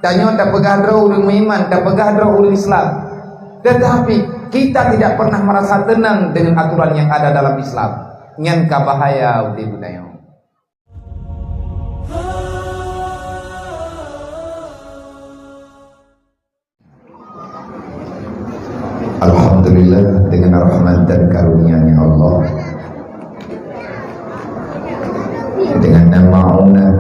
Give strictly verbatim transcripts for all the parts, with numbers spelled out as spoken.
Tanyoe tapeugah droe ureuëng meuiman, tapeugah droe ureuëng Islam. Tetapi kita tidak pernah merasa tenang dengan aturan yang ada dalam Islam. Nyan ka bahaya udeb tanyoe. Alhamdulillah, dengan rahmat dan karunia-Nya Allah, dengan nama maunah,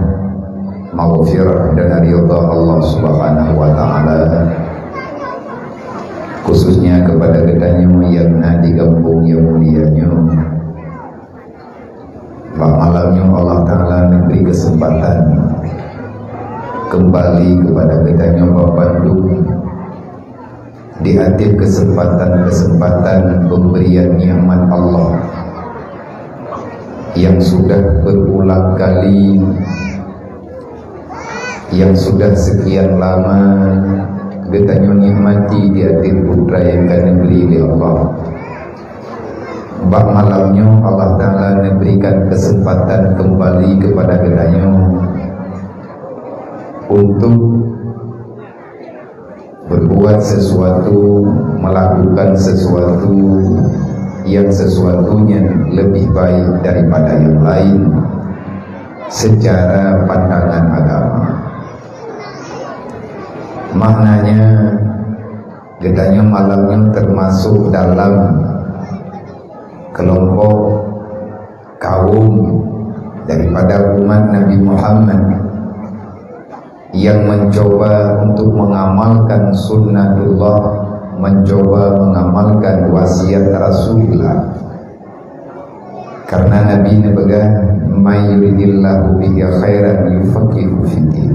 maghfirah dan ridha Allah Subhanahu wa Ta'ala, khususnya kepada geutanyoe nyang na di gampông nyang mulia nyoe. Bak malam nyoe Allah Ta'ala neubri keuseumpatan keumbali keupada geutanyoe bandum di ateueh keuseumpatan-keuseumpatan peubrian nikmat Allah nyang sudah beurulang kali, nyang sudah seukian lama geutanyoe nikmati di ateueh putra nyang ka neubri lé Allah. Bak malam nyoe Allah Ta'ala neuberikan keuseumpatan keumbali keupada geutanyoe untuk beubuat seusuatu, meulakukan seusuatu nyang seusuatu nyan leubeh baik daripada nyang laén seucara pandangan agama. Maknanya, geutanyoe malam nyoe teumasok dalam keulompok, kaum daripada umat Nabi Muhammad nyang mencoba untuk mengamalkan sunnatullah, mencoba mengamalkan wasiat Rasulullah. Karena Nabi neupeugah, "May yuridillahu bihi khairan yufaqihu fiddin."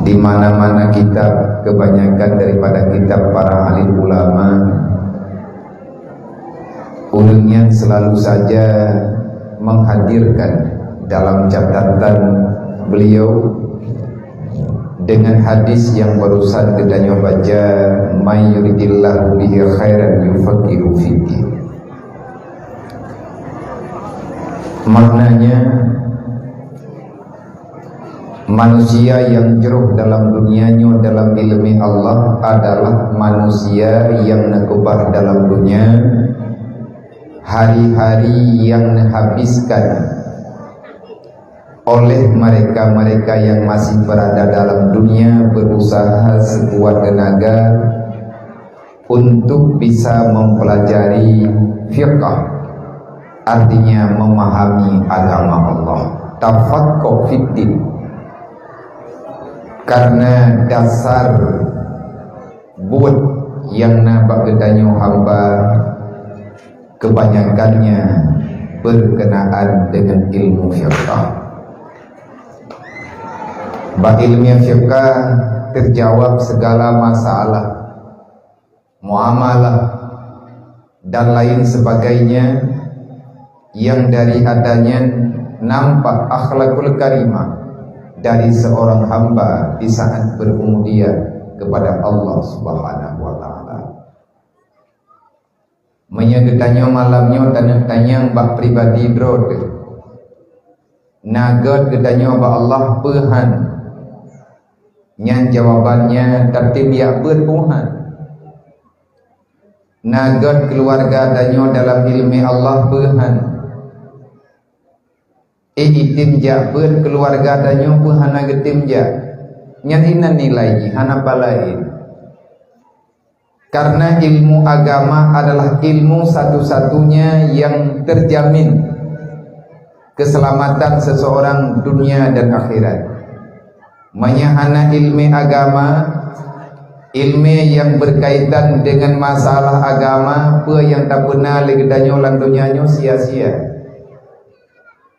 Di mana-mana kitab, kebanyakan daripada kitab para alim ulama, ureuëng nyan selalu saja menghadirkan dalam catatan beliau dengan hadis yang barusan geutanyoe baca, "May yuridillahu bihi khairan yufaqihu fiddin." Maknanya, manusia yang jroh dalam dunia nyoe dalam iéleumé Allah adalah manusia yang neukeubah dalam dunia hari-hari yang neuhabiskan oleh mereka-mereka yang masih berada dalam dunia berusaha sekuat tenaga untuk bisa mempelajari fiqah, artinya memahami agama Allah. Tafaqqah fiddin. Karena dasar buet nyang na bak geutanyoe hamba kebanyakannya berkenaan dengan ilmu fiqah. Bak ilmu fiqah terjawab segala masalah muamalah, dan lain sebagainya, yang dari adanya nampak akhlakul karimah dari seorang hamba di saat berubudiyah kepada Allah Subhanahu wa Ta'ala. Meunyoe geutanyoe malam nyoe taneuk tanyong bak pribadi droe teuh, na gét geutanyoe bak Allah peue han? Nyan jawabannya tatem jak beuet peue han. Na gét keuluwarga tanyoe dalam iéleumé Allah peue han? Eh, item jak beuet keuluwarga tanyoe peue hana geutem jak? Nyan inan nilai jih, hana peue laén. Karena ilmu agama adalah ilmu satu-satunya yang terjamin keselamatan seseorang dunia dan akhirat. Meunyoe hana ilmu agama, ilmu yang berkaitan dengan masalah agama, peue nyang tapeuna lé geutanyoe lam donya nyoe sia-sia.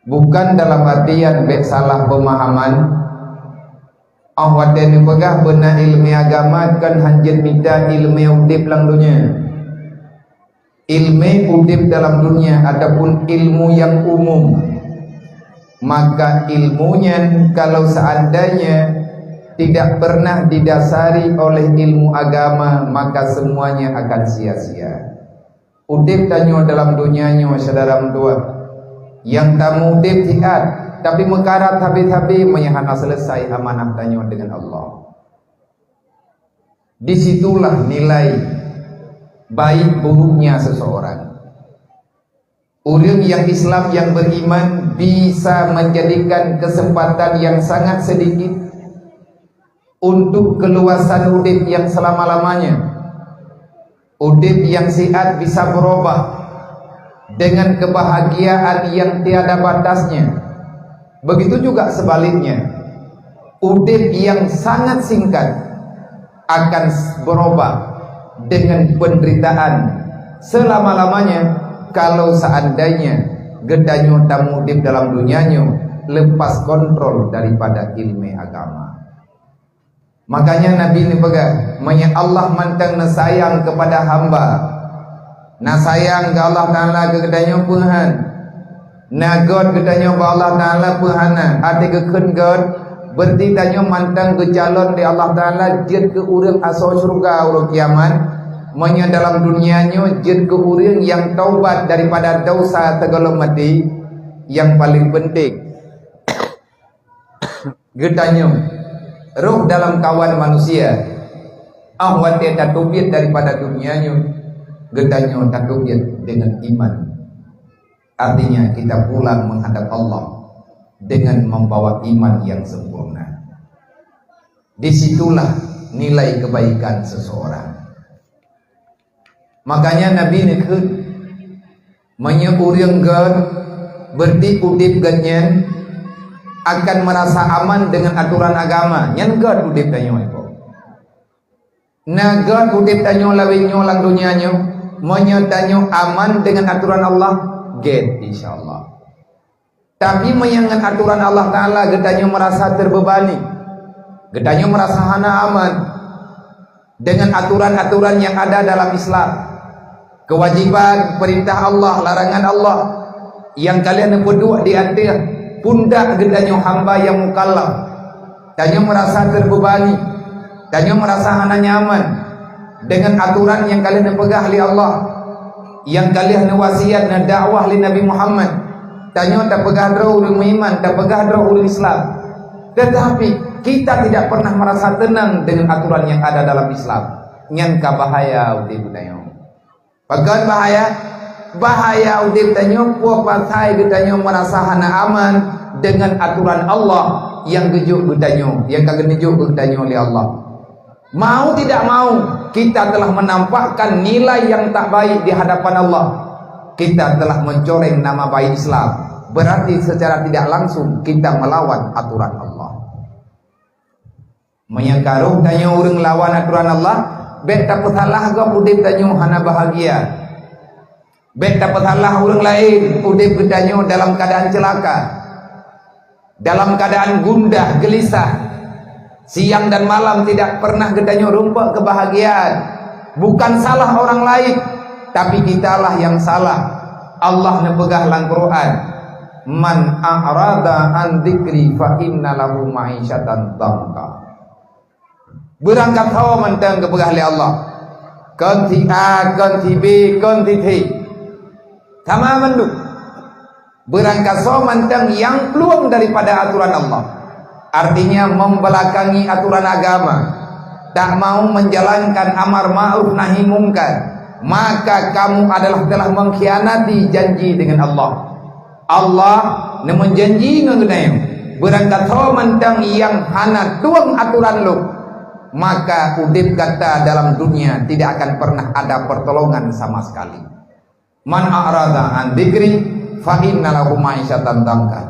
Bukan dalam artian bék salah pemahaman, óh watée neupeugah beuna ilmu agama kon hanjeuet mita ilmu udeb lam donya. Ilmu udeb dalam dunia ataupun ilmu yang umum, maka ilmu nyan kalau seandainya tidak pernah didasari oleh ilmu agama, maka semuanya akan sia-sia. Udeb tanyoe dalam dunia nyoe, syedara meutuwah, nyang tameudeb siat, Tapi meukarat habéh-habéh meunyo hana selesai amanah tanyoe deungon Allah. Di situlah nilai baik buruknya seseorang. Ureuëng nyang Islam nyang beriman bisa menjadikan kesempatan yang sangat sedikit untuk keluasan udeb yang selama-lamanya. Udeb nyang siat bisa berubah dengan kebahagiaan yang tiada batasnya. Begitu juga sebaliknya, udeb nyang sangat singkat akan berubah dengan penderitaan selama-lamanya kalau seandainya geutanyoe tamuudeb dalam dunia nyoe lepas kontrol daripada ilmu agama. Makanya Nabi neupeugah, meunyo Allah mantong neusayang kepada hamba, na sayang keu Allah Taala keu geutanyoe peuhan, na gét geutanyoe bak Allah Taala peuhana, até geukheun gét, berarti tanyoe mantong geucalon di Allah Taala jeuet keu ureuëng asoe syurga uroe kiamat. Meunyo dalam dunia nyoe jeuet keu ureuëng nyang taubat daripada dosa sigohlom maté, nyang paleng penting geutanyoe roh dalam kawan manusia, ah watée tateubiet daripada dunia nyoe, geutanyoe tateubiet dengan iman. Artinya kita pulang menghadap Allah dengan membawa iman yang sempurna. Di situlah nilai kebaikan seseorang. Makanya Nabi neukheun, meunyo ureuëng gét, berarti udeb gét nyan akan merasa aman dengan aturan agama. Nyan gét udeb tanyoe. Na gét udeb tanyoe lawét nyoe lam dunia nyoe, meunyo tanyoe aman dengan aturan Allah, gét insya Allah. Tapi meunyo ngon aturan Allah Taala geutanyoe merasa terbebani, geutanyoe merasa hana aman dengan aturan-aturan yang ada dalam Islam, kewajiban, perintah Allah, larangan Allah, nyang ka lheueh neupeuduek di ateueh pundak geutanyoe hamba nyang mukallaf. Tanyoe merasa terbebani, tanyoe merasa hana nyaman dengan aturan nyang ka lheueh neupeugah lé Allah, nyang ka lheueh neuwasiat, neudakwah lé Nabi Muhammad. Tanyoe tapeugah droe ureuëng meuiman, tapeugah droe ureuëng Islam. Tetapi kita tidak pernah merasa tenang dengan aturan yang ada dalam Islam. Nyan ka bahaya udeb tanyoe. Pakon bahaya? Bahaya udeb tanyoe peue pasai geutanyoe merasa hana aman dengan aturan Allah nyang geujok geutanyoe, nyang ka geuneujok geutanyoe lé Allah. Mau tidak mau, kita telah menampakkan nilai yang tak baik di hadapan Allah. Kita telah mencoreng nama baik Islam. Berarti secara tidak langsung kita melawan aturan Allah. Meunyo ka roh tanyoe ureuëng lawan aturan Allah, bék tapeusalah gob udeb tanyoe hana bahagia. Bék tapeusalah ureuëng laén udeb geutanyoe dalam keadaan celaka, dalam keadaan gundah, gelisah. Siang dan malam tidak pernah geutanyoe rumpok kebahagiaan. Bukan salah orang lain, tapi kitalah yang salah. Allah neupeugah lam Quran, "Man a'rada an dzikri fa inna lahu ma'isyatan dhanka." Beurangkasoe mantong geupeugah lé Allah. Kon si A, kon si B, kon si C. Sama mandum. Beurangkasoe mantong nyang plueng daripada aturan Allah. Artinya membelakangi aturan agama. Tak mau menjalankan amar ma'ruf nahi mungkar. Maka kamu adalah telah mengkhianati janji dengan Allah. Allah neumeujanji ngon geutanyoe, beurangkasoe mantong nyang hana tueng aturan Lôn, maka udeb gata dalam dunia tidak akan pernah ada pertolongan sama sekali. "Man a'rada an dzikri fa inna lahu ma'isyatan dhanka."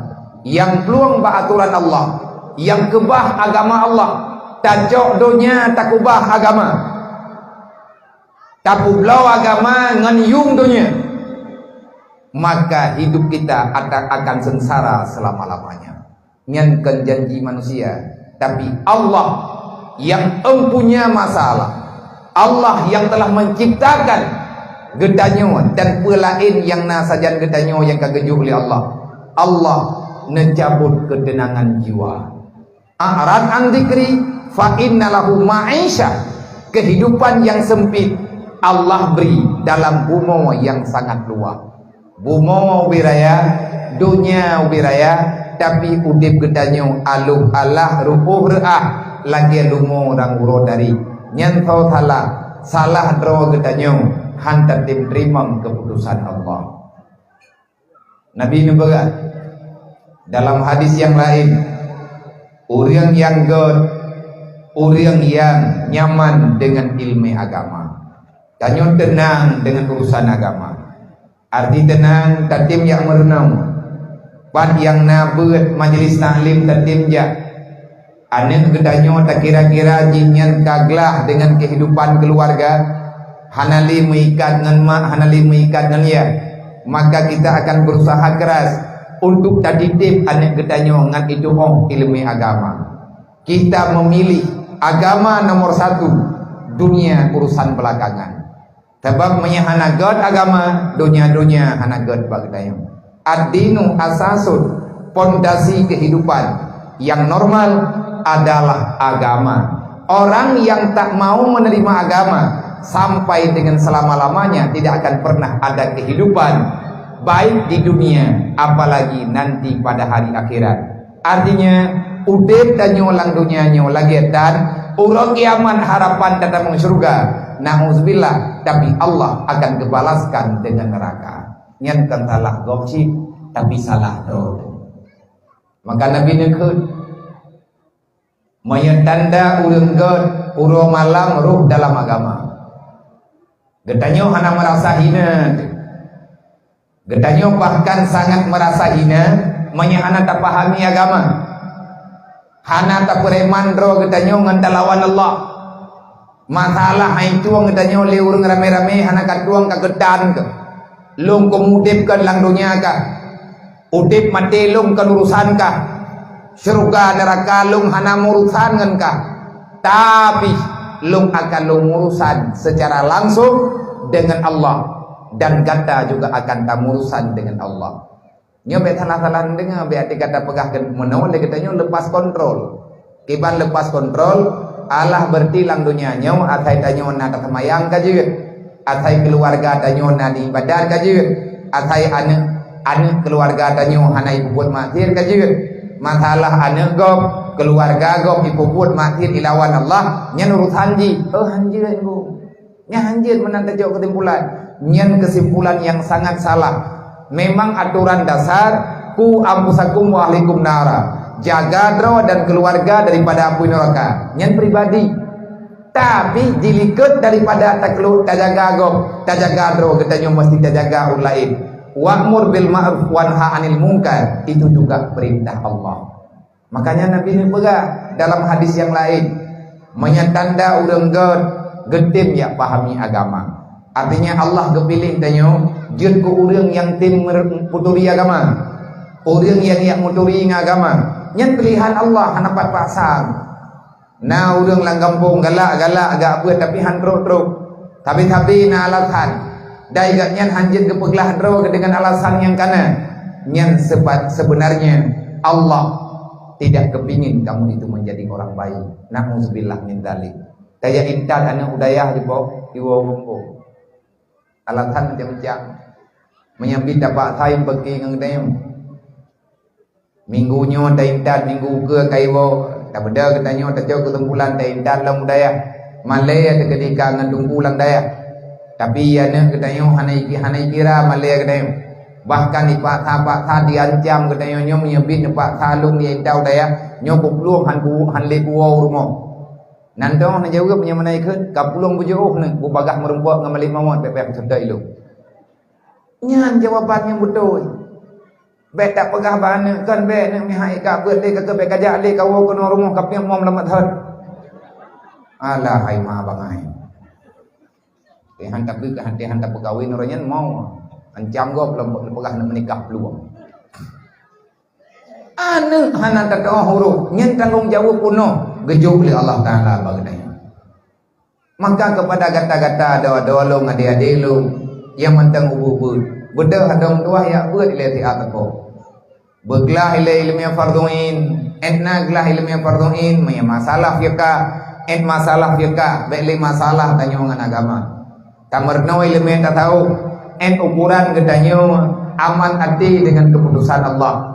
Nyang plueng bak aturan Allah, nyang keubah agama Allah, tacok donya takeubah agama. Tapeubloe agama ngon yuem donya, maka hidup kita ata-, akan sengsara selama-lamanya. Nyan kon janji manusia, tapi Allah yang empunya masalah. Allah yang telah menciptakan geutanyoe dan peue laén nyang na sajan geutanyoe nyang ka geujok lé Allah. Allah neucabut keuteunangan jiwa. "A'rad an dzikri fa inna lahu ma'isyah." Kehidupan yang sempit Allah beri dalam bumoe yang sangat luas. Bumoe ubé raya, donya ubé raya, Tapi udeb geutanyoe aloh alah ruôh reuah lagée lumo rang uroe dari. Nyan tho salah, salah droe geutanyoe han tatem teurimong keuputosan Allah. Nabi neupeugah dalam hadis nyang laén, ureuëng nyang gét, ureuëng nyang nyaman deungon iéleumé agama. Tanyoe teunang deungon urusan agama. Arti teunang, tatem jak meurunoe. Pat nyang na beuet majlis taklim tatem jak. Aneuëk geutanyoe takira-kira jih nyan ka glah deungon keuhidupan keuluwarga, hana lé meuikat ngon mak, hana lé meuikat ngon yah. Maka kita akan berusaha keras untuk tadidik aneuëk geutanyoe ngon itu'oh iéleumé agama. Kita memilih agama nomor satu, dunia urusan belakangan. Sabab meunyoe hana gét agama, donya-donya hana gét bak geutanyoe. Ad-dinu asasun, pondasi kehidupan yang normal adalah agama. Orang yang tak mau menerima agama sampai dengan selama-lamanya tidak akan pernah ada kehidupan, baik di dunia, apalagi nanti pada hari akhirat. Artinya, udeb tanyoe lam donya nyoe lagée tan uroe kiamat harapan tatamong syeuruga. Nauzubillah, tapi Allah akan geubalaskan deungon neuraka. Nyan kon salah gob cit, tapi salah droe. Maka Nabi neukheun, meunyoe tanda ureuëng gét uroe malam rôh dalam agama. Geutanyoe hana meurasa hina. Geutanyoe bahkan sangat meurasa hina meunyoe hana tapahami agama. Hana tapeureman droe geutanyoe ngon talawan Allah. Masalah hai tueng geutanyoe lé ureuëng ramé-ramé hana ka tueng ka geutan keuh. Lôn keuh udeb kon lam donya kah? Udeb maté lôn kon urusan kah? Syeuruga neuraka lôn hana meurusan ngon kah? Tapi lôn akan lôn urusan secara langsung dengan Allah, dan gata juga akan tamurusan dengan Allah. Nyoe bék salah-salah neudeungoe, bék até gata peugah meunoe lé geutanyoe lepas kontrol. Kiban lepas kontrol, alah beureuti lam donya nyoe asai tanyoe na taseumayang ka jeuet, asai keuluwarga tanyoe na di ibadat ka jeuet, asai aneuëk, aneuëk keuluwarga tanyoe hana jipeubuet maksiat ka jeuet. Masalah aneuëk gob, keuluwarga gob jipeubuet maksiat ilawan Allah, nyan urusan jih. Oh, han jeuet, Bu. Nyan han jeuet meunan tajok keusimpulan. Nyan keusimpulan nyang sangat salah. Memang atoran dasar, "Qu anfusakum wa ahlikum nara." Jaga droe dan keuluwarga daripada apui neuraka. Nyan pribadi. Tapi dilikot daripada takelu-, tajaga gob, tajaga droe, geutanyoe meusti tajaga ureuëng laén. "Wa'mur bil ma'ruf wanha 'anil munkar." Itu juga perintah Allah. Makanya Nabi neupeugah dalam hadis nyang laén, meunyoe tanda ureuëng gét, geutem jak pahami agama. Artinya Allah geupiléh tanyoe jeuet keu ureuëng nyang tem meupeuturi agama. Ureuëng nyang jak meuturi ngon agama, nyan pilihan Allah, hana pat paksa. Na ureuëng lam gampông galak-galak gak beuet tapi han trok-trok. Tapi-tapi na alasan. Dai gobnyan han jeuet geupeuglah droe deungon alasan nyang kana. Nyan sebab sebenarnya Allah tidak kepingin kamu itu menjadi orang baik. Na'udzubillah min dzalik. Tajak intat aneuëk u dayah di bawah, di bawah gampông. Alasan macam-macam. Meunyoe pih tapaksa beuki ngon geutanyoe. Minggu nyoe taintat, minggu keue ka iwoe, tabeudôh geutanyoe tacok keusimpulan taintat lam dayah. Malée teukeudika ngon teungku lam dayah. Tapi aneuëk geutanyoe hana iki-, hana ikira malée geutanyoe. Bahkan dipaksa-paksa diancam geutanyoe nyoe meunyoe bit neupaksa lôn diintat u dayah, nyoe kuplueng han ku-, han lé kuwoe u rumoh. Nan dong neujaweueb meunyoe meunan ikheun, kaplueng beujiôh neuh, bubagaih meurumpok ngon Malik Mamod, bék-bék kuseutôt ilôn. Nyan jawaban nyang beutôi. Bék tapeugah bak aneuëk, kon bék neuëk meuhai ka beuet lé ka keubék kajak lé kawoe keunoe rumoh ka piep mom lam meuthon. Alah hai ma bangai. Tuhan tapi keuhati han tapeukawen uroe nyan mau ancam gob lom peugah neuëk meunikah peuluwang. Aneuëk hana tatu'oh huruf, nyan tanggong jaweueb peunoh geujok lé Allah Taala bak geutanyoe. Maka keupada gata-gata, adoe-adoe lôn, adé-adé lôn, nyang mantong ubeuet-ubeuet, beudôh adoe meutuwah jak beuet ilée siat teuko. Beuglah ilée iéleumé fardhu ain, ék na glah iéleumé fardhu ain, meunyoe masalah fiqah, ék masalah fiqah, bék lé masalah tanyoe ngon agama. Tameurunoe iéleumé tasawuf, ék ukuran geutanyoe aman até deungon keuputosan Allah.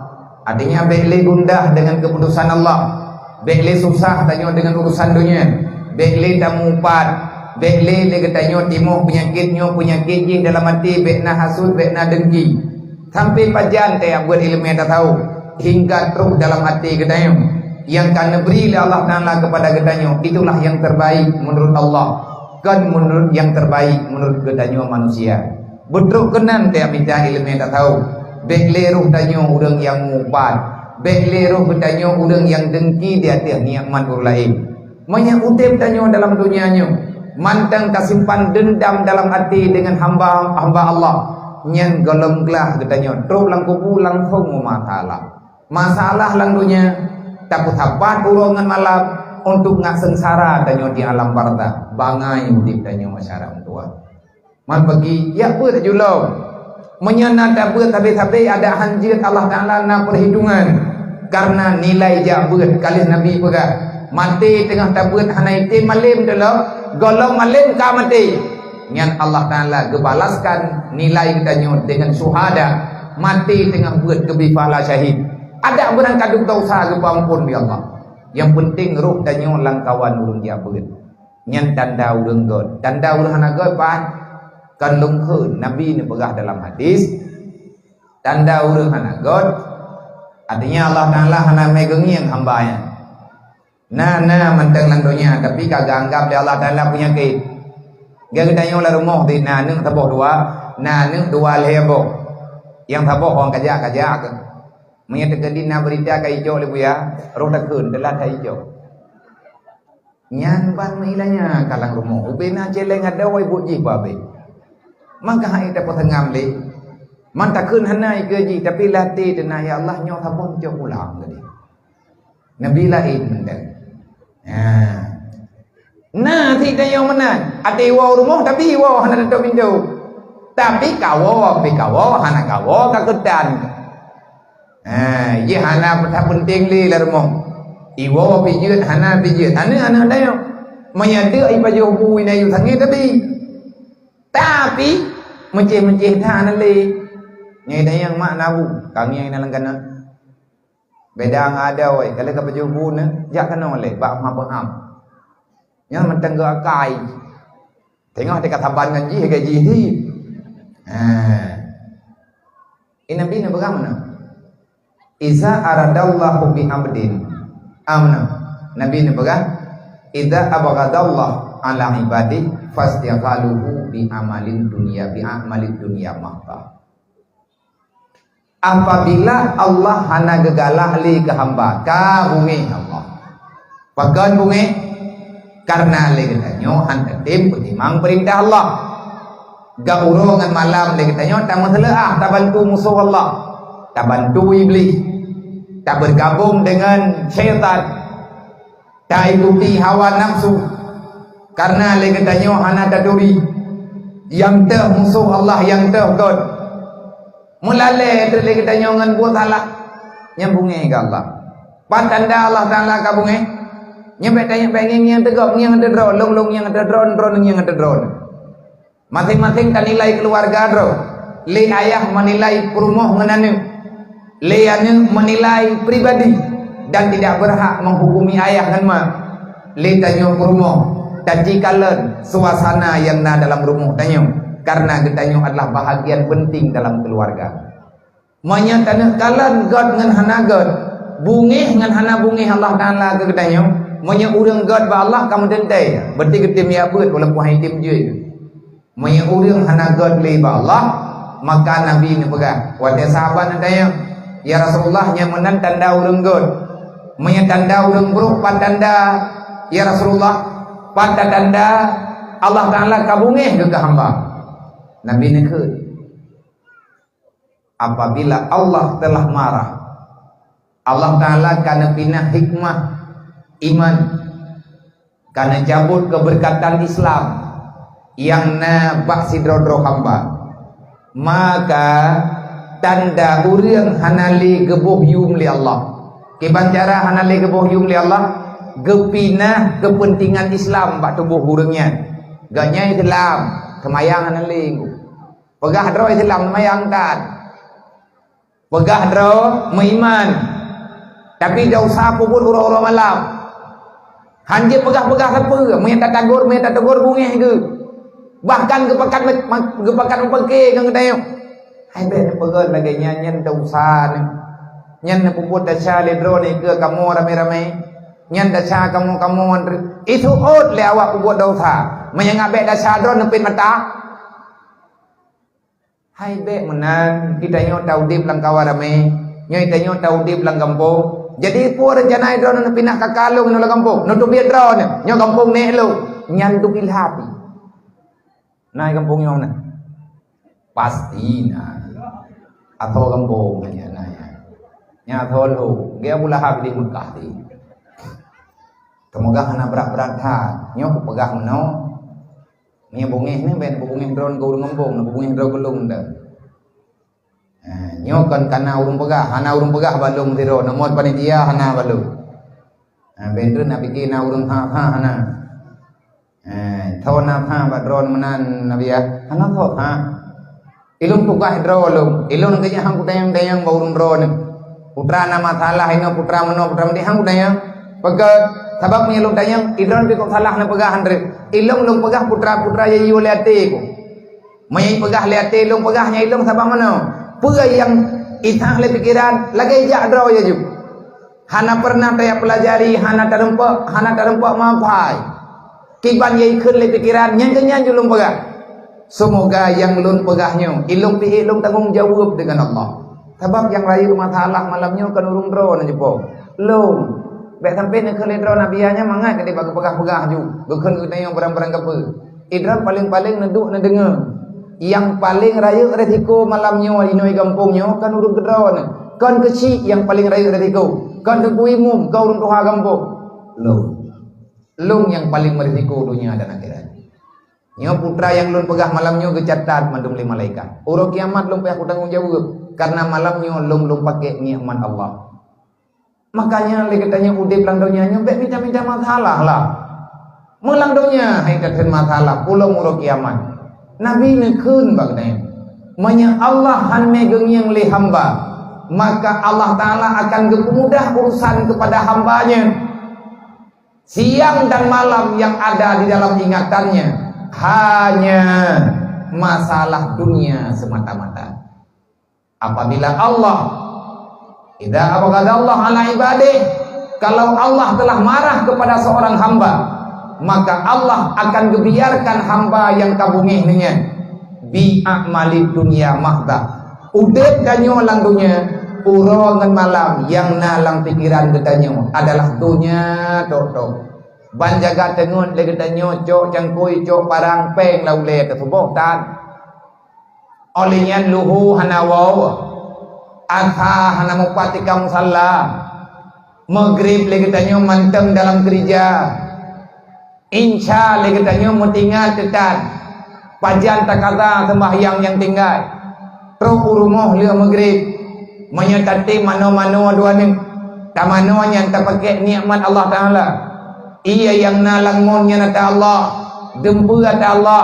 Artinya, bék lé gundah dengan keputusan Allah. Bék lé susah tanyoe dengan urusan dunia. Bék lé tamupat. Bék lé lé geutanyoe timoh peunyakét nyoe peunyakét jih dalam até, bék na hasut, bék na dengki. Sampai pajan tajak buet ileumèe tasawuf hingga troh dalam até geutanyoe nyang ka neubri lé Allah Taala kepada geutanyoe, itulah yang terbaik menurut Allah, kon menurut yang terbaik menurut geutanyoe manusia. Beutrok keunan tajak mita ileumèe tasawuf. Bék lé roh tanyoe ureuëng nyang mupat. Bék lé roh geutanyoe ureuëng nyang dengki di ateueh nikmat ureuëng laén. Meunyoe udeb tanyoe dalam donya nyoe mantong tasimpan deundam dalam até deungon hamba-hamba Allah, nyan gohlom glah geutanyoe trok lam kubu langsong meumasalah. Masalah lam donya tapeusapat uroe ngon malam untuk ngat seungsara tanyoe di alam barzakh. Bangai udeb tanyoe syedara meutuah. Man bagi, jak beuet laju lom. Meunyoe na tabeuet sabe-sabe, adak han jeuet Allah Taala na peuhitungan. Karena nilai jak beuet, ka lheueh Nabi peugah, maté teungoh tabeuet hana item malem teuh lom, gohlom malem ka maté. Nyan Allah Taala geubalaskan nilai geutanyoe deungon syuhada, maté teungoh beuet geubri pahala syahid. Adak beurangkat dosa geupeuamphon lé Allah. Nyang peunteng roh tanyoe lamkawan ureuëng jak beuet. Nyan tanda ureuëng göt. Tanda ureuëng hana göt, pat? Kon lôn kheun, Nabi neupeugah dalam hadis, tanda ureuëng hana göt, artinya Allah Taala hana mé geungieng hamba nyan. Na, na mantong lam donya, tapi ka geuanggap lé Allah Taala peunyakét. Geutanyoe lam rumoh di na aneuëk saboh dua, na aneuëk dua lhée boh. Nyang saboh orang kajak-kajak. Meunyoe teukeudi na beurita ka icok lé buya, roh takheun, teulat that icok. Nyan ban meuilanya ka lam rumoh. Ubena celeng adoe buet jih babeh. Maka hai tapeuseungam lé. Man takheun hana ikeue jih, tapi lam até teuh na, "Ya Allah, nyoe saboh cok pulang tadi." Nabi laén mantong. Ha. Na sit tanyoe meunan, até iwoe rumoh, tapi iwoe hana tatôp pintoe. Tapi kawoe, pi kawoe, hana kawoe, ka keutan. Ha, jih hana peunteng lé lam rumoh. Iwoe pih jeuet, hana pih jeuet. Aneuëk-aneuëk dayok. Meunyoe deuk ipajoh bu ina yue sangé tapi. Tapi, meucéh-meucéh that hana lé. Nyang dayang mak na bu, kami nyang na lam kanan. Beda ngon adoe, ka lheueh ka pajoh bu na, jak keunoe lé, bak ma peuham. Nyan mantong geuakai. Teungoh teuka saban ngon jih, gaji jih. Ha. Ini Nabi neupeugah meunan. "Iza aradallahu bi abdin." Amna. Nabi neupeugah, "Iza abghadallahu ala ibadih fastighaluhu bi amalid dunya, bi amalid dunya mahta." Apabila Allah hana geugalak lé keu hamba, ka beungéh Allah. Pakon beungéh? Karena lé geutanyoe han tatem peutimang peurintah Allah. Gak uroe ngon malam lé geutanyoe tameuseuleuah tabantu musoh Allah, tabantu Iblih, tabeugabong deungon syaitan, taikuti hawa nafsu. Karena lé geutanyoe hana taturi nyang teuh musoh Allah, nyang teuh göt. Meulalé teuk lé geutanyoe ngon buet salah, nyan beungéh keu Allah. Pat tanda Allah Taala ka beungéh? Nyan bék tanyoe bék ngieng-ngieng teugöt, ngieng teudroe, lôn-lôn ngieng teudroe, droeneuh ngieng teudroe. Maséng-maséng tanilai keuluwarga droe. Lé ayah meunilai peurumoh ngon aneuëk. Lé aneuëk meunilai pribadi dan tidak berhak menghukumi ayah ngon ma. Lé tanyoe peurumoh, taci kalon suasana nyang na dalam rumoh tanyoe, karena geutanyoe adalah bahagian penting dalam keuluwarga. Meunyoe taneuk kalon göt ngon hana göt, beungéh ngon hana beungéh Allah Taala keu geutanyoe, meunyoe ureuëng göt bak Allah ka meuteuntèe, berarti geutem jak beuet walaupun han item jeuet. Meunyoe ureuëng hana göt lé bak Allah, maka Nabi neupeugah, watèe sahabat neutanyong, "Ya Rasulullah, nyang meunan tanda ureuëng göt. Meunyoe tanda ureuëng brôk, pat tanda, ya Rasulullah? Pat tanda Allah Taala ka beungéh keu hamba?" Nabi neukheun, "Apabila Allah telah marah, Allah Taala ka neupinah hikmah iman, ka neucabut keubeurkatan Islam nyang na bak sidroe-droe hamba, maka tanda ureuëng hana lé geuboh yuem lé Allah." Kiban cara hana lé geuboh yuem lé Allah? Geupinah keupeuntengan Islam bak tuboh ureuëng nyan. Gobnyan Islam, seumayang hana lé. Peugah droe Islam, seumayang that. Peugah droe meuiman, tapi desya peubuet uroe-uroe malam. Hanjeuet peugah-peugah sapeue, meunyo tatagor, meunyo tatagor beungéh geuh. Bahkan geupakat, geupakat meupeuke ngon geutanyoe. Hai bék neupeugah lagée nyan, nyan desya nyan. Nyan neupeubuet desya lé droeneuh keu kamoe ramé-ramé. Nyan desya kamoe-kamoe nyan. Iseuôt lé awak peubuet desya. Meunyo ngat bék desya droeneuh pih mata. Hai bék meunan, geutanyoe taudeb lam kawan ramé, nyoe tanyoe taudeb lam gampông. Jadi peue reuncana droeneuh neupinah kaka lôn nyoe lam gampông? Neuteubiet droeneuh, nyoe gampông nèk lôn. Nyan teubiet hati. Na gampông nyoe na? Pasti na. Atau gampông nyan na ya. Nyan atau lôn, geu Abu Lahab di Mekah tadi. Kamoe peugah hana brat-brat that. Nyoe kupeugah meunoe. Nyoe beungéh nyoe bék beungéh droeneuh keu ureuëng gampông, beungéh droeneuh keu lôn dah. Ha, nyoe kon kana ureuëng peugah, hana ureuëng peugah bak lôn sidroe, nomor panitia hana bak lôn. Ha, bék droeneuh na pike na ureuëng ha-ha hana. Ha, tho na ha bak droeneuh meunan Nabi ya, hana tho ha. Ilôn tugaih droe lôn, ilôn keu nyan han kutanyong-tanyong bak ureuëng droeneuh. Putra na masalah inoe, putra meunoe, putra meudeh han kutanyong. Peugah, sabab meunyo lôn tanyong, idroeneuh pih kok salah neupeugah han treb. Ilôn lôn peugah putra-putra nyang yue lé até ku. Meunyo peugah lé até lôn peugah nyan ilôn sabab meunoe. Peue nyang isah lé pikeran, lagée jak droe ya ju. Hana pernah tajak peulajari, hana tareumpok, hana tareumpok meuhafai. Kiban nyang ikheun lé pikeran, nyan keuh nyan ju lôn peugah. Seumoga nyang lôn peugah nyoe, ilôn pih lôn tanggong jaweueb deungon Allah. Sabab nyang rayeuk masalah malam nyoe kon ureuëng droeneuh jipo. Lôn. Bék sampoe neukheun lé droeneuh Nabi nyan mangat keu bak geupeugah-peugah ju. Geukheun geutanyoe barang-barang kapeue. Idroeneuh paleng-paleng neuduek neudeungoe. Nyang paleng rayeuk resiko malam nyoe inoe gampông nyoe kon ureuëng keudroe nyoe. Kon keuchik nyang paleng rayeuk resiko. Kon teungku imum, kon ureuëng tuha gampông. Lôn. Lôn nyang paleng meurisiko donya dan akhirat. Nyoe putra nyang lôn peugah malam nyoe geucatat mandum lé malaikat. Uroe kiamat lôn payah kutanggong jaweueb, karena malam nyoe lôn lôn pakék nikmat Allah. Makanya lé geutanyoe udeb lam donya nyoe bék minta-minta masalah lah. Meulang donya hai tatheun masalah, pulom uroe kiamat. Nabi neukheun bak geutanyoe, meunyoe Allah han mé geungieng lé hamba, maka Allah Taala akan geupeumudah urusan keupada hamba-Nya. Siang dan malam yang ada di dalam ingatannya hanya masalah dunia semata-mata. Apabila Allah, idza abghadallahu ala ibadih, kalau Allah telah marah kepada seorang hamba, maka Allah akan gebiarkan hamba nyang ka beungéh nyan bi a'malid dunya mahdah. Udeb tanyoe lam donya, uroe ngon malam nyang na lam pikeran geutanyoe adalah donya tok-tok. Ban jaga teungeut lé geutanyoe cok cangkôi, cok parang, péng lam ulée teutuboh tan. Óh lheueh nyan luho hana woe, asa hana mupat tika musalla, meugrib lé geutanyoe mantong dalam keurija, insya lé geutanyoe meutinggai teutan. Pajan takaza seumbahyang nyang tinggai, trok u rumoh lheueh meugrib. Meunyoe tatem manoe-manoe dua nyoe, tamanoe nyan tapakék nikmat Allah Taala. Ié nyang na lam ngon nyan ata Allah, dumpeue ata Allah,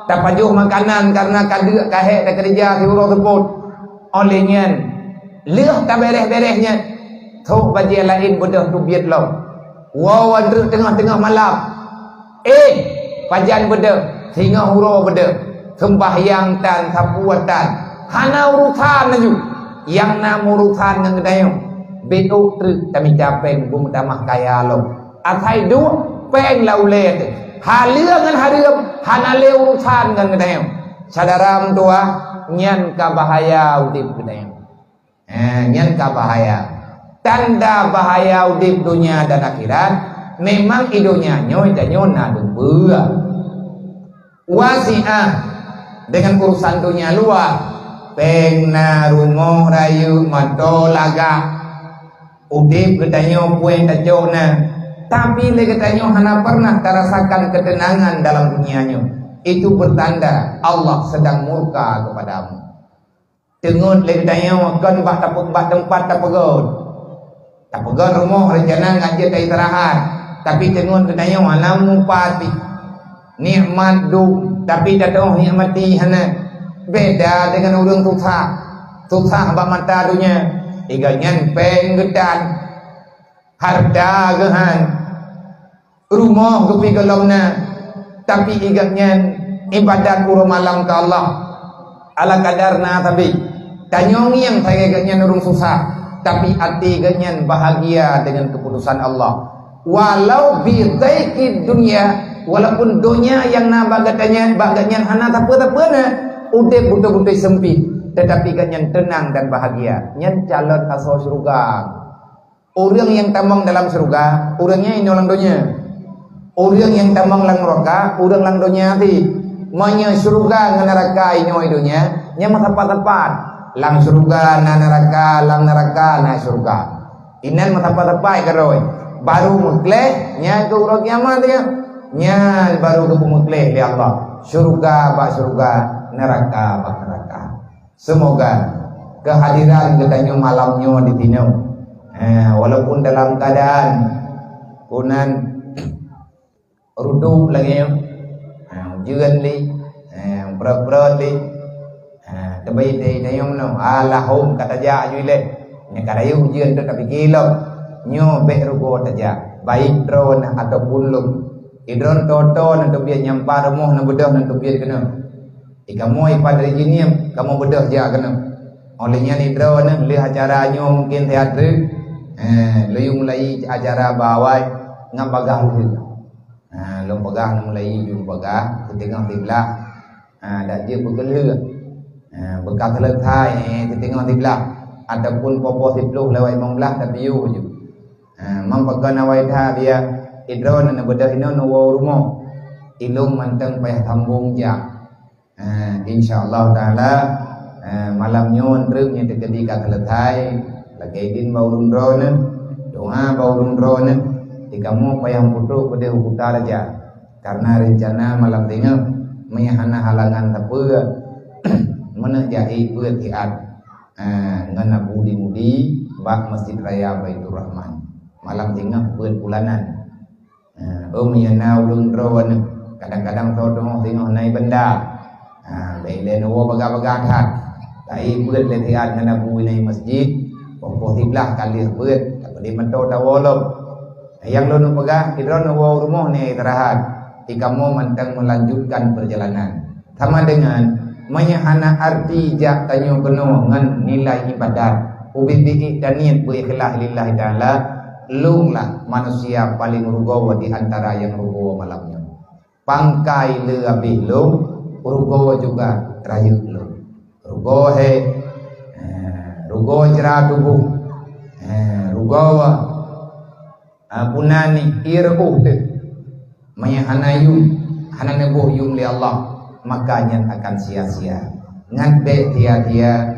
tapajoh makanan karena ka deuk ka hék takeurija siuroe seupôt. Óh lheueh nyan, lheueh tabéréh-béréh nyan, trok bajée laén beudôh teubiet lom. Woe treuk teungoh-teungoh malam, éh, pajan beudôh, singoh uroe beudôh, seumbahyang tan, sapeue tan, hana urusan laju. Nyang na meurusan ngon geutanyoe, bék ôk treuk tamita péng beumeutamah kaya lom. Asai duek péng lam ulée teuh, haleue ngon hareuem hana lé urusan ngon geutanyoe. Syedara meutuwah, nyan ka bahaya udeb geutanyoe. Eh, nyan ka bahaya. Tanda bahaya udeb donya dan akhirat, memang i donya nyoe tanyoe na dumpeue. Wasiah dengan urusan donya luwah, péng na, rumoh rayeuk, moto lagak. Udeb geutanyoe pueng tacok na, tapi lé geutanyoe hana pernah tarasakan keuteunangan dalam dunia nyoe. Itu pertanda Allah sedang murka kepadamu. Teungeut lé geutanyoe kon bak tape-, bak teumpat tapeugöt. Tapeugöt rumoh reuncana ngat jeuet taistirahat, tapi teungeut geutanyoe hana mupat pih. Nikmat dum, tapi tatoh nikmati hana. Beda dengan ureuëng susah. Susah bak mata donya, iga nyan péng geutan, hareuta geuhan, rumoh geupi gohlom na, tapi iga nyan ibadat uroe malam keu Allah. Ala kadar na sabe. Tanyoe ngieng sagai geuhnyan ureuëng susah, tapi até geuhnyan bahagia deungon keuputusan Allah. Walau bi dhaiqid dunya, walaupun donya nyang na bak geuhnyan, bak geuhnyan hana sapeue-sapeue na, udeb beutôi-beutôi seumpit, tetapi geuhnyan teunang dan bahagia. Nyan calon asoe syeuruga. Ureuëng nyang tamong dalam syeuruga, ureuëng nyan inoe lam donya. Ureuëng nyang tamong lam nuraka, ureuëng lam donya ti. Meunyoe syeuruga ngon nuraka inoe donya, nyan meusapat-sapat. Lam syeuruga na nuraka, lam nuraka na syeuruga. Inan meusapat-sapat keudroe. Baru meukleh, nyan keu uroe kiamat ya. Nyan baru geupeumeukléh lé Allah. Syeuruga bak syeuruga, nuraka bak nuraka. Semoga kehadiran geutanyoe malam nyoe di sinoe, eh, walaupun dalam keadaan kunan ruduk lagée nyoe, eh, ujeuen lé, eh, brot-brot lé, eh, teubaitai tanyoe meunoe, alahom ka tajak aju ilée. Nyang ka dayeuh ujeuen tu tapike lom, nyoe bék rugoe tajak, baik droeneuh ataupun lôn. Idroeneuh toto na teubiet nyang pat rumoh na beudôh na teubiet keunoe. Di kamoe ipat dari jinieum, kamoe beudôh jak keunoe. Óh lheueh nyan idroeneuh lheueh acara nyoe mungken siat treuk, eh, lôn yue mulai acara bak awai ngon bagah lheueh. Ha, lôn peugah na mulai jeuem peugah, siteungoh siblaih. Ha, dak jeuet beukeulheueh. Ha, beuka seuleutai, eh, siteungoh siblaih ataupun poh-poh siploh lewat limong blaih tapiôh ju. Ha, mang pakon awai that biya idroeneuh na beudôh inoe neuwoe u rumoh. Ilôn mantong payah sambong jak. Eh, insya Allah Taala, eh, malam nyoe treuk nyang teukeudi ka seuleutai, lakée idin bak ureuëng droeneuh, doa bak ureuëng droeneuh, di kamoe payah putôh keudeh u kuta raja. Karena rencana malam singoh, meunyo hana halangan sapeue, meuneuk jak ék beuet siat, eh, ngon Abu di Mudi bak Masjid Raya Baiturrahman. Malam singoh beuet bulanan. Ha, oh, meunyo na ureuëng droeneuh, kadang-kadang soe teungoh-teungoh na i banda. Ha, bèk ilée neuwoe bagah-bagah that. Tapi beuet lé siat ngon Abu inan i masjid, poh-poh siblaih ka lheueh beuet, tapi di mantong tawoe lom. Nyang lôn peugah, sidroe neuwoe u rumoh ni istirahat. Di kamoe mantong melanjutkan perjalanan. Sama dengan meunyo hana arti jak tanyoe keunoe ngon nilai ibadat, ubit-ubit taniet beuikhlaih lillahi ta'ala, lôn lah manusia paléng rugoe di antara nyang rugoe malam nyoe. Pangkai le habéh lôn, rugoe juga rayeuk lôn. Rugoe he, eh, rugoe cra tuboh, eh, rugoe Ah, bunan ni, ie reuôh teuh. Meunyo hana yum, hana neuboh yum lé Allah, maka nyan akan sia-sia. Ngat bèk sia-sia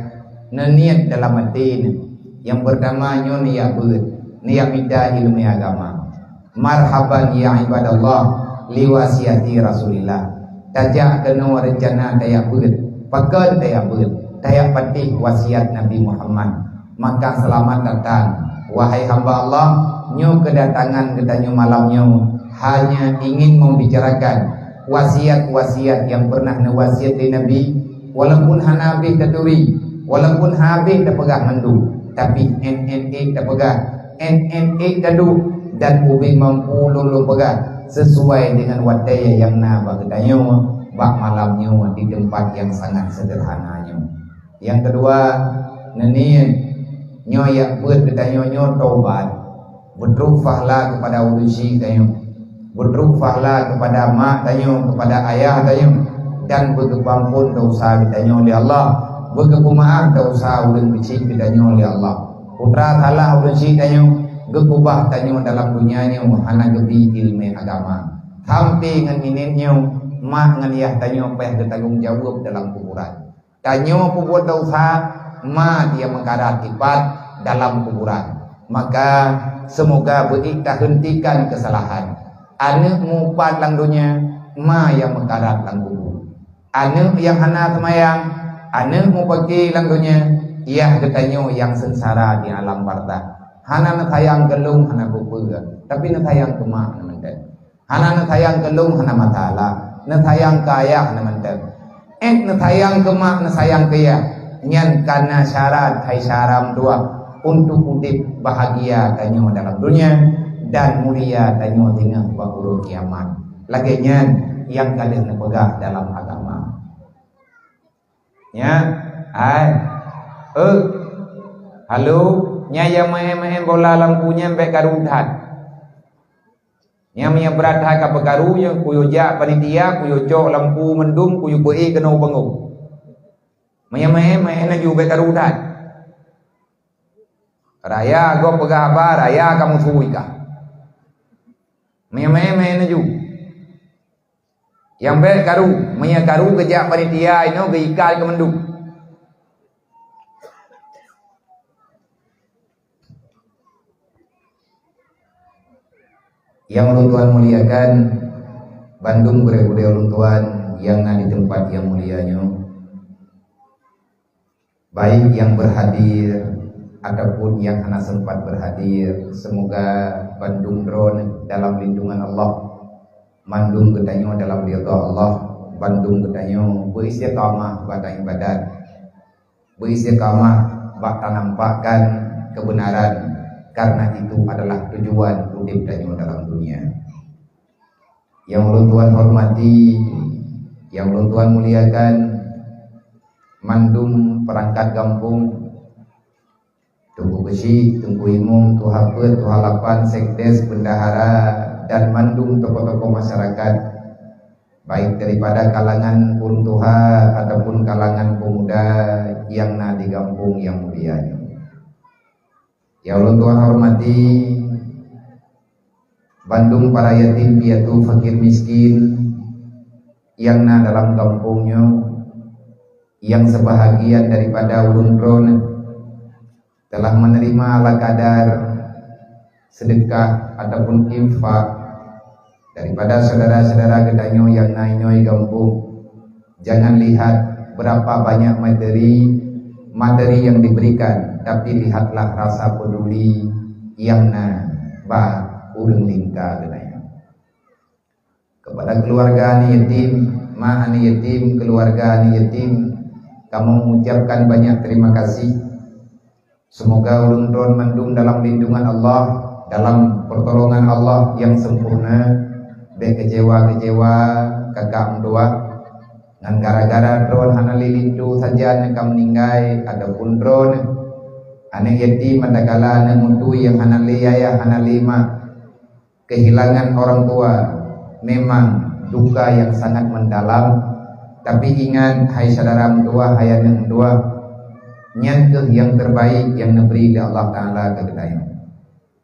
neuniet dalam até neuh. Nyang peurtama nyoe neujak beuet, neujak mita ileumèe agama. Marhaban ya ibadallah, li wasiati Rasulillah. Tajak keunoe reuncana tajak beuet. Pakon tajak beuet? Tajak patéh wasiat Nabi Muhammad. Maka selamat datang, wahai hamba Allah. Nyoe keudatangan geutanyoe malam nyoe hanya ingin membicarakan wasiat-wasiat nyang pernah neuwasiat lé Nabi, walaupun hana habéh taturi, walaupun habéh tapeugah mandum, tapi N N E tapeugah, N N E taduek, dan ubé mampu lôn lôn peugah sesuai dengan watèe nyang na bak geutanyoe bak malam nyoe di teumpat nyang sangat sederhana nyoe. Nyang keudua, neuniet nyoe jak beuet geutanyoe nyoe tobat, beutrok pahla keupada ureuëng syik tanyoe, beutrok pahla keupada mak tanyoe, keupada ayah tanyoe, dan beugeupampon desya geutanyoe lé Allah, beugeupeumaáf desya ureuëng keuchik geutanyoe lé Allah. Putra salah ureuëng syik tanyoe, geukeubah tanyoe dalam donya nyoe hana geubi ileumèe agama. Sampai ngon minet nyoe, mak ngon yah tanyoe payah geutanggong jaweueb dalam kuburan. Tanyoe peubuet desya, ma nyang meukarat ipat dalam kuburan. Maka, seumoga beuék tahentikan keusalahan. Aneuëk mupat lam donya, ma nyang meukarat lam kubu. Aneuëk nyang hana seumayang, aneuëk mupaki lam donya, yah geutanyoe nyang seungsara di alam barzakh. Hana neusayang keu lôn, hana peue-peue, tapi neusayang keu mak nyan mantong. Hana neusayang keu lôn hana masalah, neusayang keu ayah na mantong. Ék neusayang keu mak, neusayang keu yah. Nyan kana syarat hai syara meutuah untuk udeb bahagia tanyoe dalam dunia dan mulia tanyoe singoh bak uroe kiamat. Lagée nyan nyang ka lheueh neupeugah dalam agama. Ya, hai. Eh. Halo, nyang meu'en-meu'en bola lampu nyan bék karu that. Nyang meunyoe brat that ka peukaru nyan, kuyue jak panitia, kuyue cok lampu mandum, kuyue beu'ék keunoe u bangon. Meunyoe meu'en-meu'en laju bék karu that. Raya gob peugah haba, raya kamoe sui kah. Meunyoe meu'en-meu'en laju. Nyang bék karu, meunyoe karu geujak panitia inoe geuikat keu mandum. Nyang ulôn tuan muliakan, bandum gurée-gurée ulôn tuan nyang na di teumpat nyang mulia nyoe. Baik nyang berhadir ataupun nyang hana sempat berhadir, semoga bandum droeneuh dalam lindungan Allah, mandum geutanyoe dalam ridha Allah, bandum geutanyoe beuistiqamah bak ibadat, beuistiqamah bak tanampakkan kebenaran, karena itu adalah tujuan udeb tanyoe dalam dunia. Nyang ulôn tuan hormati, nyang ulôn tuan muliakan, mandum perangkat gampông, Teungku Geuchik, Teungku Imum, Tuha Peuet, Tuha Lapan, Sekdes, Bendahara, dan mandum tokoh-tokoh masyarakat, baik daripada kalangan ureuëng tuha ataupun kalangan pemuda nyang na di gampông nyang mulia nyoe. Nyang ulôn tuan hormati, bandum para yatim piatu fakir miskin nyang na dalam gampông nyoe, nyang seubahagian daripada ulôn droeneuh telah menerima ala kadar sedekah ataupun infak daripada syedara-syedara geutanyoe nyang na inoe gampông. Jangan lihat berapa banyak materi, materi yang diberikan, tapi lihatlah rasa peduli nyang na bak ureuëng lingka geutanyoe. Kepada keluarga aneuk yatim, ma aneuk yatim, keluarga aneuk yatim, kamoe mengucapkan banyak terima kasih. Semoga ulôn droe mandum dalam lindungan Allah, dalam pertolongan Allah nyang sempurna, bék keucewa-keucewa kakak meutuah. Ngon gara-gara droe hana lé linto sajan nyang ka meuninggai, ataupun droe aneuk yatim, manakala aneuk meutui nyang hana lé ayah, hana lé ma. Kehilangan orang tua memang duka yang sangat mendalam, tapi ingat, hai syedara meutuah, hai aneuk meutuah, nyan kheueh nyang terbaik nyang neubri lé Allah Taala keu geutanyoe.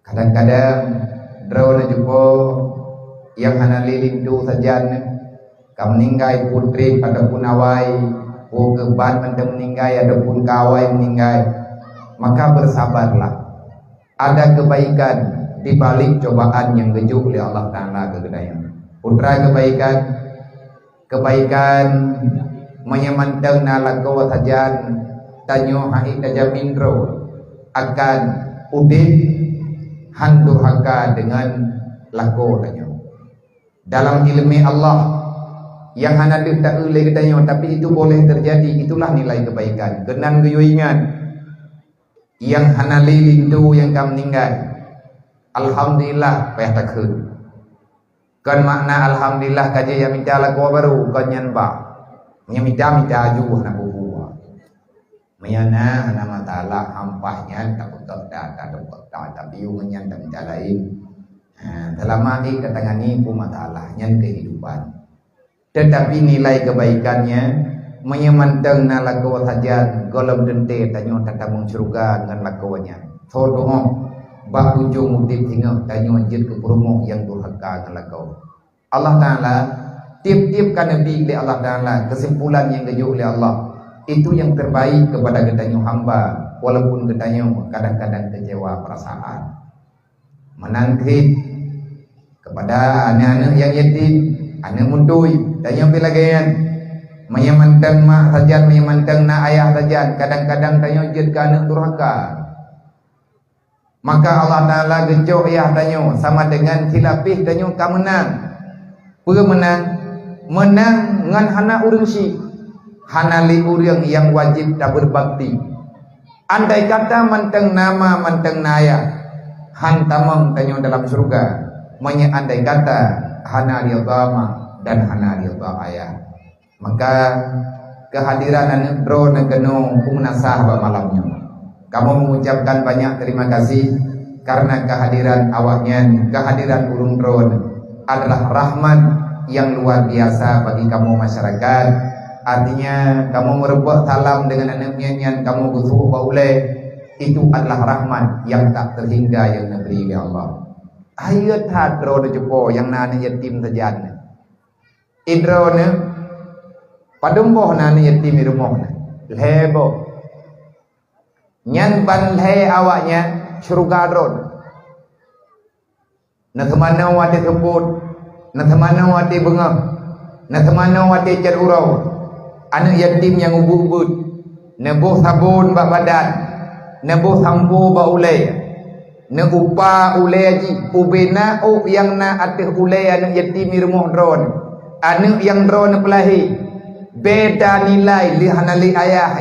Kadang-kadang droe neujupo nyang hana lé linto sajan nyoe, ka meuninggai peue treb ataupun awai, peue keuh ban mantong meuninggai ataupun ka awai meuninggai, maka bersabarlah. Ada kebaikan di balik cobaan nyang geujok lé Allah Taala keu geutanyoe. Peue treuk kebaikan, kebaikan meunyoe mantong na lakoe sajan, tanyoe hana tajamin droe akan udeb hán durhaka deungon lakoe tanyoe. Dalam ileumé Allah nyang hana deuh taeu lé geutanyoe, tapi itu boleh terjadi, itulah nilai kebaikan. Keunan geuyue ingat, nyang hana lé linto nyang ka meuninggai. Alhamdulillah, payah takheun. Kon makna alhamdulillah ka jeuet mita lakoe barô, kon nyan bah. Nyang mita-mita aju hana peue-peue. Meunyoe na hana masalah, hampah nyan tapeugah that, tapeugah that, tapi ngon nyan tamita laén. Ha, seulama ék tatangani peue masalah, nyan kehidupan. Tetapi nilai kebaikannya, meunyoe mantong na lakoe sajan, gohlom teuntée tanyoe tatamong syeuruga ngon lakoe nyan. Soe tuoh, bak ujong udeb singoh tanyoe jeuet keu peurumoh nyang durhaka ngon lakoe. Allah Taala, tieb-tieb ka neubi lé Allah Taala, keusimpulan nyang geujok lé Allah, itu yang terbaik kepada geutanyoe hamba, walaupun geutanyoe kadang-kadang keucewa perasaan. Meunan cit kepada aneuk-aneuk nyang yatim, aneuk meutui, tanyoe pih lagée nyan. Meunyoe mantong mak sajan, meunyoe mantong na ayah sajan, kadang-kadang tanyoe jeuet keu aneuk durhaka. Maka Allah Taala geucok yah tanyoe sama dengan silapéh tanyoe ka meunang. Peue meunang? Meunang ngon hana ureuëng syik. hana lé ureuëng nyang wajéb tabeurbakti. Andai kata mantong na ma, mantong na ayah, han tamong tanyoe dalam syeuruga, meunyoe andai kata hana ridha ma dan hana ridha ayah. Maka, keuhadiran aneuëk droeneuh keunoe peumeunasah bak malam nyoe. Kamoe mengucapkan banyak terima kasih karena kehadiran awaknyan, kehadiran ureuëng droeneuh adalah rahmat yang luar biasa bagi kamoe masyarakat. Artinya, kamoe meureumpok salam deungon aneuëk miet nyan kamoe geusuek bak ulée, itu adalah rahmat yang tak terhingga yang neubri lé Allah. Hayeue that droeneuh cupo nyang na aneuëk yatim sajan. Idroeneuh, padum boh na aneuëk yatim i rumoh na? Lhée boh. Nyan ban lhée awaknyan syeuruga droeneuh. Na teumanoe watée seupôt, na teumanoe watée beungoh, na teumanoe watée cot uroe. Aneuëk yatim nyang ubeuet-ubeuet, neuboh sabon bak badan, neuboh sampo bak ulée, neuupa ulée jih, ubé na ôk nyang na ateueh ulée aneuëk yatim i rumoh droeneuh, aneuëk nyang droeneuh peulahé, beda nilai lé hana lé ayah.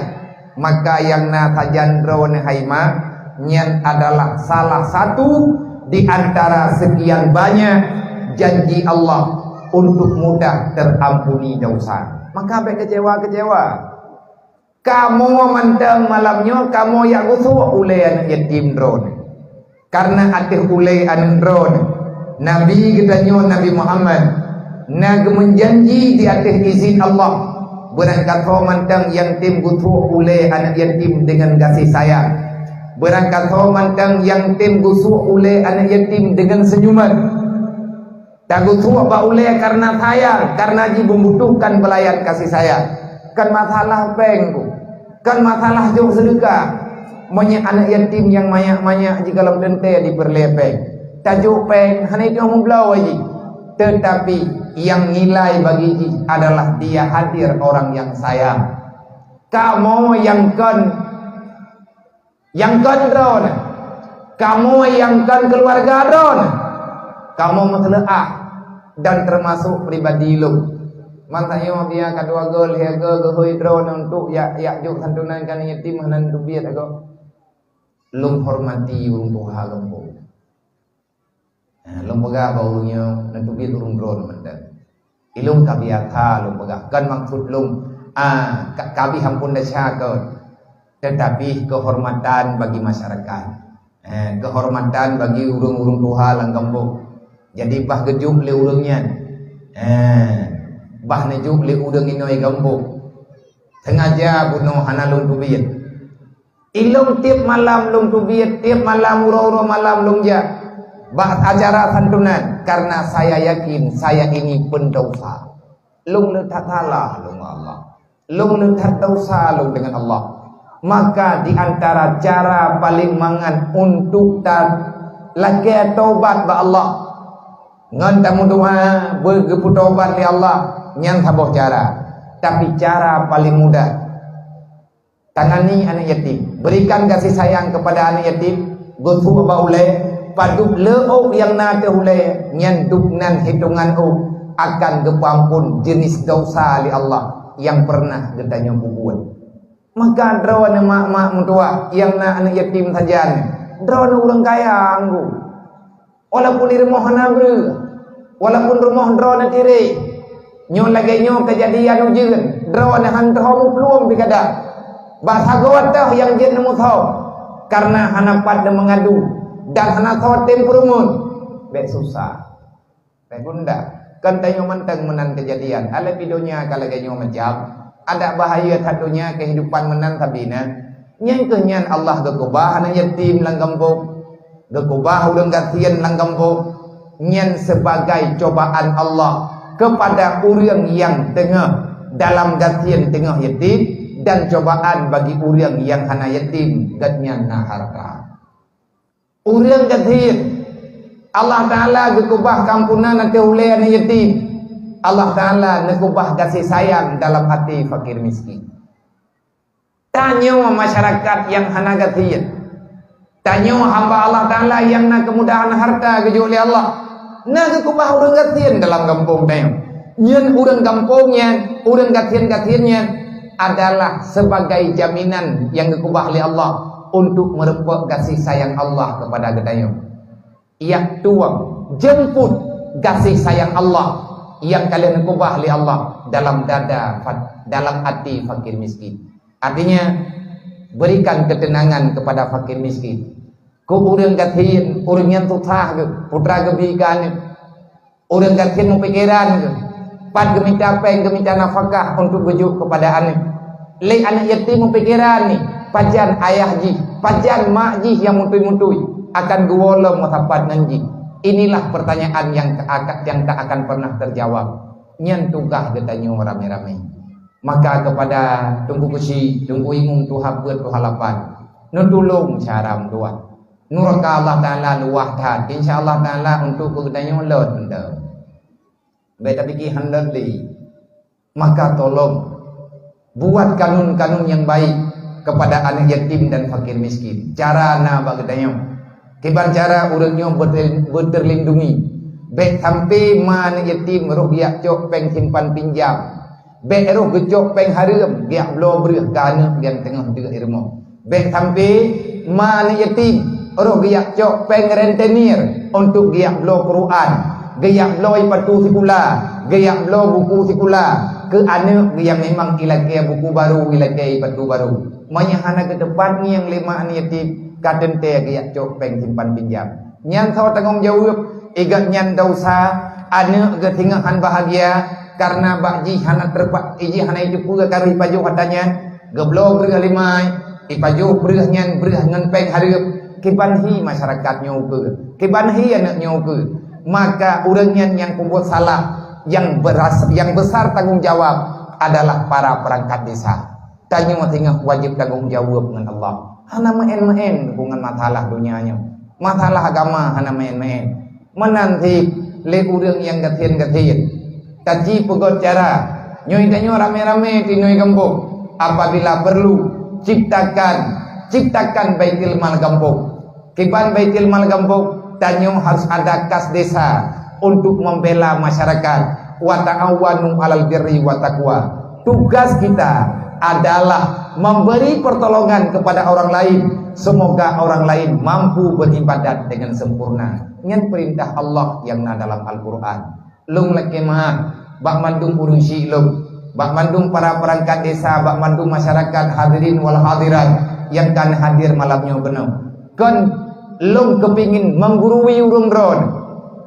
Maka nyang na sajan droeneuh hai ma, nyan adalah salah satu di antara sekian banyak janji Allah untuk mudah terampuni dosa. Maka bék kecewa-kecewa. Kamoe mantong malam nyoe kamoe jak geusuek ulée aneuëk yatim droeneuh. Karena ateueh ulée aneuëk droeneuh, Nabi geutanyoe Nabi Muhammad na geumeujanji di ateueh izin Allah, beurangkasoe mantong nyang tem geusuek ulée aneuëk yatim deungon gaséh sayang. Beurangkasoe mantong nyang tem geusuek ulée aneuëk yatim deungon seunyuman. Tageusuek bak ulée kareuna sayang, kareuna jimeubutuhkan beulayan kasih sayang. Kon masalah péng ku, kon masalah jok seudeukah. Meunyoe aneuëk yatim nyang manyak-manyak jikalon teuntée dipeureulée péng, tajok péng hana jitueng meubloe jih. Teutapi nyang nilai bagi jih adalah dia hadir orang yang sayang. Kamoe nyang kon Nyang kon droeneuh, kamoe nyang kon keuluwarga droeneuh, kamoe meuseuleuah dan teumasok pribadi lôn. Man tanyoe biya ka dua goe lhée goe geuhôi droeneuh untuk jak, jak jok santunan keu yatim hana teubiet agoe. Lôn hormati ureuëng tuha gampông. Ha, lôn peugah bak ureuëng nyoe neuteubiet ureuëng droeneuh mantong. Ilôn ka biasa lôn peugah, kon maksud lôn, a, ka, ka bih amphon desya kon, teutapi keuhormatan bagi masyarakat. Ha, keuhormatan bagi ureuëng-ureuëng tuha lam gampông. Jadi bah geujok lé ureuëng nyan. Ha, bah neujok lé ureuëng inong gampông. Sengaja bunoe hana lôn teubiet. Ilôn tieb malam lôn teubiet, tieb malam uroe-uroe malam lôn jak bak acara santunan, kareuna saya yakin saya ini pendosa. Lôn le that salah lôn ngon Allah. Lôn le that dosa lôn deungon Allah. Maka di antara cara paleng mangat untuk ta lakée tobat bak Allah, ngon tameudoa beugeupeutobat lé Allah, nyan saboh cara. Tapi cara paleng mudah, tangani aneuk yatim. Berikan kasih sayang kepada aneuk yatim. Geusuek bak ulée, padub le ôk nyang na ateueh ulée, nyan dub nan hitongan ôk akan geupeuamphon jeunèh desya lé Allah nyang peureunah geutanyoe peubuet. Maka droeneuh mak-mak meutuwah nyang na aneuk yatim sajan, droeneuh ureuëng kaya anggô. Walaupun di rumoh hana breueh, walaupun rumoh droeneuh tireh, nyoe lagée nyoe keujadian ujeuen, droeneuh han teuho muplueng pih kadang. Bak sagoe teuh nyang jeuet neumusoe, kareuna hana pat neumeungadu dan hana soe tem peurumoh. Bék susah. Bék gundah. Kon tanyoe mantong meunan keujadian. Alah pih donya ka lagée nyoe macam. Adak bahaya that donya keuhidupan meunan sabe na. Nyang keuh nyan Allah geukeubah aneuk yatim lam gampông. Geukeubah ureuëng gasien lam gampông, nyan sebagai cobaan Allah kepada ureuëng nyang teungoh dalam gasien teungoh yatim, dan cobaan bagi ureuëng nyang hana yatim, gobnyan na hareuta. Ureuëng gasien, Allah Taala geukeubah keampunan ateueh ulée aneuk yatim. Allah Taala neukeubah gaséh sayang dalam até fakir miskin. Tanyoe masyarakat nyang hana gasien. Tanyoe hamba Allah Taala nyang na keumudahan hareuta geujok lé Allah. Na geukeubah ureuëng gasien dalam gampông tanyoe. Nyan ureuëng gampông nyan, ureuëng gasien-gasien nyan, adalah sebagai jaminan nyang geukeubah lé Allah untuk meureumpok gaséh sayang Allah keupada geutanyoe. Yak tuang jeumput gaséh sayang Allah nyang ka lheueh neukeubah lé Allah dalam dada fa-, dalam até fakir miskin. Artinya, berikan ketenangan kepada fakir miskin. Keu ureuëng gasien, ureuëng nyang susah geuh, putra geubi keu aneuk. Ureuëng gasien meupikeran geuh, pat geumita péng, geumita nafakah untuk geujok keupada aneuk. Lé aneuk yatim meupikeran ni, pajan ayah jih, pajan mak jih nyang mutui-mutui akan geuwoe lom meusapat ngon jih. Inilah pertanyaan nyang ka-, aka-, nyang tak akan pernah terjawab. Nyan tugaih geutanyoe ramé-ramé. Maka keupada Teungku Keuchik, Teungku Imum, tuha peuet, tuha lapan, neutulông syedara meutuah. Nuraka Allah Taala luwah that. Insya Allah Taala untuk keu geutanyoe lôn teuntèe. Bèk tapike hán lôn lé. Maka tolong buat kanun-kanun nyang baik keupada aneuk yatim dan fakir miskin. Cara na bak geutanyoe. Kiban cara ureuëng nyoe beuter-, beuterlindungi. Bèk sampai ma aneuk yatim roh geujak cok péng simpan pinjam. Bèk roh geucok péng hareuem geujak bloe breueh keu aneuk nyang teungoh deuek i rumoh. Bèk sampai ma aneuk yatim roh geujak cok péng rentenir untuk geujak bloe Quran, geujak bloe ipatu sikula, geujak bloe buku sikula keu aneuk nyang memang ilakèe buku baru, ilakèe ipatu baru. Meunyoe hana geuteupat ngieng lé ma aneuk yatim, ka teuntèe geujak cok péng simpan pinjam. Nyan soe tanggong jaweueb, i gobnyan desya, aneuk geuh singoh hán bahagia, kareuna bak jih hana teupa-, i jih hana iteupeue ka rôh ipajoh atra nyan, geubloe breueh lé ma, ipajoh breueh nyan breueh ngon péng hareuem, kiban hi masyarakat nyoe ukeue, kiban hi aneuk nyoe ukeue. Maka ureuëng nyan nyang peubuet salah, nyang beras-, nyang besar tanggong jawab adalah para perangkat desa. Tanyoe singoh wajéb tanggong jaweueb ngon Allah. Hana meu'én-meu'én ngon masalah donya nyoe. Masalah agama hana meu'én-meu'én. Meunan cit lé ureuëng nyang gasien-gasien. Taci peugöt cara. Nyoe tanyoe ramé-ramé tinoe gampông. Apabila perlu, ciptakan, ciptakan Baitul Mal gampông. Kiban Baitul Mal gampông, tanyoe harus ada kas desa untuk membela masyarakat. Wa ta'awanu 'alal birri wa taqwa. Tugas kita adalah memberi pertolongan kepada orang lain, semoga orang lain mampu beribadat dengan sempurna. Nyan perintah Allah nyang na dalam Al-Quran. Lôn lakèe meu'ah bak mandum ureuëng syik lôn, bak mandum para perangkat desa, bak mandum masyarakat hadirin wal hadirat nyang ka hadir malam nyoe keunoe. Kon lôn keupingin menggurui ureuëng droeneuh.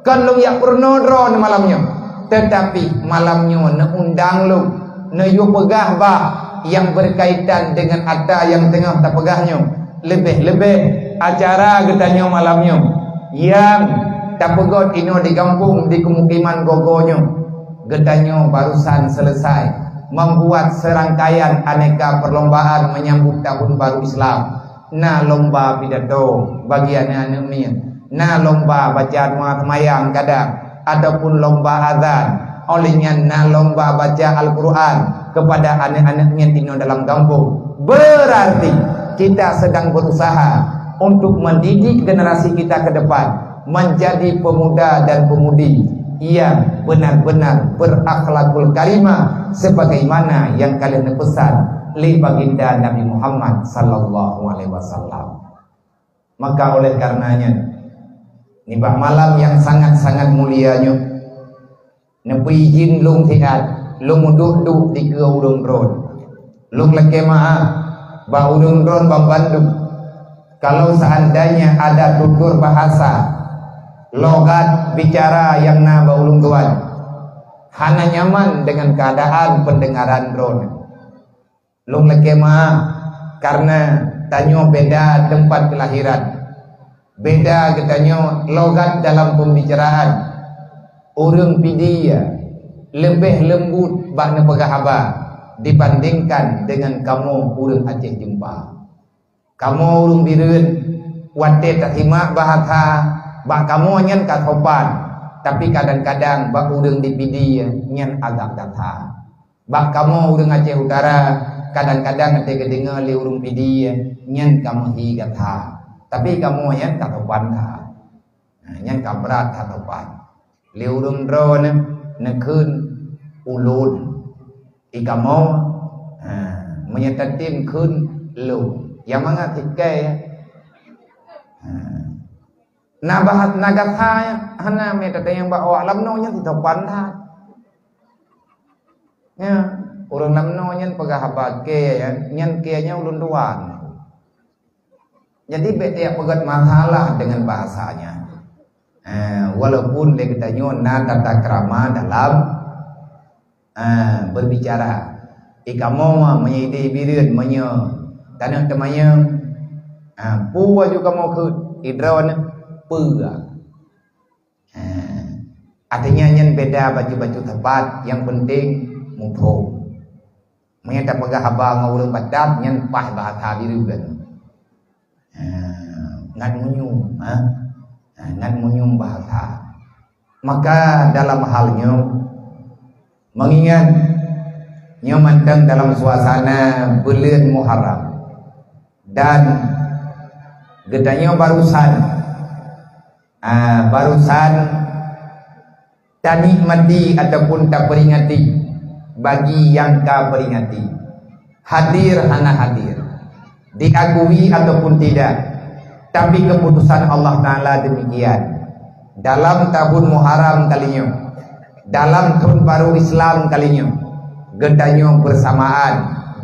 Kon lôn jak peurunoe droeneuh malam nyoe. Teutapi malam nyoe neuundang lôn, neuyue peugah bah nyang berkaitan dengan atra nyang teungoh tapeugah nyoe. Leubeh-leubeh acara geutanyoe malam nyoe nyang tapeugöt inoe di gampông di keumukiman gogo nyoe. Geutanyoe barusan selesai membuat serangkaian aneka perlombaan menyambut tahun baru Islam. Na lomba pidato bagi aneuk-aneuk miet, na lomba baca doa seumayang kadang, ataupun lomba azan. Óh lheueh nyan na lomba baca Al-Quran kepada aneuk-aneuk miet inoe dalam gampông. Berarti kita sedang berusaha untuk mendidik generasi kita ke depan menjadi pemuda dan pemudi yang benar-benar berakhlakul karimah sebagaimana yang ka lheueh neupesan lé Baginda Nabi Muhammad sallallahu alaihi wasallam. Maka oleh karenanya, nibak malam yang sangat-sangat mulia nyoe, neupeuijin lôn siat lôn meuduek-duek dikeue ureuëng droeneuh. Lôn lakèe meu'ah bak ureuëng droeneuh banmandum. Kalau seandainya ada tutur bahasa, logat bicara nyang na bak ulôn tuan, hana nyaman dengan keadaan pendengaran droeneuh. Lôn lakèe meu'ah, kareuna tanyoe beda teumpat keulahiran. Beda geutanyoe logat dalam pembicaraan. Ureuëng Pidie leubeh leumbut bak neupeugah haba dibandingkan dengan kamoe ureuëng Aceh Jeumpa. Kamoe ureuëng Bireuen, watèe tasimak bahasa bak kamoe nyan ka sopan, tapi kadang-kadang bak ureuëng di Pidie nyan agak gata. Bak kamoe ureuëng Aceh Utara, kadang-kadang watèe geudeungoe lé ureuëng Pidie nyan ka meuhi gata. Tapi kamoe nyan ka sopan that. Ha, nyan ka brat that sopan. Lé ureuëng droeneuh neukheun ulôn. I kamoe, ha, Meunyoe tatem kheun lôn, nyang mangat sikai, ya. Ha. Na bahas, na gasa, ya. Hana, meunyoe tatanyong bak awak lam noe nyan sitopan that. Ya, ureuëng lam noe nyan peugah haba kèe, ya. Nyan kèe nyan ulôn tuan. Jadi, bèk tajak peugöt masalah deungon bahasa nyan. Eh, walaupun lé geutanyoe na tata krama dalam, eh, berbicara. Eh, kamoe meunyoe idéh Bireuen, meunyoe taneuk teumanyong, eh, peue aju kamoe kheun, idroe nyan peue. Eh, artinya nyan beda bacut-bacut teumpat, nyang penting muphom. Meunyoe tapeugah haba ngon ureuëng Batak, nyan paih bahasa Bireuen. Ha, ngat munyum, ha? Ha, ngat munyum bahasa. Maka dalam hal nyoe, mengingat nyoe mantong dalam suasana buleuen Muharram, dan geutanyoe barusan, ah, barusan tanikmati ataupun taperingati bagi nyang ka peringati, hadir hana hadir, diakui ataupun tidak, tapi keputusan Allah Taala demikian. Dalam tahun Muharram kali nyoe, dalam tahun baru Islam kali nyoe, geutanyoe bersamaan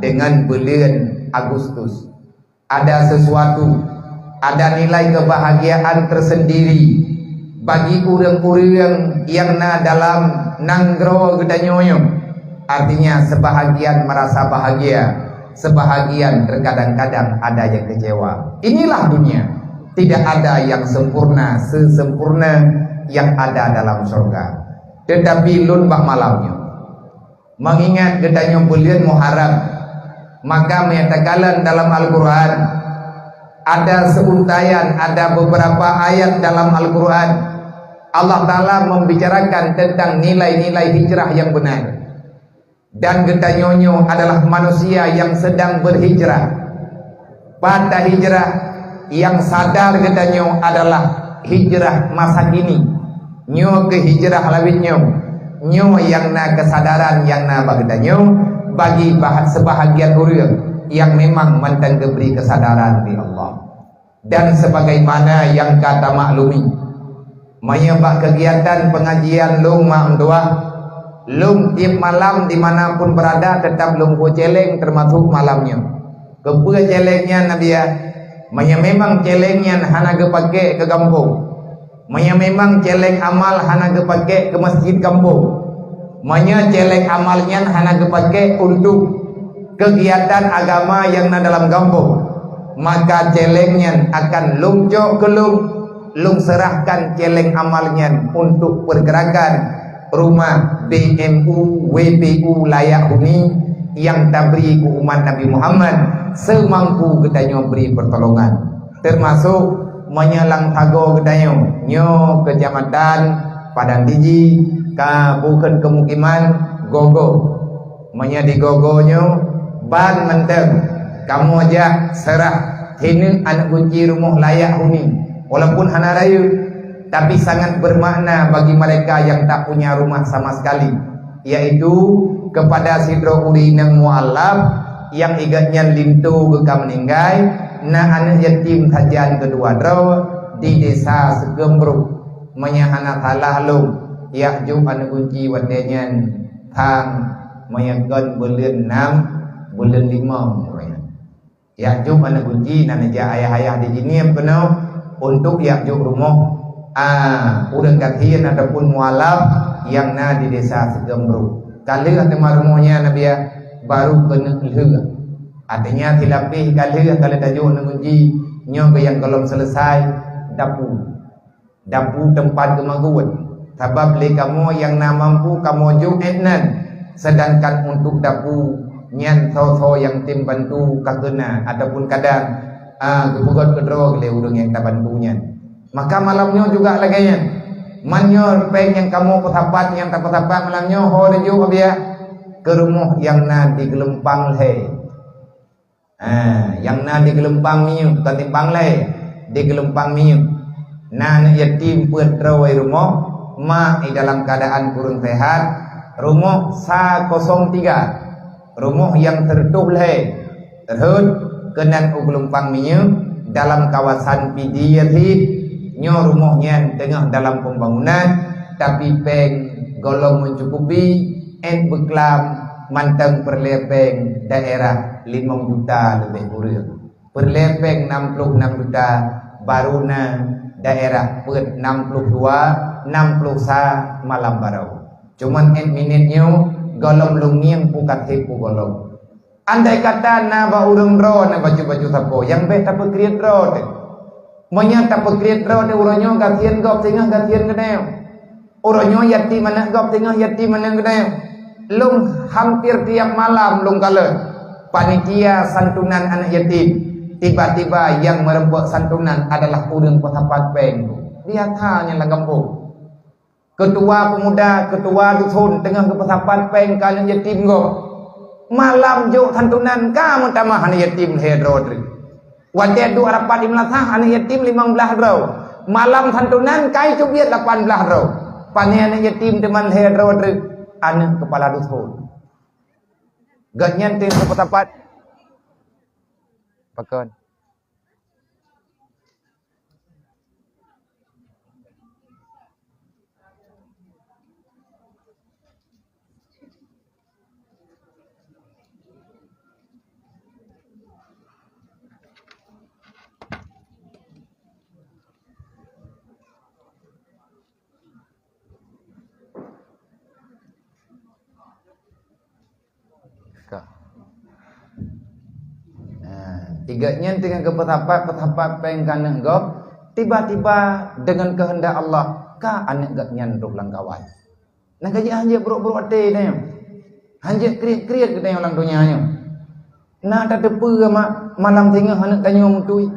dengan buleuen Agustus. Ada sesuatu, ada nilai kebahagiaan tersendiri bagi ureuëng-ureuëng nyang na dalam nanggroe geutanyoe nyoe. Artinya, sebahagian merasa bahagia, sebahagian terkadang-kadang ada yang kecewa. Inilah dunia. Tidak ada yang sempurna sesempurna yang ada dalam surga. Tetapi lôn bak malam nyoe, mengingat geutanyoe buleuen Muharram, maka meunyoe takalon dalam Al-Quran, ada seuntaian, ada beberapa ayat dalam Al-Quran, Allah Taala membicarakan tentang nilai-nilai hijrah yang benar. Dan geutanyoe nyoe adalah manusia yang sedang berhijrah. Pat tahijrah, nyang sadar geutanyoe adalah hijrah masa kini. Nyoe keuh hijrah lawét nyoe. Nyoe nyang na keusadaran nyang na bak geutanyoe, bagi bahat seubahagian ureuëng nyang memang mantong geubri keusadaran lé Allah. Dan sebagaimana nyang ka tamaklumi, meunyoe bak keugiatan peungajian lôn mak meutuwah, lôn tieb malam di mana pun beurada teutap lôn bôh céléng, teumasok malam nyoe. Keupeue céléng nyan, Nabi, ya? Meunyoe memang céléng nyan hana geupaké keu gampông, meunyoe memang céléng amal hana geupaké keu masjid gampông, meunyoe céléng amal nyan hana geupaké untuk keugiatan agama nyang na dalam gampông, maka céléng nyan akan lôn cok keu lôn, lôn seurahkan céléng amal nyan untuk peurgeurakan rumah B M U W P U Layak Huni nyang tabri keu umat Nabi Muhammad seumampu geutanyoe bri peurtolongan. Teumasok meunyoe lam sagoe geutanyoe, nyoe keucamatan Padang Tiji, ka bukon keumukiman Gogo. Meunyoe di Gogo nyoe, ban mantong kamoe jak seurah hineuk aneuk gunci rumoh Layak Huni, walaupun hana rayeuk, tapi sangat bermakna bagi mereka yang tak punya rumah sama sekali, yaitu kepada sidroe ureuëng inong mualaf nyang igat nyan linto geuh ka meuninggai, na aneuk yatim sajan keudua droe di Desa Seugeumbroe. Meunyoe hana salah lôn, jak jok aneuk gunci watée nyan sang, meunyoe kon buleuen nam, buleuen limong. Jak jok aneuk gunci, na neujak ayah-ayah di Jeunieb keunoe untuk jak jok rumoh, a, ureuëng gasien ataupun mualaf nyang na di Desa Seugeumbroe. Ka lheueh teuma rumoh nyan, Nabi, ya, baru keuneuk lheueh. Artinya, silapéh ka lheueh, ka lheueh tajok aneuk gunci, nyoe keuh nyang gohlom seuleusai, dapu. Dapu teumpat geumagun, sabab lé kamoe nyang na mampu kamoe jok ék nan, seudangkan untuk dapu nyan soe-soe nyang tem bantu ka keuna ataupun kadang, a, geupeugöt keudroe lé ureuëng nyang tabantu nyan. Maka malam nyoe juga lagée nyan. Man nyoe péng nyang kamoe peusapat, nyang tapeusapat malam nyoe, ho neujok, Abiya, keu rumoh nyang na di Geulumpang Lhée. Ha, nyang na di Geulumpang Minyeuk, bukan Simpang Lhée, di Geulumpang Minyeuk. Na aneuk yatim peuet droe rumoh, mak i dalam keuadaan kureueng seuhat, rumoh sa kosong tiga. Rumoh nyang sireutôh lhèe rhot keunan u Geulumpang Minyeuk dalam kawasan Pidie Reid. Nyoe rumoh nyan teungoh dalam pembangunan, tapi péng gohlom meucukupi, 'et beuklam mantong peureulèe péng daerah limong juta leubeh kureueng. Peureulèe péng nam ploh nam juta, barô na daerah peuet nam ploh dua, nam ploh sa malam baroe. Cuman 'et minét nyoe gohlom lôn ngieng peue ka sép peue gohlom. Andai kata na bak ureueng droe na bacut-bacut sapo, nyang bèk tapeukriet droe teuh. Meunyoe tapeukriet droe teuh uroe nyoe gasien gob singoh gasien geutanyoe. Uroe nyoe yatim aneuk gob singoh yatim aneuk geutanyoe. Lôn hampir tiap malam lôn kalon panitia santunan aneuk yatim. Tiba-tiba nyang meureumpok santunan adalah ureueng peusapat péng. Biasa nyan lam gampông. Keutua peumuda, keutua duson teungoh geupeusapat péng keu aneuk yatim gob. Malam jok santunan ka meutamah aneuk yatim lhèe droe treuk. Watèe duek rapat di meulasah aneuk yatim limong blaih droe. Malam santunan ka jiteubiet lapan blaih droe. Pané aneuk yatim teuma lhèe droe treuk, aneuk keupala duson. Gobnyan teungoh geupeusapat. Pakon? Ka. Nah, tiga nyan teungoh geupeusapat-peusapat péng keu aneuk gob, tiba-tiba deungon keuheundak Allah ka aneuk gobnyan rôh lam kawan. Nah, ka jeuet hanjeuet brok-brok até geutanyoe. Hanjeuet kriet-kriet geutanyoe lam donya nyoe. Na tateupeue ma-, malam singoh aneuk tanyoe meutui.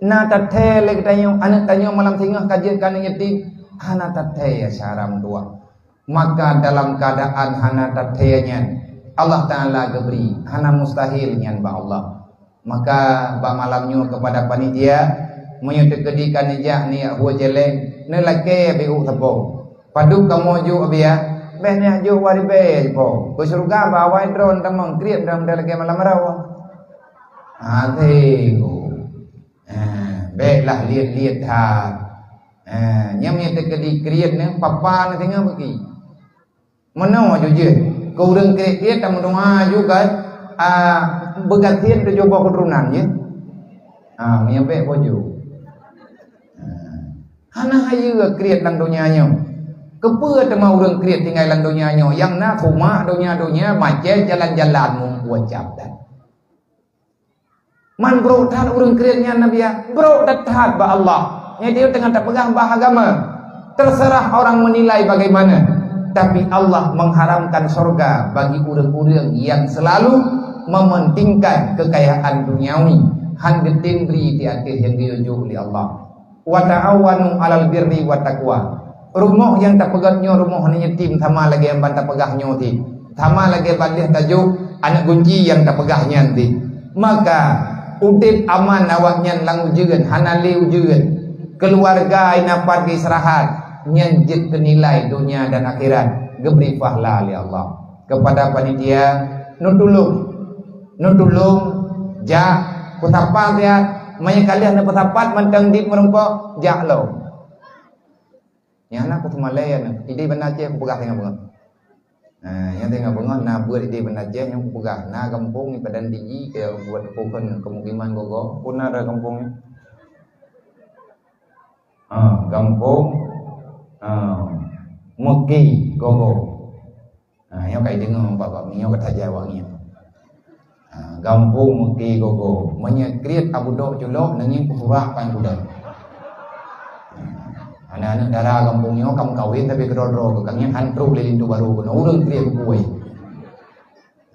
Na tathèe lé geutanyoe aneuk tanyoe malam singoh ka jeuet keu aneuk yatim. Hana tathèe syara meutuah. Maka dalam keuadaan hana tathèe nyan, Allah Taala geubri, hana mustahil nyan bak Allah. Maka bak malam nyoe keupada panitia, meunyoe teukeudi ka neujak neujak hue céléng, neulakèe beu sapo. Padub kamoe jok biya, bèk neujak jok wari bèe sapo. Keu syeuruga bak awai droe tamong kriet droe lakèe malam rawa. Até. Ha, bèklah liet-liet that. Ha, nyang meunyoe teukeudi kriet nyan papa na singoh beuki. Meunoe ju jeuet, keu ureueng kriet-kriet tameudoa ju kan, a, beugasien tujoh boh keuturonan jih. A, meunyoe bèk boh ju. A, hana hayeue kriet lam donya nyoe. Keupeue teuma ureueng kriet tinggai lam donya nyoe? Nyang na sumak donya-donya, macet jalan-jalan, muphom cap that. Man brok that ureueng kriet nyan, Nabi, ya, brok that-that bak Allah. Nyan dia teungoh tapeugah bah agama. Terserah orang menilai bagaimana, tapi Allah mengharamkan sorga bagi ureueng-ureueng yang selalu mementingkan kekayaan duniawi, han geutem bri di ateueh nyang geuyue jok lé Allah. "Wa ta'awanu 'alal birri wat taqwa." Rumoh nyang tapeugöt nyoe rumoh aneuk yatim sama lagèe ban tapeugah nyoe cit. Sama lagèe ban lheueh tajok aneuk gunci nyang tapeugah nyan cit. Maka udép aman awaknyan lam ujeuen, hana lé ujeuen. Keuluwarga na pat geuistirahat, nyan jeuet keu nilai donya dan akhirat, geubri pahala lé Allah. Keupada panitia, neutulông, neutulông jak peusapa siat. Meunyoe ka lheueh neupeusapat mantong dit meurumpok, jak lom. Nyang na kuteumé lé nyan, idéh Banda Aceh kupeugah teungoh beungoh. Nah, nyang teungoh beungoh na buet idéh Banda Aceh nyang kupeugah. Na gampông di Padang Tinggi ke buet pokon kemukiman gogo, pun na ada gampông nyan. Ah, gampông, ah, Meuki Gogo. Ha, nyoe ka ideungoe bak-bak nyoe ka tajak awak nyoe. Ha, gampông Meuki Gogo. Meunyoe kriet Abu Dok Culok, neungieng peusurak pan kuda. Ha, aneuk-aneuk dara gampông nyoe ka meukawen tapi keudroe-droe keu kang nyan han trok lé linto barô keunoe ureueng kriet bukui.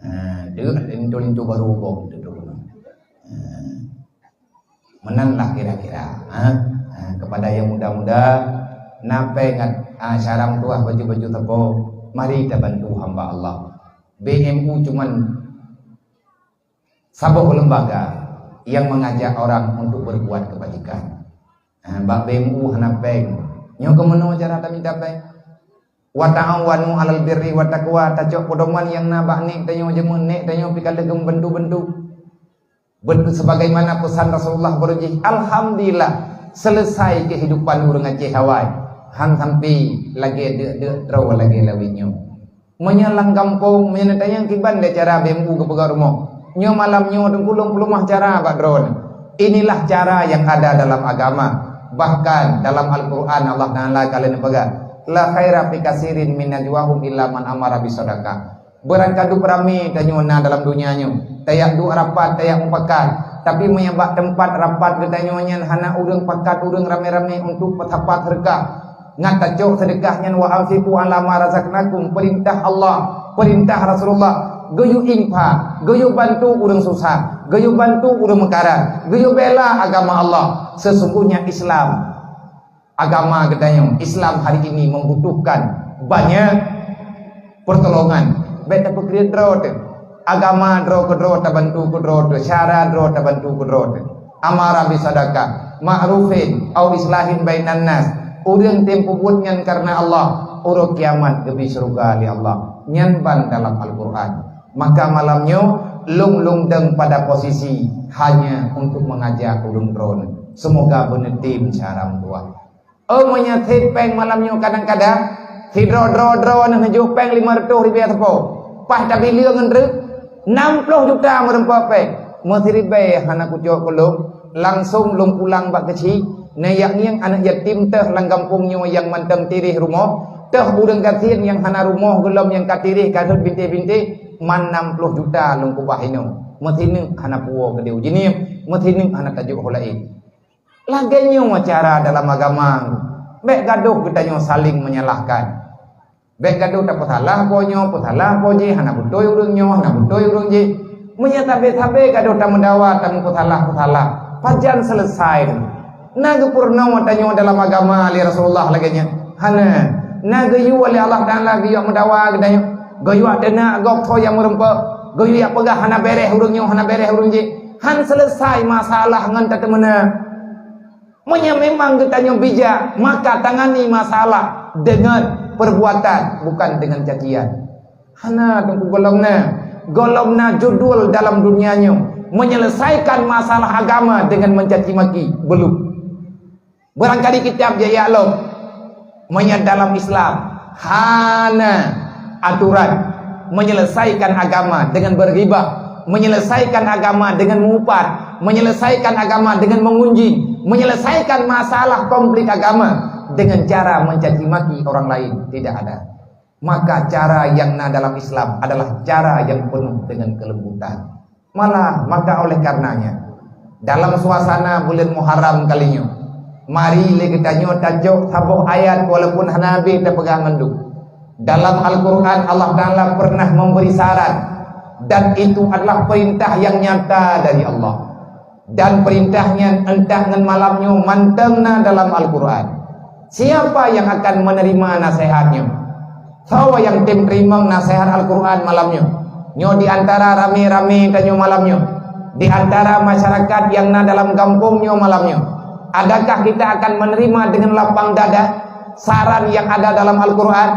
Ha, deuk linto-linto barô bong tu keunoe. Ha. Meunan lah kira-kira, ha? Ha, kepada yang muda-muda, na péng ngat, ha, syara meutuah baju-baju sapo, mari tabantu hamba Allah. B M U cuman saboh lembaga yang mengajak orang untuk berbuat kebajikan. Ha, bak B M U hana péng. Nyoe keuh meunoe cara taminta péng. "Wa ta'awanu 'alal birri wat taqwa," tacok peudoman nyang na bak nek tanyoe jameun, nek tanyoe pih ka lheueh geumeubeutu-beutu. Beutôi sebagaimana pesan Rasulullah baroe jih, alhamdulillah, selesai kehidupan ureuëng Aceh awai. Han sampai lagée deuk-deuk droe lagée lawét nyoe. Meunyoe lam gampông, meunyoe neutanyong kiban lé cara beumu geupeugah rumoh. Nyoe malam nyoe teungku lôn peuleumah cara bak droeneuh. Inilah cara yang ada dalam agama. Bahkan dalam Al-Quran Allah Taala ka lheueh neupeugah, "La khaira fi kasirin min najwahum illa man amara bisadaqah." Beurangkadup ramé tanyoe na dalam donya nyoe, tajak duek rapat, tajak mupakat. Tapi meunyoe bak teumpat rapat geutanyoe nyan hana ureuëng pakat ureuëng ramé-ramé untuk peusapat seudeukah, ngat tacok seudeukah nyan, "Wa anfiqu 'ala ma razaqnakum," peurintah Allah, peurintah Rasulullah, geuyue infak, geuyue bantu ureuëng susah, geuyue bantu ureuëng meukarat, geuyue bela agama Allah. Sesungguhnya Islam, agama geutanyoe, Islam hari ini membutuhkan banyak pertolongan. Bék tapeukriet droe teuh. Agama droe keudroe tabantu keudroe teuh, syara droe tabantu keudroe teuh. Amara bisadaqah, ma'rufin, au islahin bainan nas. Ureuëng tem peubuet nyan karena Allah, uroe kiamat geubri syeuruga lé Allah. Nyan ban dalam Al-Quran. Maka malam nyoe, lôn-lôn dong pada posisi hanya untuk mengajak ureuëng droeneuh. Semoga beuneutem syara meutuah. Oh, meunyoe sép péng malam nyoe kadang-kadang, sidroe droe-droe neuh neujok péng limong reutôh ribée sapo. Paih tabi lé ngon treuk, nam ploh juta meurumpok péng. Meusiribée hana kucok keu lôn, langsong lôn pulang bak keuchik, neujak ngieng aneuëk yatim teuh lam gampông nyoe nyang mantong tiréh rumoh, teuh ureuëng gasien nyang hana rumoh gohlom nyang ka tiréh ka rhot bintéh-bintéh, man nam ploh juta lôn keubah inoe. Meusineuk hana puwoe keudéh u Jeunieb, meusineuk hana tajok ho laén. Lagée nyoe cara dalam agama. Bék gadôh geutanyoe saling menyalahkan. Bék gadôh tapeusalah po nyoe, peusalah po jih, hana beutôi ureuëng nyoe, hana beutôi ureuëng jih. Meunyoe sabe-sabe gadôh tameudawa, tameupeusalah-peusalah, pajan selesai teuma? Na geupeurunoe tanyoe dalam agama lé Rasulullah lagée nyan? Hana. Na geuyue lé Allah Taala geuyue meudawa geutanyoe? Geuyue teunak gob soe nyang meurumpok, geuyue peugah hana béreh ureuëng nyoe, hana béreh ureuëng jih. Han selesai masalah ngon tateumeunak. Meunyoe memang geutanyoe bijak, maka tangani masalah deungon perbuatan, bukan deungon cacian. Hana teungku gohlom na. Gohlom na judul dalam dunia nyoe, menyelesaikan masalah agama deungon mencaci maki. Belum. Barangkali kitab jaya lom. Meunyoe dalam Islam hana aturan menyelesaikan agama dengan berghibah, menyelesaikan agama dengan mengupat, menyelesaikan agama dengan mengunjing, menyelesaikan masalah konflik agama dengan cara mencaci maki orang lain, tidak ada. Maka cara yang na dalam Islam adalah cara yang penuh dengan kelembutan. Malah, maka oleh karenanya, dalam suasana bulan Muharram kali nyoe, mari lé geutanyoe tajok saboh ayat walaupun hana habéh tapeugah mandum. Dalam Al-Quran, Allah Taala pernah memberi syarat, dan itu adalah perintah yang nyata dari Allah. Dan perintah nyan euntak ngon malam nyoe mantong na dalam Al-Quran. Siapa yang akan menerima nasihat nyoe? Soe nyang tem teurimong naseuhat Al-Quran malam nyoe? Nyoe di antara ramé-ramé tanyoe malam nyoe, di antara masyarakat nyang na dalam gampông nyoe malam nyoe, adakah kita akan menerima dengan lapang dada saran yang ada dalam Al-Quran?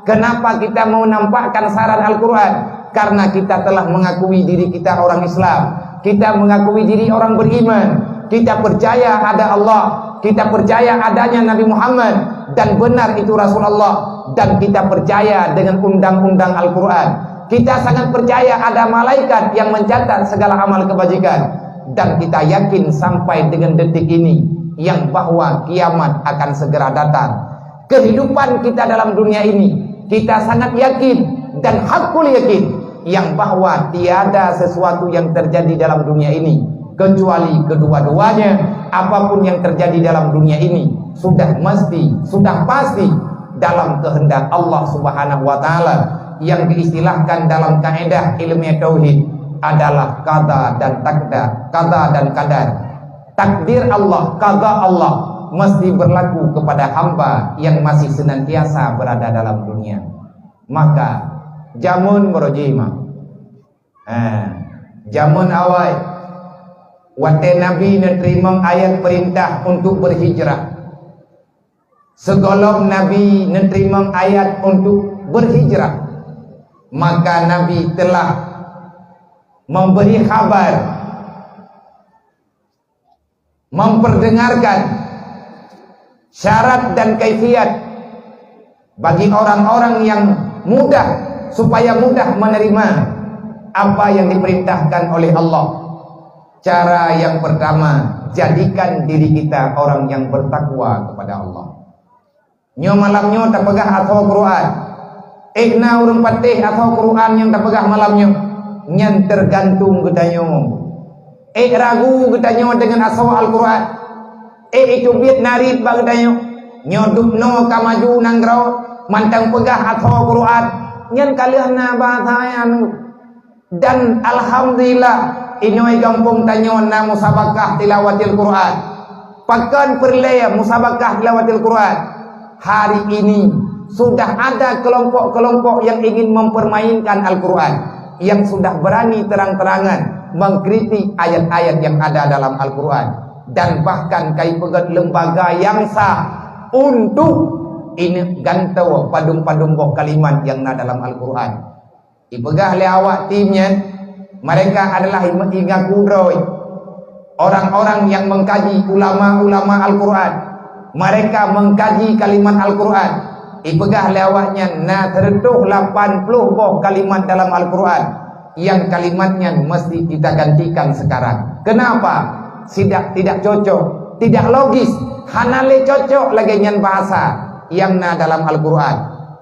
Kenapa kita mau nampakkan saran Al-Quran? Karena kita telah mengakui diri kita orang Islam. Kita mengakui diri orang beriman. Kita percaya ada Allah. Kita percaya adanya Nabi Muhammad dan benar itu Rasulullah. Dan kita percaya dengan undang-undang Al-Quran. Kita sangat percaya ada malaikat yang mencatat segala amal kebajikan. Dan kita yakin sampai dengan detik ini yang bahwa kiamat akan segera datang. Kehidupan kita dalam dunia ini, kita sangat yakin dan hakul yakin yang bahwa tiada sesuatu yang terjadi dalam dunia ini kecuali kedua-duanya, apapun yang terjadi dalam dunia ini sudah mesti, sudah pasti dalam kehendak Allah Subhanahu wa Taala, yang diistilahkan dalam kaedah ilmiah tauhid adalah qada dan takda, qada dan qadar. Takdir Allah, qada Allah mesti berlaku kepada hamba yang masih senantiasa berada dalam dunia. Maka, jameun baroe jih mah. Ha, jameun awai, watée Nabi neuteurimong ayat peurintah untuk berhijrah, Sigohlom Nabi neuteurimong ayat untuk berhijrah, maka Nabi telah memberi khabar, memperdengarkan syarat dan kaifiat bagi orang-orang yang mudah, supaya mudah menerima apa yang diperintahkan oleh Allah. Cara yang pertama, jadikan diri kita orang yang bertakwa kepada Allah. Nyoe malam nyoe tapeugah asoe Quran. Ék na ureuëng patéh asoe Quran nyang tapeugah malam nyoe? Nyan teugantung geutanyoe. Ék ragu geutanyoe deungon asoe Al-Quran? Ék iteubiet narit bak geutanyoe? Nyoe dubnoe ka maju nanggroe, mantong peugah asoe Quran, nyan ka lheueh na bahasa nyan. Dan alhamdulillah, inoe gampông tanyoe na musabakah tilawatil Quran. Pakon peureulée musabakah tilawatil Quran? Hari ini sudah ada kelompok-kelompok yang ingin mempermainkan Al-Quran, yang sudah berani terang-terangan mengkritik ayat-ayat yang ada dalam Al-Quran, dan bahkan ka ipeugét lembaga yang sah untuk ineuk gantoe padum-padum boh kalimat yang na dalam Al-Quran. Ipeugah lé awak tim nyan, mereka adalah ingaku droe, orang-orang yang mengkaji ulama-ulama Al-Quran. Mereka mengkaji kalimat Al-Quran. Ipeugah lé awak nyan na seratus lapan puluh boh kalimat dalam Al-Quran, yang kalimat nyan mesti kita gantikan sekarang. Kenapa? Tidak, tidak cocok, tidak logis, hana lé cocok lagée nyan bahasa yang na dalam Al-Quran.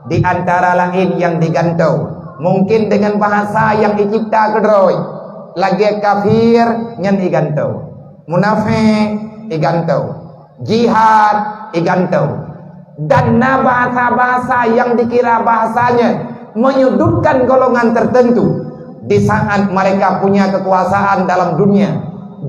Di antara laén nyang digantoe, mungkin deungon bahasa nyang icipta keudroe, lagée kafir nyan igantoe, munafék igantoe, jihad igantoe, dan na bahasa-bahasa nyang dikira bahasanya menyudutkan golongan tertentu di saat mereka punya kekuasaan dalam dunia.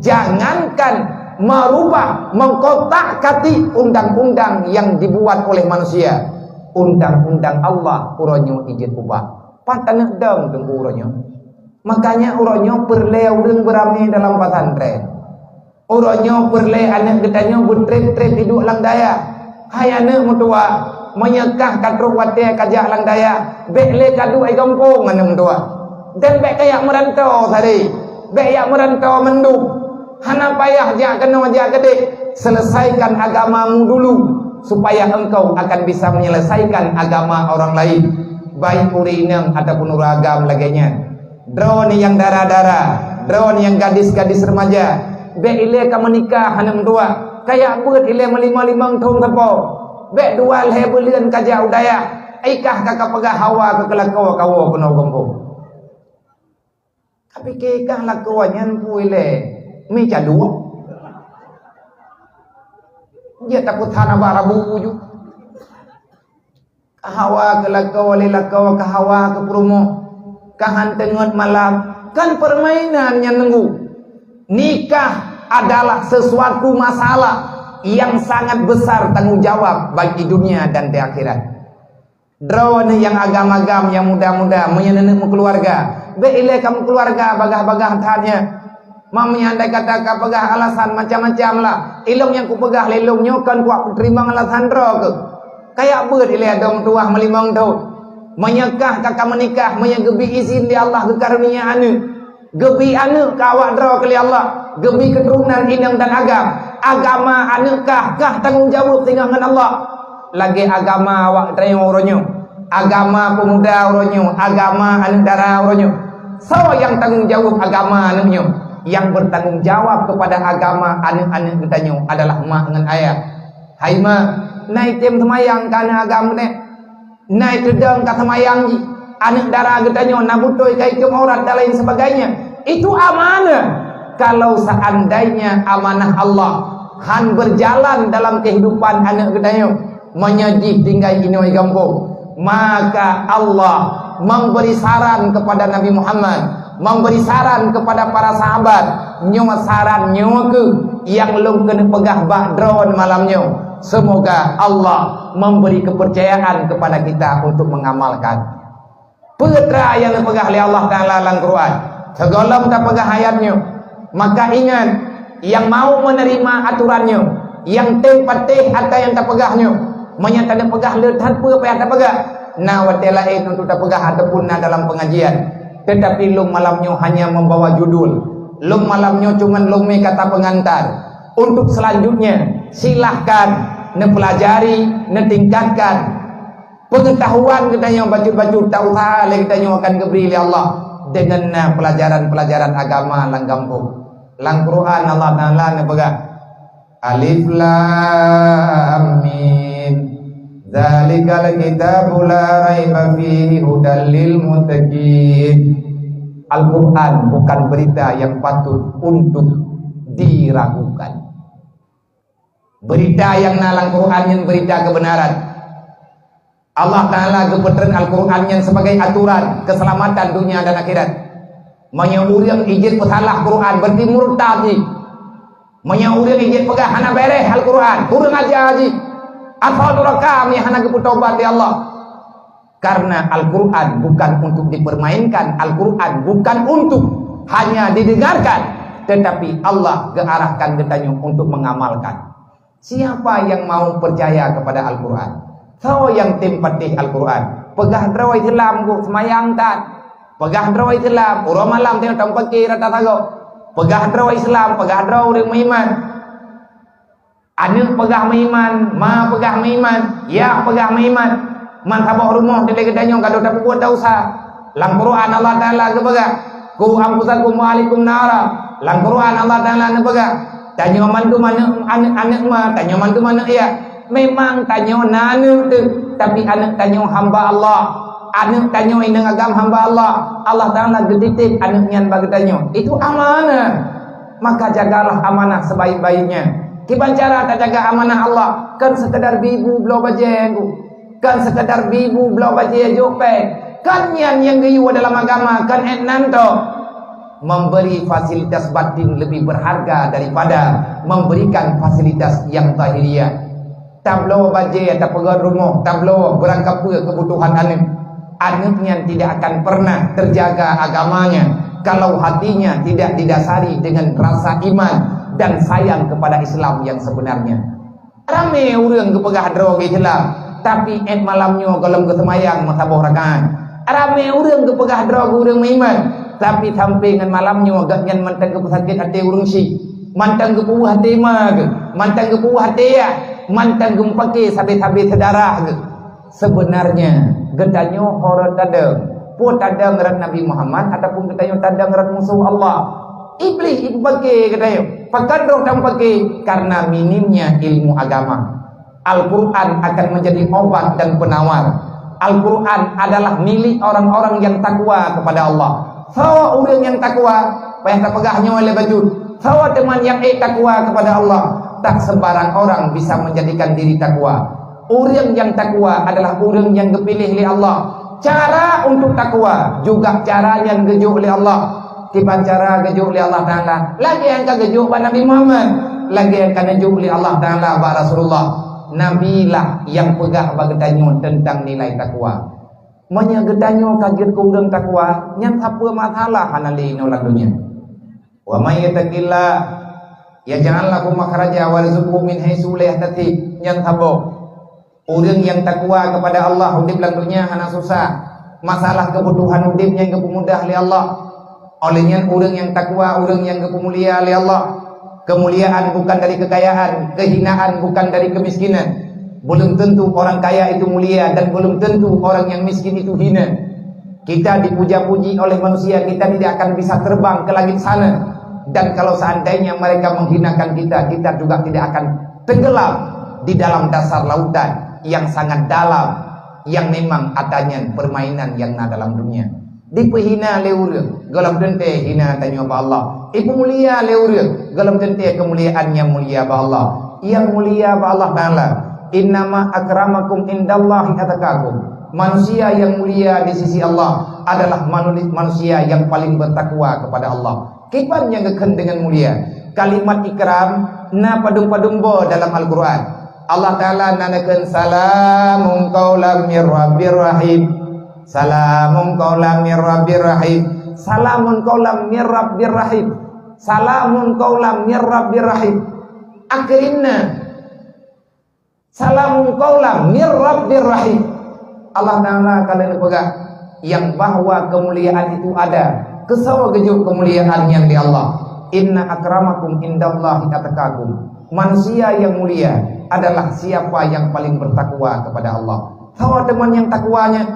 Jangankan merubah, mengkotak-katik undang-undang yang dibuat oleh manusia, undang-undang Allah uroe nyoe ijeuet ubah. Pat aneuëk dong teungku uroe nyoe? Makanya uroe nyoe peureulée ureuëng beuramé dalam pesantren. Uroe nyoe peureulée aneuëk geutanyoe beutreb-treb iduek lam dayah. Hai aneuëk meutuwah, meunyoe kah ka trok watée kajak lam dayah, bék lé kaduek i gampông aneuëk meutuwah. Dan bék kayak meurantoe sabe, bék yak meurantoe mandum. Hana payah jak keunoe jak keudeh, selesaikan agamamu dulu, supaya engkau akan bisa menyelesaikan agama orang lain, baik ureuëng inong ataupun ureuëng agam lagée nyan. Droeneuh nyang dara-dara, droeneuh nyang gadis-gadis remaja, bék ilée ka meunikah aneuëk meutuwah, kayak beuet ilée meulimong-limong thon sapo. Bék dua lhée buleuen kajak u dayah, ikah ka kapeugah hawa keu keulakoe kawoe keunoe gampông. Kapike kah lakoe nyan peue ilée mi caduek? Jeuet tapeuthan abah rabu ju. Kahawa keu lakoe lé lakoe, kahawa keu peurumoh, kahan teungeut malam, kan permainan nyan teungku. Nikah adalah sesuatu masalah yang sangat besar tanggung jawab bagi dunia dan di akhirat. Droeneuh nyang agam-agam, nyang muda-muda, meunyoe neuneuk meukeuluwarga, bék ilée ka meukeuluwarga bagah-bagah that nyan. Meunyoe andai kata ka peugah alasan macam-macam lah, ilong nyang kupeugah lé lôn nyoe kon kuwak peuteurima alasan droe keuh. Kayak beuet ilée dong tuwah meulimong thon. Meunyoe kah ka, ka meunikah, meunyoe geubri izin lé Allah geukarunia aneuëk, geubri aneuëk keu awak droe keuh lé Allah, geubri keuturonan inong dan agam, agama aneuëk kah, kah tanggong jaweueb singoh ngon Allah. Lagée agama awak droe uroe nyoe, agama peumuda uroe nyoe, agama aneuëk dara uroe nyoe. Soe nyang tanggong jaweueb agama aneuëk nyoe? Nyang bertanggung jawab kepada agama aneuëk-aneuëk geutanyoe adalah mak ngon ayah. Hai mak, na item seumayang keu aneuëk agam nyoe? Na iteudong ka seumayang jih? Aneuëk dara geutanyoe na beutôi ka ikheun aurat dan lain sebagainya. Itu amanah. Kalau seandainya amanah Allah han berjalan dalam kehidupan aneuëk geutanyoe, meunyoe jih tinggai inoe gampông, maka Allah memberi saran kepada Nabi Muhammad, memberi saran kepada para sahabat, nyoe saran nyoe keuh nyang lôn keuneuk peugah bak droeneuh malam nyoe. Semoga Allah memberi kepercayaan kepada kita untuk mengamalkan. Peue treuk nyang geupeugah lé Allah Taala lam Quran? Sigohlom tapeugah ayat nyoe, maka ingat, nyang mau menerima aturan nyoe, nyang tem patéh ata nyang tapeugah nyoe, Meunyoe tapeugah le that peue payah tapeugah, na watée laén untuk tapeugah ataupun na dalam pengajian. Tetapi lôn malam nyoe hanya membawa judul. Lôn malam nyoe cuma lôn mé kata pengantar. Untuk selanjutnya, silahkan neupelajari, neutingkatkan pengetahuan geutanyoe bacut-bacut, tak usah lé geutanyoe akan geubri lé Allah dengan na pelajaran-pelajaran agama lam gampông. Lam Quran Allah Taala neupeugah, "Alif Lam Mim. Dzalikal kitabu la raiba fihi hudal lil muttaqin." Al-Quran bukan berita yang patut untuk diragukan. Berita nyang na lam Quran nyan berita kebenaran. Allah Taala geupeutreun Al-Quran nyan sebagai aturan keselamatan dunia dan akhirat. Meunyoe ureuëng ijeuet peusalah Quran, berarti murtad jih. Meunyoe ureuëng ijeuet peugah hana beres Al-Quran, kurang aja jih. Asal duraka mi hana geupeutobat di Allah. Karena Al-Quran bukan untuk dipermainkan, Al-Quran bukan untuk hanya didengarkan, tetapi Allah geuarahkan geutanyoe untuk mengamalkan. Siapa yang mau percaya kepada Al-Quran? Soe nyang tem patéh Al-Quran? Peugah droe Islam ku seumayang tan. Peugah droe Islam uroe malam teuh tom pake rata sagoe. Peugah droe Islam, peugah droe ureuëng meuiman. Aneuëk peugah meuiman, ma peugah meuiman, yah peugah meuiman. Man saboh rumoh dilée geutanyoe ka lheueh tapeubuet desya. Lam Quran Allah Taala geupeugah, "Qu anfusakum wa ahlikum nara." Lam Quran Allah Taala neupeugah, "Tanyoe mandum aneuëk, aneuëk, aneuëk ma, tanyoe mandum aneuëk yah." Memang tanyoe na aneuëk teuh, tapi aneuëk tanyoe hamba Allah. Aneuëk tanyoe inong agam hamba Allah. Allah Taala geutitip aneuëk nyan bak geutanyoe. Itu amanah. Maka jagalah amanah sebaik-baiknya. Kiban cara tajaga amanah Allah, kon sekadar bibu bloe bajée ku. Kon sekadar bibu bloe bajée jok péng. Kon nyan nyang geuyue dalam agama, kon ék nan toh. Memberi fasilitas batin lebih berharga daripada memberikan fasilitas yang zahiriah. Tabloe bajée, tapeugét rumoh, tabloe beurangkapeue keubutuhan aneuëk. Aneuëk nyan tidak akan pernah terjaga agamanya kalau hatinya tidak didasari dengan rasa iman dan sayang kepada Islam yang sebenarnya. Ramé ureuëng geupeugah droe Islam, tapi ék malam nyoe gohlom geuseumayang meusaboh rakaat. Ramé ureuëng geupeugah droe ureuëng meuiman, tapi sampoe ngon malam nyoe gobnyan mantong geupeusakét até ureuëng syik, mantong geupeuweueh até ma geuh, mantong geupeuweueh até yah, mantong geumeupaké sabe-sabe syedara geuh. Sebenarnya geutanyoe ho rot tadong. Peue tadong rot Nabi Muhammad ataupun geutanyoe tadong rot musoh Allah? Iblih ipeupake geutanyoe. Pakon droe tameupaké? Karena minimnya ilmu agama. Al-Quran akan menjadi obat dan penawar. Al-Quran adalah milik orang-orang yang takwa kepada Allah. Soe ureuëng nyang takwa? Payah tapeugah nyoe lé bacut. Soe teuma nyang ék takwa kepada Allah? Tak sembarang orang bisa menjadikan diri takwa. Ureuëng nyang takwa adalah ureuëng nyang geupiléh lé Allah. Cara untuk takwa juga cara nyang geujok lé Allah. Kiban cara geujok lé Allah Taala, lagée nyang ka geujok bak Nabi Muhammad, lagée nyang ka neujok lé Allah Taala bak Rasulullah. Nabi lah nyang peugah bak geutanyoe teuntang nilai takwa. Meunyoe geutanyoe ka jeuet keu ureuëng takwa, nyan sapeue masalah hana lé inoe lam donya? "Wa may yattaqillah yaj'al lahu makhraja wa yarzuqhu min haitsu la yahtasib." Nyan saboh. Ureuëng nyang takwa kepada Allah udeb lam donya hana susah. Masalah keubutuhan udeb nyan geupeumudah lé Allah. Oleh nyan ureuëng nyang takwa, ureuëng nyang geupeumulia lé Allah. Keumuliaan bukan dari kekayaan, kehinaan bukan dari kemiskinan. Belum tentu orang kaya itu mulia dan belum tentu orang yang miskin itu hina. Kita dipuja-puji oleh manusia, kita tidak akan bisa terbang ke langit sana. Dan kalau seandainya mereka menghinakan kita, kita juga tidak akan tenggelam di dalam dasar lautan yang sangat dalam, yang memang atanyan permainan yang na dalam dunia. Dipeuhina lé ureuëng, gohlom teuntée hina tanyoe bak Allah. Ipeumulia lé ureuëng, gohlom teuntée keumuliaan nyang mulia bak Allah. Nyang mulia bak Allah Taala, "Innama akramakum indallahi atqakum." Manusia yang mulia di sisi Allah adalah manu-, manusia yang paling bertakwa kepada Allah. Kiban nyang geukheun deungon mulia? Kalimat ikram na padum-padum boh dalam Al-Quran. Allah Taala na neukheun, "Salamun qaulam mir rabbir rahim." Salamun qaulam mir rabbir rahim. Salamun qaulam mir rabbir rahim. Salamun qaulam mir rabbir rahim. Akrimna. Salamun qaulam mir rabbir rahim. Allah Taala ka lheueh peugah nyang bahwa keumuliaan itu ada. Keusoe geujok keumuliaan nyan lé Allah? Inna akramakum indallahi atqakum. Manusia yang mulia adalah siapa yang paling bertakwa kepada Allah. Soe teuma nyang takwa nyan?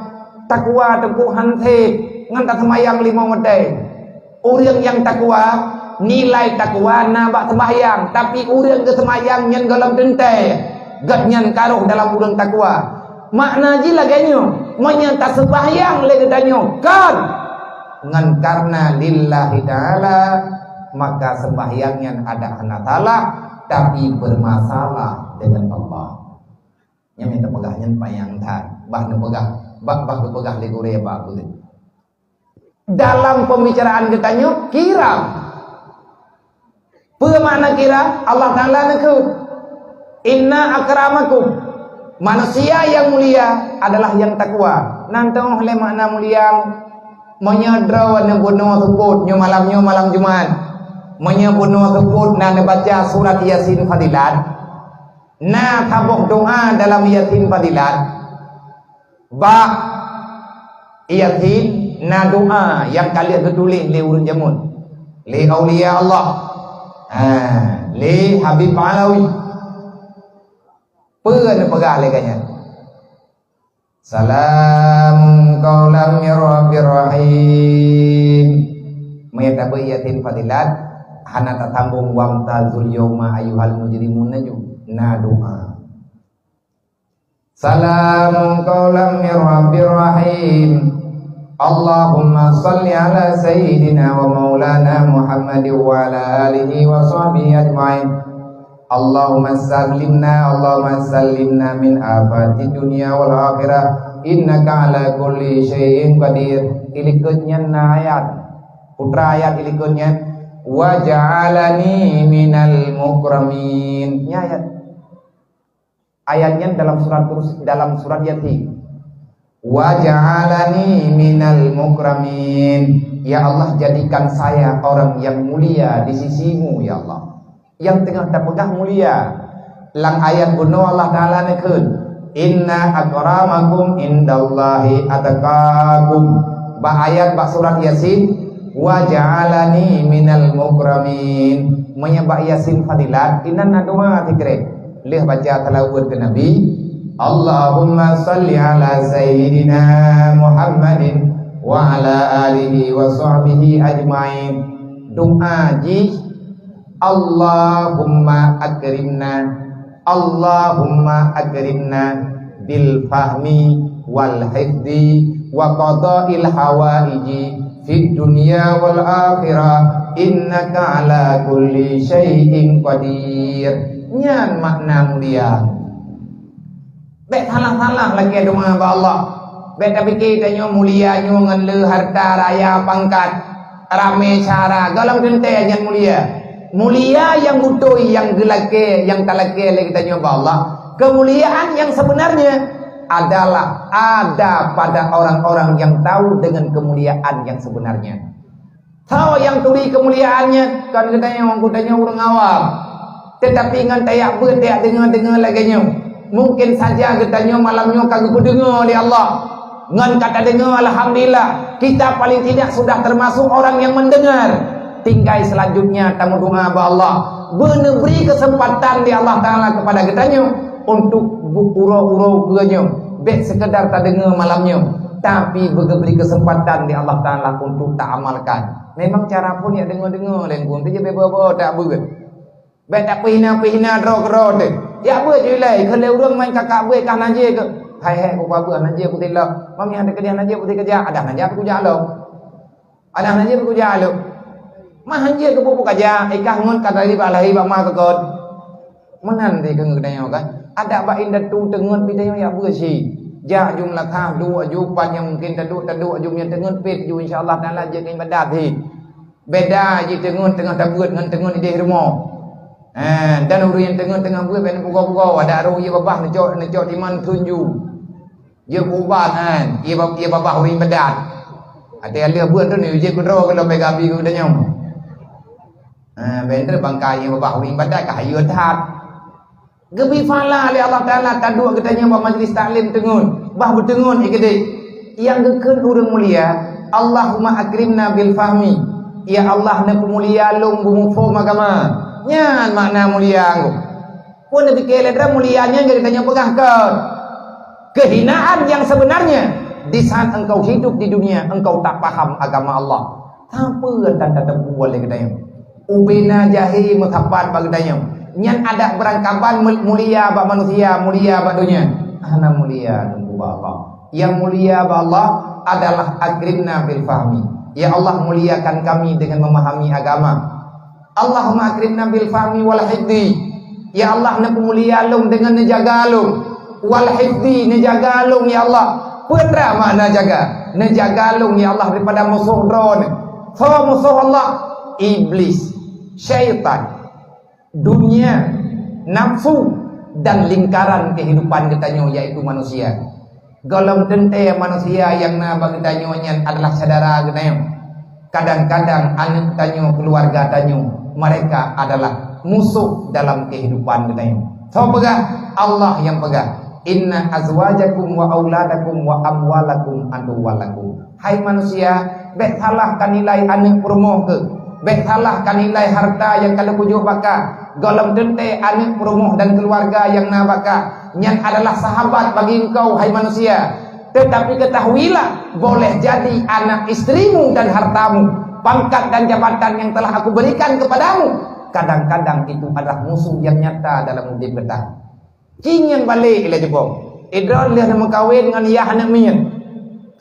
Takwa teungku han sép ngon taseumayang limong watèe. Ureueng nyang takwa, nilai takwa na bak seumbahyang, tapi ureueng geuseumayang nyan gohlom teuntèe, gobnyan ka rhoh dalam ureueng takwa. Makna jih lagèe nyoe, meunyoe taseumbahyang lé geutanyoe kon ngon kareuna lillahi ta'ala, maka seumbahyang nyan adak hana salah, tapi bermasalah dengan Allah. Nyan nyang tapeugah nyan panyang that. Bah neupeugah, bah, bah geupeugah lé gurèe bak beut. Dalam pembicaraan geutanyoe kiram. Peue makna kiram? Allah Taala neukheun, "Inna akramakum." Manusia yang mulia adalah yang takwa. Nan teuh lé makna mulia. Meunyoe droeneuh bunoe seupôt nyoe malam, nyoe malam Jumat. Meunyoe bunoe seupôt na neubaca surat Yasin Fadilat, na saboh doa dalam Yasin Fadilat. Bak Yasin na doa nyang ka lheueh geutuléh lé ureueng jameun, lé aulia Allah, ha, lé Habib Alawi. Peue neupeugah lé gobnyan? Salamun qaulam mir rabbir rahim. Meunyoe tabeuet Yasin Fadilat, hana tasambong wamtazul yauma ayyuhal mujrimun laju, na doa. Salamun qaulam mir rabbir rahim. Allahumma shalli ala sayyidina wa maulana Muhammad wa ala alihi wa sahbihi ajma'in. Allahumma sallimna, Allahumma sallimna min afati dunya wal akhirah. Innaka ala kulli syai'in qadir. Ilikot nyan na ayat. Putra ayat ilikot nyan, wa ja'alani minal mukramin. Nya ayat. Ayat nyan dalam surat Kursi, dalam surat Yasin. "Wa ja'alani minal mukramin." Ya Allah, jadikan saya orang yang mulia di sisimu, ya Allah. Nyang teungoh tapeugah mulia. Lam ayat bunoe Allah Taala neukheun, "Inna akramakum indallahi atqakum." Bak ayat bak surat Yasin, "Wa ja'alani minal mukramin." Meunyoe bak Yasin Fadilat, inan na doa sikrek. Lheueh baca salawat keu Nabi, Allahumma shalli ala sayyidina Muhammadin wa ala alihi wa sahbihi ajma'in. Doa jih, Allahumma akrimna, Allahumma akrimna bil fahmi wal hifzi wa qadail hawaiji fid dunya wal akhirah, innaka ala kulli syai'in qadir. Nyan makna mulia. Bèk salah-salah lakèe doa bak Allah. Bèk tapike tanyoe mulia nyoe ngon le harta raya pangkat, ramé syara, gohlom teuntèe nyan mulia. Mulia nyang beutôi nyang geulakèe, nyang talakèe lé geutanyoe bak Allah. Kemuliaan yang sebenarnya adalah ada pada orang-orang yang tahu dengan kemuliaan yang sebenarnya. Soe nyang turi keumuliaan nyan? Kon geutanyoe, geutanyoe ureueng awam. Teutapi ngon tajak beuet, tajak deungoe-deungoe lagèe nyoe, mungken saja geutanyoe malam nyoe ka geupeudeungoe lé Allah. Ngon ka tadeungoe, alhamdulillah, kita paling tidak sudah termasuk orang yang mendengar. Tinggai selanjutnya tameudoa bak Allah, beuneubri keuseumpatan lé Allah Taala keupada geutanyoe untuk bu-, uroe-uroe keue nyoe. Bèk seukeudar tadeungoe malam nyoe, tapi beugeubri keuseumpatan lé Allah Taala untuk taamalkan. Memang cara phon jak deungoe-deungoe lé engkon, teujeuet bèk boh-boh tak beuet. Bèk tapeuhina-peuhina droe keudroe teuh. Jak beuet ju ilèe, keu lé ureueng main kakak beuet kah najih keu. Hai, hai, kupa beuet najih kutilok. Mami ada keudeh najih kutikajak, adak najih kujak lom. Adak najih kujak lom. Mah hanjeuet keu pupu kajak, ikah ngon ka dari bak lahé bak ma keukot. Meunan di keu geutanyoe kan. Adak bak indatu teungeut pih tanyoe jak beuet sit. Jak ju meulakah, duek ju pat nyang mungken taduek, taduek ju meunyoe teungeut pih ju, insya Allah Taala jeuet keu ibadat sit. Beda jih teungeut teungoh tabeuet ngon teungeut idéh rumoh. Ha, dan ureueng nyang teungeut teungoh beuet bèk neupugoe-pugoe, adak roh ie babah neucok, neucok timan thon ju. Jeuet keu ubat nyan, ie ba-, ie babah ureueng ibadat. Até lheueh beuet tu jeuet keudroe keu lom bèk gabi keu geutanyoe. Ha, bèk trép bangka ie babah ureueng ibadat ka hayeu that. Geubri pahala lé Allah Taala taduek geutanyoe bak majlis taklim teungeut, bah beuteungeut i keudeh. Nyang geukheun ureuëng mulia, "Allahumma akrimna bil fahmi." Ya Allah, neupeumulia lôn beumuphom agama. Nyan makna mulia ngku. Peue neupike lé droe mulia nyan geutanyoe peugah kon. Kehinaan yang sebenarnya, di saat engkau hidup di dunia, engkau tak paham agama Allah. Sapeue dan tateupeue lé geutanyoe? Ubena jahé meusapat bak geutanyoe. Nyan adak beurangkaban mul-, mulia bak manusia, mulia bak donya. Hana mulia teungku bak Allah. Yang mulia bak Allah adalah akrimna bil fahmi. Ya Allah, muliakan kami dengan memahami agama. Allahumma akrimna bil fahmi wal hifzi. Ya Allah, neupeumulia lôn deungon neujaga lôn. Wal hifzi, neujaga lôn, ya Allah. Peue treuk makna jaga? Neujaga lôn, ya Allah, daripada musoh droeneuh. Soe musoh Allah? Iblis, syaitan, dunia, nafsu, dan lingkaran kehidupan geutanyoe, yaitu manusia. Gohlom teuntée manusia nyang na bak geutanyoe nyan adalah syedara geutanyoe. Kadang-kadang aneuëk tanyoe, keuluwarga tanyoe, mereka adalah musoh dalam kehidupan geutanyoe. Soe peugah? Allah nyang peugah, "Inna azwajakum wa auladakum wa amwalakum aduwwal lakum." Hai manusia, bék salah kanilai aneuëk peurumoh keuh. Bék salah kanilai harta nyang ka lheueh kujok baka. Gohlom teuntée aneuëk peurumoh dan keuluwarga nyang na baka, nyan adalah sahabat bagi engkau, hai manusia. Tetapi ketahuilah, boleh jadi anak istrimu dan hartamu, pangkat dan jabatan yang telah aku berikan kepadamu, kadang-kadang itu adalah musuh yang nyata dalam udeb gata. Ci nyan balek lé jibong. Idroe lheueh neumeukawen ngon yah aneuëk miet.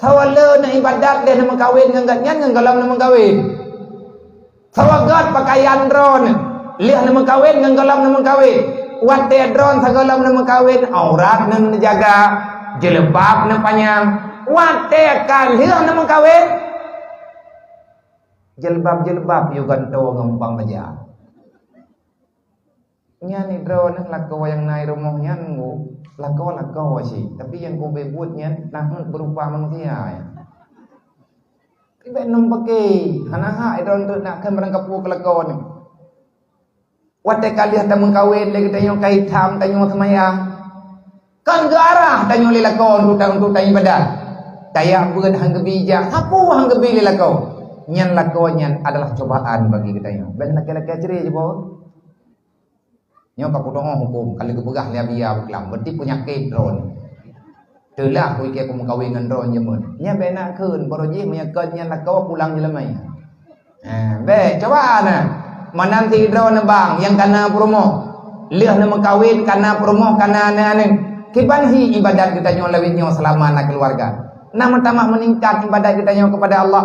Sawa le na ibadat lheueh neumeukawen ngon gobnyan ngon gohlom neumeukawen. Sawa göt pakaian droeneuh lheueh neumeukawen ngon gohlom neumeukawen. Watée droeneuh sagohlom neumeukawen, aurat neujaga, jilbab neupanyang. Watée ka lheueh neumeukawen, jilbab-jilbab yue gantoe ngon bang baja. Nyan droeneuh lakoe nyang na i rumoh nyan, Bu, lakoe-lakoe cit, tapi nyang kube buet nyan naheuet beurupa manusia nyan. Ribet nong pake, hana hak droeneuh nak kheun barang kapeue keu lakoe nyoe. Watée ka lheueh tameukawen lé geutanyoe ka itam tanyoe seumayang. Kon geuarah tanyoe lé lakoe untuk ta-, untuk taibadat. Tajak beuet han geubi jak, sapeue han geubi lé lakoe. Nyan lakoe nyan adalah cobaan bagi geutanyoe. Bék lakée-lakée cre jiboh. Nyoe ka peudoa huköm, ka lheueh geupeugah lé Abi Abuklam, berarti peunyakét droeneuh. Teulah kuikée peumeukawen ngon droeneuh jameun. Nyan bék na kheun, barô jih meunyoe kon nyan lakoe pulang jeulamai. Ha, bék, cuba na. Meunan sidroe neubang nyang kana peurumoh. Lheueh neumeukawen kana peurumoh, kana aneuëk-aneuëk. Kiban hi ibadat geutanyoe lawét nyoe seulama na keuluwarga. Na meutamah meuningkat ibadat geutanyoe keupada Allah.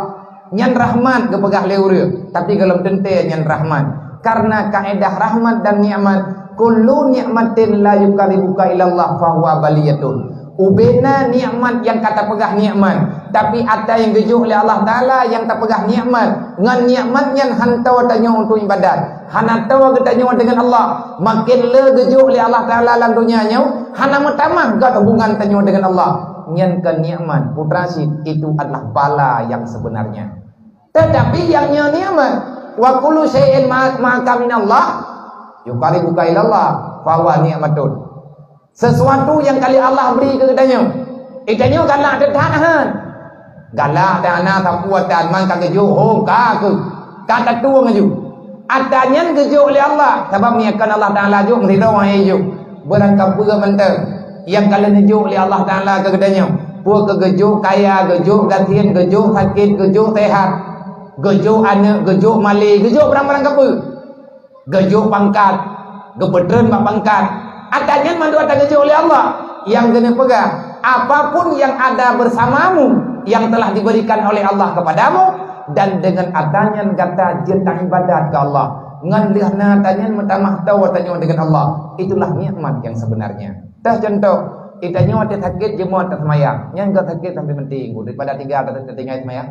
Nyan rahmat geupeugah lé ureuëng, tapi gohlom teuntée nyan rahmat. Karena kaedah rahmat dan nikmat, kullu nikmatin la yuqarribuka ilallah fahuwa baliyatun. Ubena nikmat nyang ka tapeugah nikmat, tapi atra nyang geujok lé Allah Taala nyang tapeugah nikmat, ngon nikmat nyan hantoe tanyoe untuk ibadat. Hana toe geutanyoe deungon Allah, maken le geujok lé Allah Taala lam donya nyoe, hana meutamah göt hubungan tanyoe deungon Allah. Nyan kon nikmat, putra cit, itu adalah bala yang sebenarnya. Tetapi nyang nyoe nikmat, wa kullu syai'in ma-, ma'aka minallah yuqarribuka ilallah, fahuwa nikmatun. Sesuatu nyang ka lheueh Allah bri keu geutanyoe, geutanyoe galak that-that han. Galak that hana sapeue tan, man ka geujok, ho, ka keuh, ka tatueng laju. Atra nyan geujok lé Allah, sabab meunyoe kon Allah Taala jok, meusidroe hai jok. Beurangkapeue mantong nyang ka lheueh neujok lé Allah Taala keu geutanyoe. Peue keu geujok kaya, geujok gasien, geujok sakét, geujok seuhat, geujok aneuëk, geujok malée, geujok barang-barang kapeue. Geujok pangkat, geupeutreun bak pangkat. Atra nyan mandum atra geujok lé Allah. Nyang geuneuk peugah, apapun yang ada bersamamu yang telah diberikan oleh Allah kepadamu, dan dengan atra nyan gata jeuet taibadat keu Allah. Ngon lheueh na atra nyan meutamah toe tanyoe deungon Allah. Itulah nikmat yang sebenarnya. Teuh contoh, geutanyoe watée sakét jeuet taseumayang. Nyan göt sakét sampai meuti, daripada tinggai, tinggai seumayang.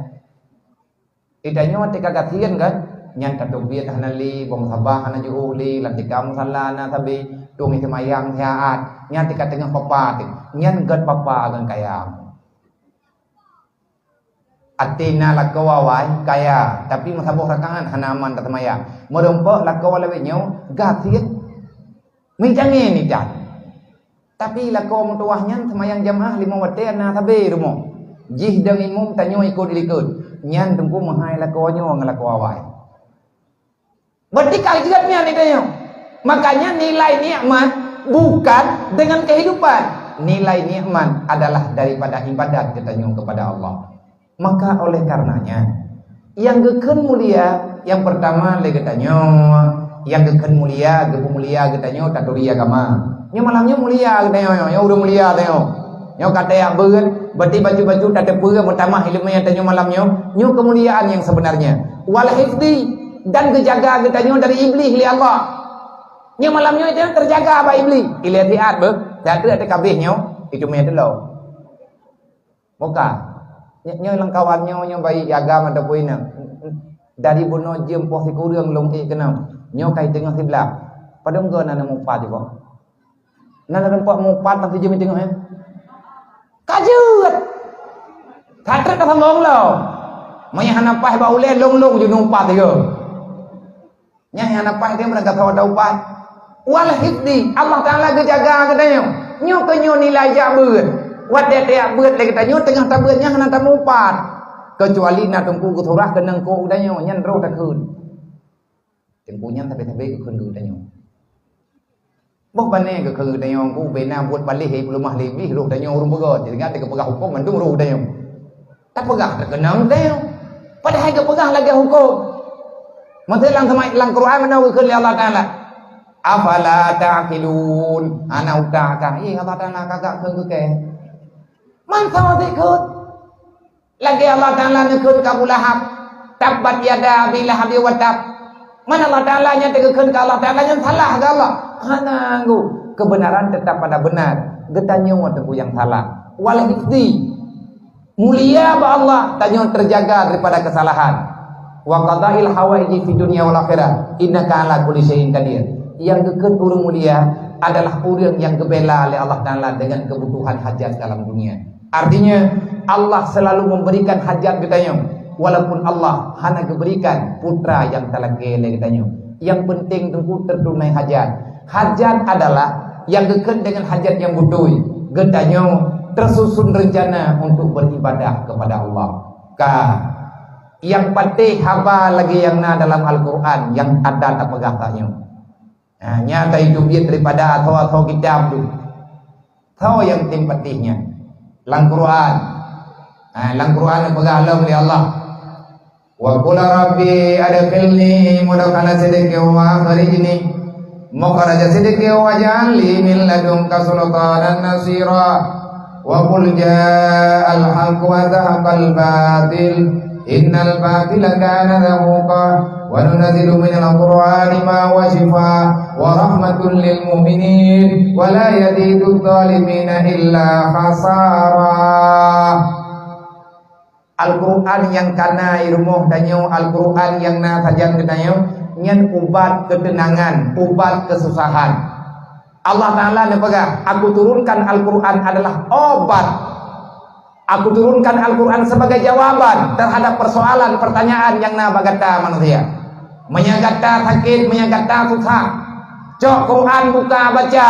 Geutanyoe watée ka gasien kan, nyan tateubiet hana lé, bong sabah hana jiôh lé, lam tika musala na sabe, tueng seumayang siat, nyan tika teungoh papa teuh, nyan göt papa ngon kaya. Até na lakoe awai kaya, tapi meusaboh rakaat hana aman taseumayang. Meurumpok lakoe lawét nyoe gasien. Meucangé nyan. Tapi lakoe meutuwah nyan seumayang jamaah limong watée na sabe rumoh. Jih dong imum tanyoe ikot dilikot. Nyan teungku meuhai lakoe nyoe ngon lakoe awai. Berarti ka jeuet nyan di tanyoe. Makanya nilai nikmat bukan dengan kehidupan. Nilai nikmat adalah daripada ibadat geutanyoe kepada Allah. Maka oleh karenanya, nyang geukheun mulia, nyang pertama lé geutanyoe, nyang geukheun mulia, geupeumulia geutanyoe taturi agama. Nyoe malam nyoe mulia geutanyoe, nyoe ureuëng mulia tanyoe. Nyoe ka tajak beuet, berarti bacut-bacut tateupeue meutamah ileumèe tanyoe malam nyoe, nyoe keumuliaan nyang sebenarnya. Wal hifdi, dan geujaga geutanyoe dari Iblih lé Allah. Nyoe malam nyoe tanyoe teujaga bak Iblih. Ilée siat beuh, siat teuk ata kabeh nyoe, itu meunan teulok. Bukan. Nyoe, nyoe lam kawan nyoe, nyoe baik agam ataupun inong. Dari bunoe jeuem poh sikureueng lôn ék keunoe. Nyoe kai teungoh siblaih. Padum goe na neumupat jiboh. Na neumupat, mupat tapi jeuem teungoh, eh. Ka jeuet. Ka trép ka sambong lom. Meunyo hana paih bak ulée, long-long jeuet neumupat juga. Nyan nyang na paih teuh meureuka saboh taupat. Wal hifdi, Allah Taala geujaga geutanyoe. Nyoe keuh nyoe nilai jak beuet. Watée tajak beuet lé geutanyoe teungoh tabeuet nyan hana tamupat. Keucuali na teungku geusurah keunong kok geutanyoe, nyan roh takheun. Teungku nyan sabe-sabe geukheun keu geutanyoe. Boh bané geukheun geutanyoe ku bena buet paléh peuleumah lé Iblih roh tanyoe ureuëng peugah. Jadi nyan geupeugah huköm mandum roh tanyoe. Tapeugah teukeunong teuh. Padahai geupeugah lagée huköm. Meuteumé lam, lam Quran meunan geukheun lé Allah Taala. Afala ta'qilun. Hana utak kah? Eh, Allah Taala kagak kheun keu kèe. Man sawa sikheun. Lagée Allah Taala neukheun keu Abu Lahab. Tabbat yada Abi Lahab wa tab. Man Allah Taala nyan teukheun keu Allah Taala nyan salah keu Allah? Hana, nggu. Kebenaran tetap pada benar. Geutanyoe teungku nyang salah. Wal hifdi. Mulia bak Allah, tanyoe teujaga daripada keusalahan. Wa qadail hawaiji fid dunya wal akhirah, innaka ala kulli syai'in qadir. Nyang geukheun ureuëng mulia adalah ureuëng nyang geubela lé Allah Taala deungon keubutuhan hajat dalam dunia. Artinya, Allah selalu memberikan hajat geutanyoe, walaupun Allah hana geuberikan putra nyang talakée lé geutanyoe. Nyang penting teungku teutunai hajat. Hajat adalah nyang geukheun deungon hajat nyang beutôi. Geutanyoe teususun reuncana untuk beribadah kepada Allah. Ka, nyang patéh haba lagée nyang na dalam Al-Quran nyang ada tapeugah tanyoe. Nah, nyata itu biet daripada atho-atho kitab tu. Tho nyang tem patéh nyan. Lam Quran. Nah, lam Quran peugah lom lé Allah. Wa qul rabbi adkhilni mudkhala sidqin wa akhrijni mukhraja sidqin waj'al li min ladunka sultanan nasira. Wa qul ja'al haqq wa zahaqal batil innal batila kana zahuqa. Wa nunazzilu minal qur'ani ma huwa shifa wa rahmatun lil mu'minin wa la yazidudz zalimina illa khasara. Al-Quran nyang ka na i rumoh tanyoe, Al-Quran nyang na sajan geutanyoe, nyan ubat keuteunangan, ubat keususahan. Allah Taala neupeugah, "Aku turunkan Al-Quran adalah obat." Aku turunkan Al-Quran sebagai jawaban terhadap persoalan, pertanyaan nyang na bak gata manusia. Meunyoe gata sakét, meunyoe gata susah, cok Quran buka baca.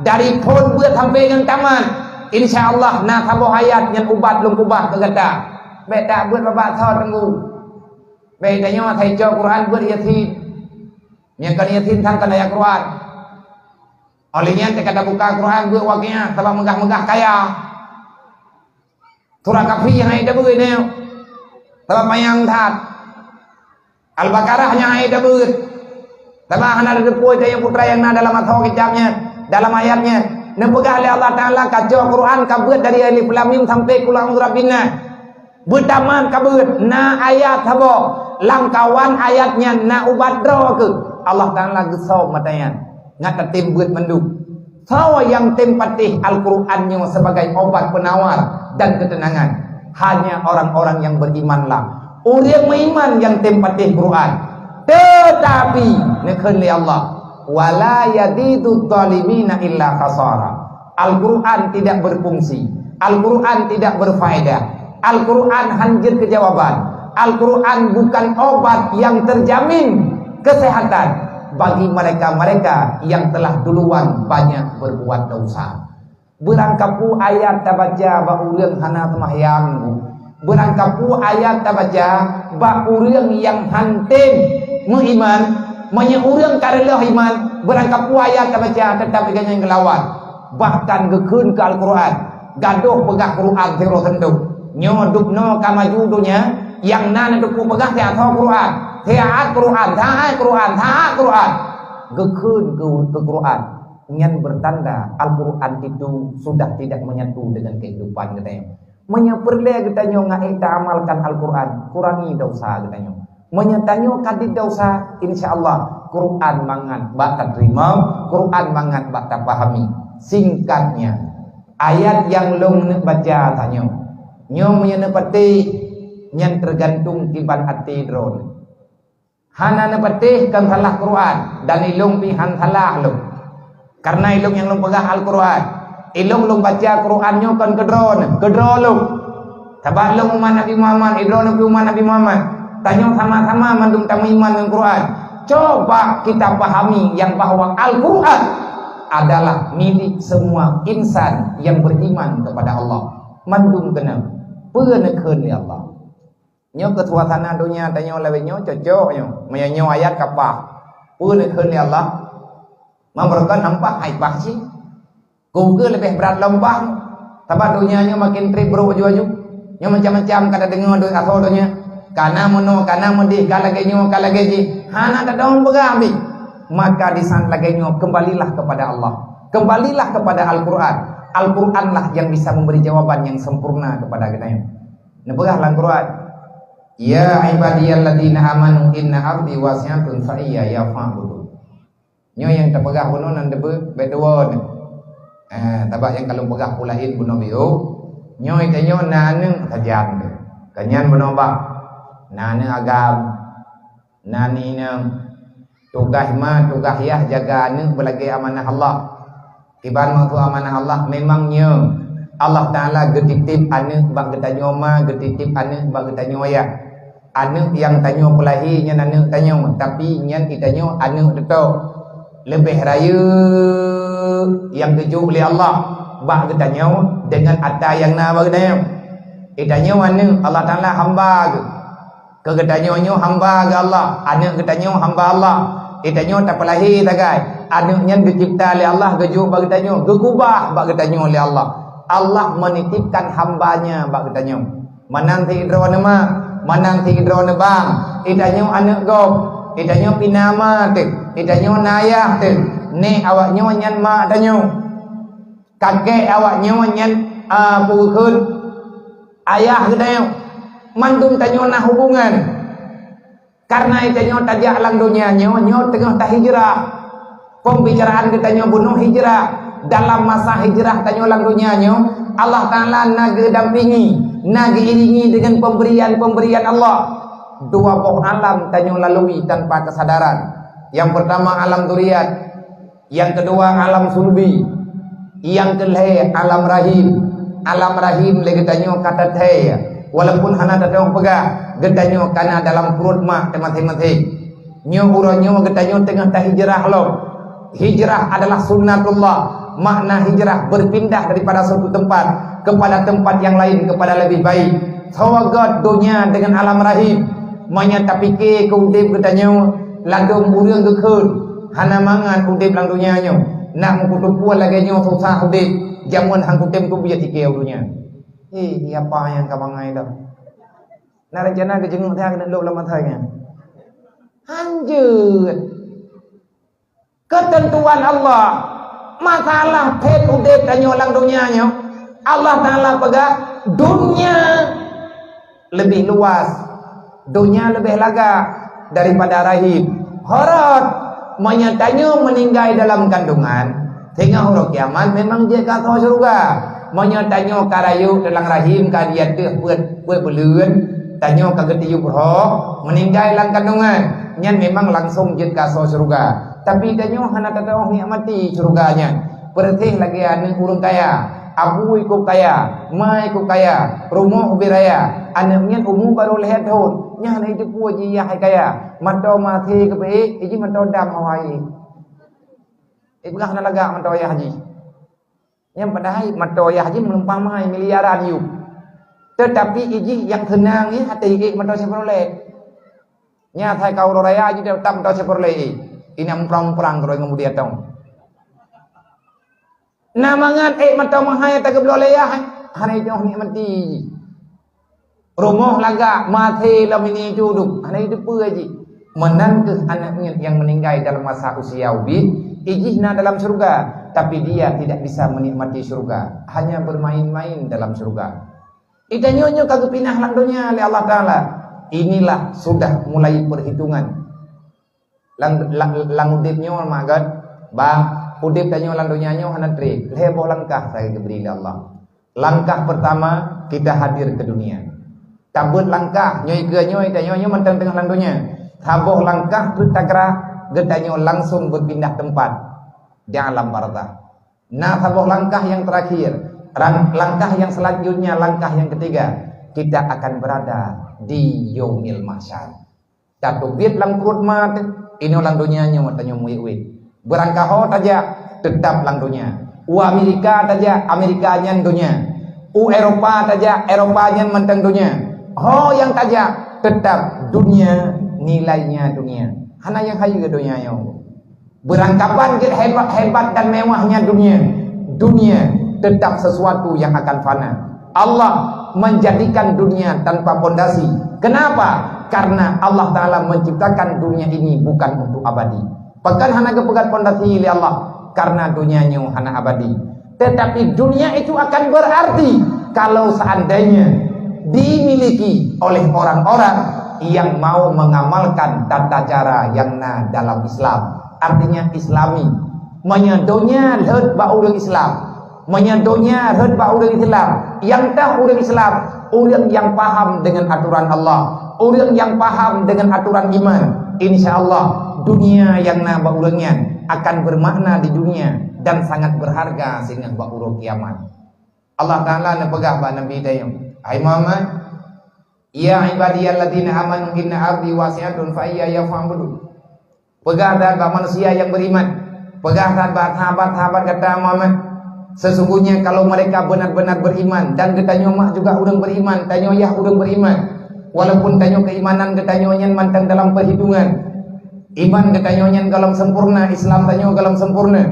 Dari phon beuet sampai ngon tamat, insya Allah na saboh ayat nyang ubat lôn keubah keu gata. Bék tabeuet babah soe teungku. Bék tanyoe asai cok Quran beuet Yasin. Nyang kon Yasin sang kon ayat Quran. Óh lheueh nyan teuka tabuka Quran beuet Waqiah, sabab meugah-meugah kaya. Surah Kahfi hana tabeuet nyoe. Sabab panyang that. Al-Baqarah nyan hana tabeuet. Sabab hana tateupeue teuh nyang putra nyang na dalam atho kitab nyan, dalam ayat nyan. Neupeugah lé Allah Taala ka cok Quran ka beuet dari Alif Lam Mim sampai Qul a'udzu birabbin nas. Beutamat ka beuet, na ayat saboh. Lam kawan ayat nyan na ubat droe keuh. Allah Taala geusom mata nyan. Ngat tatem beuet mandum. Soe nyang tem patéh Al-Quran nyoe sebagai obat penawar dan ketenangan? Hanya orang-orang yang beriman lah. Ureuëng meuiman nyang tem patéh Quran. Teutapi, neukheun lé Allah, "Wa la yazidudz zalimina illa khasara." Al-Quran tidak berfungsi. Al-Quran tidak berfaedah. Al-Quran hanjeuet keujawaban. Al-Quran bukan obat yang terjamin kesehatan. bagi mereka-mereka yang telah duluan banyak berbuat dosa. Beurangkapeue ayat tabaca bak ureuëng hana seumahyang, beurangkapeue ayat tabaca bak ureuëng nyang hántom meuiman. Meunyoe ureuëng ka reuloh iman, beurangkapeue ayat tabaca, teutap geuhnyan geulawan. Bahkan geukheun keu Al-Qur'an, gadôh peugah Qur'an sidroe seundok. Nyoe dubnoe ka maju donya, nyang na neuteupeue peugah siat Qur'an, siat Qur'an, siat Qur'an, siat Qur'an. Geukheun keu, keu Qur'an. Nyan beutanda Al-Qur'an itu sudah tidak menyatu dengan kehidupan geutanyoe. Meunyoe peureulée geutanyoe ngon ék taamalkan Al-Qur'an, kurangi desya geutanyoe. Meunyoe tanyoe ka dit desya, insya Allah Qur'an mangat bak tateurimong, Qur'an mangat bak tapahami. Singkatnya, ayat nyang lôn neuk baca tanyoe, nyoe meunyoe neupatéh, nyan teugantung kiban até droeneuh. Hana neupatéh kon salah Qur'an, dan ilôn pih hán salah lôn. Kareuna ilôn nyang lôn peugah Al-Qur'an. Ilôn lôn baca Qur'an nyoe kon keudroe, keudroe lôn. Sabab lôn umat Nabi Muhammad, idroe lôn pih umat Nabi Muhammad. Tanyoe sama-sama mandum tameuiman ngon Qur'an. Coba kita pahami yang bahwa Al-Qur'an adalah milik semua insan yang beriman kepada Allah. Mandum keunong. Peue neukheun lé Allah? Nyoe keu suasana donya tanyoe lawét nyoe cocok nyoe. Meunyoe nyoe ayat ka paih. Peue neukheun lé Allah? Meumeurukan hampah hai paih cit. Keu leubeh brat lom paih. Sabab donya nyoe makin treb brok aju-aju. Nyoe macam-macam ka tadeungoe deuek asoe donya. Kana meunoe, kana meudeh, ka lagée nyoe, ka lagée jih. Hana tadong peugah abéh. Maka di saat lagée nyoe kembalilah kepada Allah. Kembalilah kepada Al-Qur'an. Al-Qur'anlah yang bisa memberi jawaban yang sempurna kepada geutanyoe. Neupeugah lam Qur'an, "Ya ibadiyalladzina amanu inna ardi wasi'atun fa iyaya fa'budun." Nyoe nyang tapeugah bunoe nan deube bék dua nyoe. Eh, tabak nyang ka lôn peugah peue laén bunoe biôh. Nyoe tanyoe na aneuëk sajan. Kanyan bunoe bah. Na aneuëk agam. Na ni inong. Tugaih ma, tugaih yah jaga aneuëk beulagée amanah Allah. Kiban meusu amanah Allah memang nyoe. Allah Taala geutitip aneuëk bak geutanyoe ma, geutitip aneuëk bak geutanyoe yah. Aneuëk nyang tanyoe peulahé nyan aneuëk tanyoe, tapi nyan geutanyoe aneuëk teutok. Leubeh rayeuk nyang geujok lé Allah bak geutanyoe deungon ata nyang na bak geutanyoe. Geutanyoe aneuëk Allah Taala hamba geuh. Keu geutanyoe nyoe hamba geuh Allah, aneuëk geutanyoe hamba Allah. Geutanyoe tapeulahé sagai. Aneuëk nyan geucebta lé Allah geujok bak geutanyoe, geukubah bak geutanyoe lé Allah. Allah menitipkan hamba-Nya bak geutanyoe. Meunan sidroe neuh ma, meunan sidroe neuh bang. Geutanyoe aneuëk gob, geutanyoe pih na ma teuh, geutanyoe na yah teuh. Nék awaknyoe nyan ma tanyoe. Kakek awaknyoe nyan, a, peue kheun ayah geutanyoe. Mandum tanyoe na hubungan. Kareuna geutanyoe tajak lam donya nyoe, nyoe teungoh tahijrah. Pembicaraan geutanyoe bunoe hijrah. Dalam masa hijrah tanyoe lam donya nyoe, Allah Taala na geudampingi, na geuiringi deungon pemberian-pemberian Allah. Dua boh alam tanyoe lalui tanpa kesadaran. Yang pertama alam zuriat, yang kedua alam sulbi, yang kelhée alam rahim. Alam rahim lé geutanyoe ka tathée, walaupun hana tadong peugah, geutanyoe ka na dalam pruet mak teumaséng-maséng. Nyoe uroe nyoe geutanyoe teungoh tahijrah lom. Hijrah adalah sunnatullah. Makna hijrah berpindah daripada suatu tempat kepada tempat yang lain kepada lebih baik. Soe göt donya deungon alam rahim. Meunyoe tapike keu udeb geutanyoe, ladôm ureuëng geukheun, hana mangat udeb lam donya nyoe. Nak meukuteupue lagée nyoe susah udeb, jameun han kutem keubiet ike u donya. Eh, siapa nyang ka bangai dah? Nak rencana geujeungok saya keuneuk lôb lam masa nyan. Hanjeuet. Keuteuntuan Allah. Masalah phét udeb tanyoe lam donya nyoe, Allah Taala peugah, donya leubeh luas, donya leubeh lagak daripada rahim. Horot, meunyoe tanyoe meuninggai dalam kandungan, singoh uroe kiamat memang jeuet keu asoe syeuruga. Meunyoe tanyoe ka rayeuk dalam rahim ka di ateueh peuet, peuet buleuen, tanyoe ka geutiyueb roh, meuninggai lam kandungan, nyan memang langsong jeuet keu asoe syeuruga. Tapi tanyoe hana tatu'oh nikmati syeuruga nyan. Peureuséh lagée aneuëk ureuëng kaya, abu ikôb kaya, Mai ku kaya, rumoh ubit raya, aneuk miet umu barô lhèe thôn. Nyan hana jiteupeue jih yah hai kaya. Mantong maté keupeue, iji mantong dam hawa jih. Ipeugah hana lagak mantong yah jih. Nyan padahai mantong yah jih meulumpah mai miliaran yup. Teutapi ijih nyang seunang nyan hana ék mantong Chevrolet. Nyan asai ka uroe raya jih teutap mantong Chevrolet. Inong muprang-muprang keudroe ngon budi atong. Na mangat ék mantong meuhai tageubloe lé yah, hana jiteupeue nikmati. Rumoh lagak, maté lom ini cuduk, hana jiteupeue jih. Meunan kheueh aneuk miet nyang meuninggai dalam masa usia ubit, ijih na dalam syeuruga, tapi dia tidak bisa menikmati syeuruga, hanya bermain-main dalam syeuruga. Geutanyoe nyoe ka geupinah lam donya lé Allah Taala. Inilah sudah mulai perhitungan. Lam, lam, lam udép nyoe, mak gét, bah, udép tanyoe lam donya nyoe hana trép, lhèe boh langkah sagai geubri lé Allah. Langkah pertama, kita hadir ke dunia. Tabeuet langkah, nyoe keue nyoe, tanyoe nyoe mantong teungoh lam donya. Saboh langkah peuet tagra, geutanyoe langsung berpindah tempat di alam barzakh. Nah, saboh langkah yang terakhir, rang-, langkah yang selanjutnya, langkah yang ketiga, kita akan berada di yaumil mahsyar. Tateubiet lam pruet ma teuh, inoe lam donya nyoe tanyoe muwét-wét. Beurangkaho tajak, teutap lam donya. U Amerika tajak, Amerika nyan donya. U Eropa tajak, Eropa nyan mantong donya. Ho nyang tajak, teutap dunia, nilainya dunia. Hana nyang hayeue donya nyoe. Beurangkapan jeuet hebat-hebat dan mewahnya dunia, dunia tetap sesuatu yang akan fana. Allah menjadikan dunia tanpa pondasi. Kenapa? Karena Allah Taala menciptakan dunia ini bukan untuk abadi. Pakon hana geupeugét pondasi lé Allah? Karena dunia nyoe hana abadi. Tetapi dunia itu akan berarti kalau seandainya dimiliki oleh orang-orang yang mau mengamalkan tata cara yang na dalam Islam. Artinya Islami. Meunyoe donya lheuet bak ureuëng Islam, meunyoe donya lheuet bak ureuëng Islam, nyang teuh ureuëng Islam, ureuëng nyang paham dengan aturan Allah, ureuëng nyang paham dengan aturan iman, insya Allah dunia nyang na bak ureuëng nyan akan bermakna di dunia dan sangat berharga singoh bak uroe kiamat. Allah Taala neupeugah bak Nabi tanyoe, "Hai Muhammad, ya ibadiyalladzina amanu inna ardi wasi'atun fa iyaya fa'budun." Peugah that bak manusia nyang beriman, peugah that bak sahabat-sahabat gata Muhammad, sesungguhnya kalau mereka benar-benar beriman, dan geutanyoe mak juga ureuëng beriman, tanyoe yah ureuëng beriman, walaupun tanyoe keimanan geutanyoe nyan mantong dalam perhitungan, iman geutanyoe nyan gohlom sempurna, Islam tanyoe gohlom sempurna.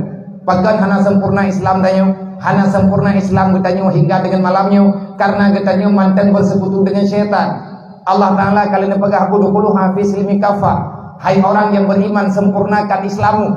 Pakon hana sempurna Islam tanyoe? Hana sempurna Islam geutanyoe hingga dengan malam nyoe, karena geutanyoe mantong bersekutu dengan syaitan. Allah Taala ka lheueh neupeugah, "Udkhuluha fi silmi kaffah." Hai orang yang beriman, sempurnakan Islammu.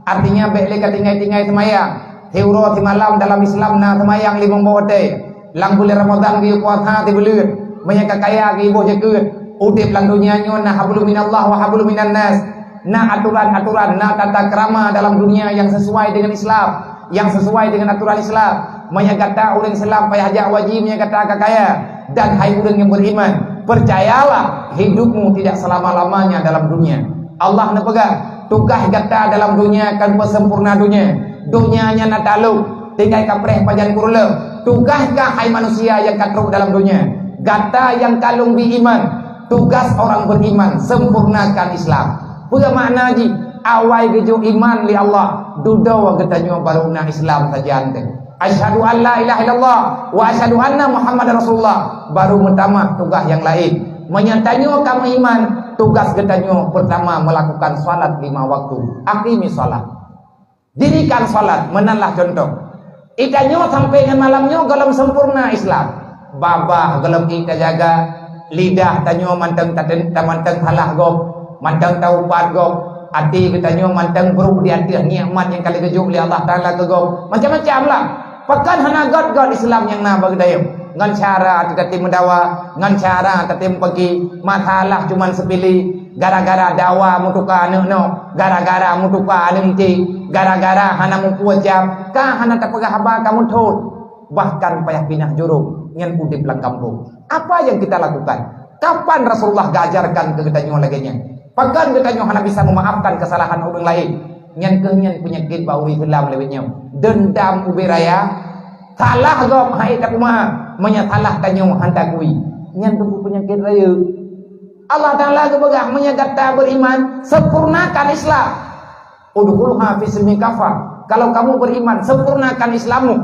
Artinya, bék lé ka tinggai-tinggai seumayang. Siuroe simalam dalam Islam na seumayang limong boh watée. Lam buleuen Ramadhan geuyue puasa sibuleuen, meunyoe ka kaya geuiboh jakeuet, udeb lam donya nyoe na hablum minallah wa hablum minan nas, na aturan-aturan, na tata krama dalam dunia nyang sesuai dengan Islam, nyang sesuai dengan aturan Islam. Meunyoe gata ureuëng Islam payah jak haji meunyoe gata ka kaya, dan hai ureuëng nyang beriman, percayalah hidupmu tidak selama-lamanya dalam dunia. Allah neupeugah, tugaih gata dalam dunia kan peusempurna dunia. Dunia nyan na talok, tinggai kapreh pajan peureuleueh. Tugaih kah hai manusia nyang ka trok dalam dunia? Gata nyang ka lôn bi iman, tugas orang beriman, sempurnakan Islam. Peue makna jih? Awai geujok iman lé Allah, dudoe geutanyoe baru na Islam sajan teuh. Asyhadu an la ilaha illallah wa asyhadu anna Muhammadar Rasulullah, baru meutamah tugaih nyang laén. Meunyoe tanyoe ka meuiman, tugas geutanyoe pertama melakukan salat lima waktu. Aqimi salat. Dirikan salat, meunan lah contoh. Geutanyoe sampai ngon malam nyoe gohlom sempurna Islam. Babah gohlom ék tajaga, lidah tanyoe mantong taten-, tamantong salah gob, mantong taupat gob, até geutanyoe mantong brok di ateueh nikmat nyang ka lheueh geujok lé Allah Taala keu gob. Macam-macam lah. Pakon hana göt-göt Islam nyang na bak geutanyoe? Ngon cara tatem meudawa, ngon cara tatem peuki, masalah cuman seupili, gara-gara dawa meutuka aneuk noe, gara-gara meutuka aneuk inti, gara-gara hana mupeue jam, ka hana tapeugah haba ka meuthon, bahkan payah pinah jurông nyan udeb lam gampông. Apa yang kita lakukan? Kapan Rasulullah geuajarkan keu geutanyoe lagée nyan? Pakon geutanyoe hana bisa meumaafkan keusalahan ureuëng laén? Nyan keuh nyan peunyakét bak ureuëng Islam lawét nyoe. Deundam ubé raya, salah gob hai tapeuma. Meunyoe salah tanyoe hana takui, nyan teungku peunyakét rayeuk. Allah Taala geupeugah, meunyoe gata beriman, sempurnakan Islam. Udkhuluha fi silmi kafah. Kalau kamu beriman, sempurnakan Islammu.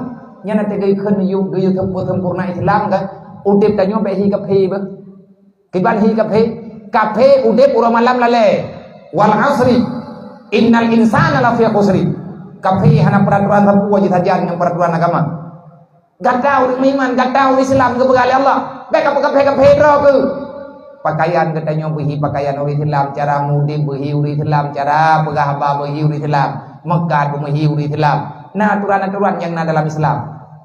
Nyan na teugeukheun geuyue sempurna Islam kan? Udeb tanyoe bèk hi kafé beuh. Kiban hi kafé? Kafé udeb uroe malam lalé. Wal asri, innal insana lafi khusri. Kafé hana peraturan sapeue jisajan ngon peraturan agama. Gata ureueng meuiman, gata ureueng Islam geupeugah lé Allah, bèk kapeukafé-kafé droe keuh. Pakaian geutanyoe beuhi pakaian ureueng Islam, cara mudeb beuhi ureueng Islam, cara peugah haba beuhi ureueng Islam, meukat beuhi ureueng Islam. Na aturan-aturan nyang na dalam Islam.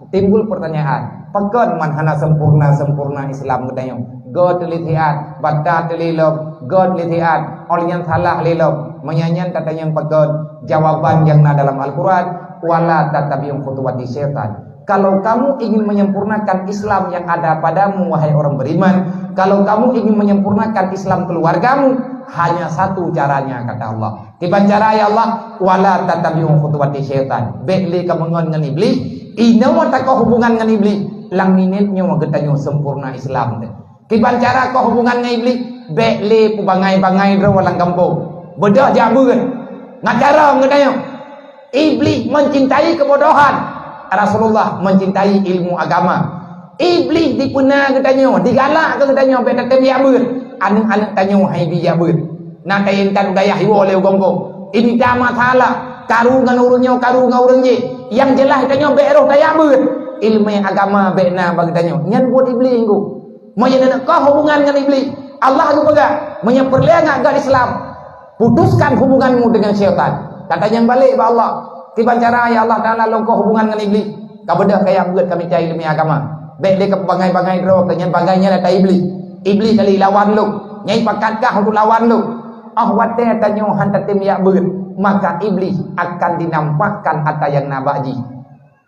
Timbul pertanyaan, pakon man hana sempurna-sempurna Islam geutanyoe? Göt lé siat, bata lé lom, göt lé siat, óh lheueh nyan salah lé lom. Meunyo nyan tatanyong pakon, jawaban nyang na dalam Al-Quran, wala tattabi'u khutuwati syaitan. Kalau kamu ingin menyempurnakan Islam yang ada padamu, wahai orang beriman, kalau kamu ingin menyempurnakan Islam keluargamu, hanya satu caranya, kata Allah. Kiban cara, ya Allah, wala tattabi'u khutuwati syaitan. Bèk lé kameungon ngon Iblih, inoe takoh hubungan ngon Iblih, lam minét nyoe geutanyoe sempurna Islam teuh. Kiban cara koh hubungan ngon Iblih, bèk lé peubangai-bangai droe lam gampông. Beudôh jak beuet. Ngat carông geutanyoe. Iblih mencintai kebodohan. Rasulullah mencintai ilmu agama. Iblih dipeuna geutanyoe, digalak keu geutanyoe bèk tatem jak beuet. Aneuk-aneuk tanyoe han ibi jak beuet. Na kayém tan u dayah iwoe lé u gampông. Imita masalah, karu ngon ureueng nyoe, karu ngon ureueng jéh. Nyang jeulaih tanyoe bèk roh tajak beuet. Ileumèe agama bèk na bak geutanyoe. Nyan buet Iblih ngon. Meunyoe neukoh hubungan ngon Iblih, Allah geupeugah, meunyoe peureulèe ngat göt Islam, putuskan hubunganmu dengan syaitan. Tatanyong balek bak Allah, kiban cara, ya Allah Taala, lôn koh hubungan ngon Iblih? Ka beudôh kajak beuet, kamita ileumèe agama. Bèk lé kapeubangai-bangai droe keuh, nyan bangai nyan ata Iblih. Iblih kali lawan lôn, nyang pakat kah untuk lawan lôn. Óh watèe tanyoe han tatem jak beuet, maka Iblih akan dinampakkan ata nyang na bak jih.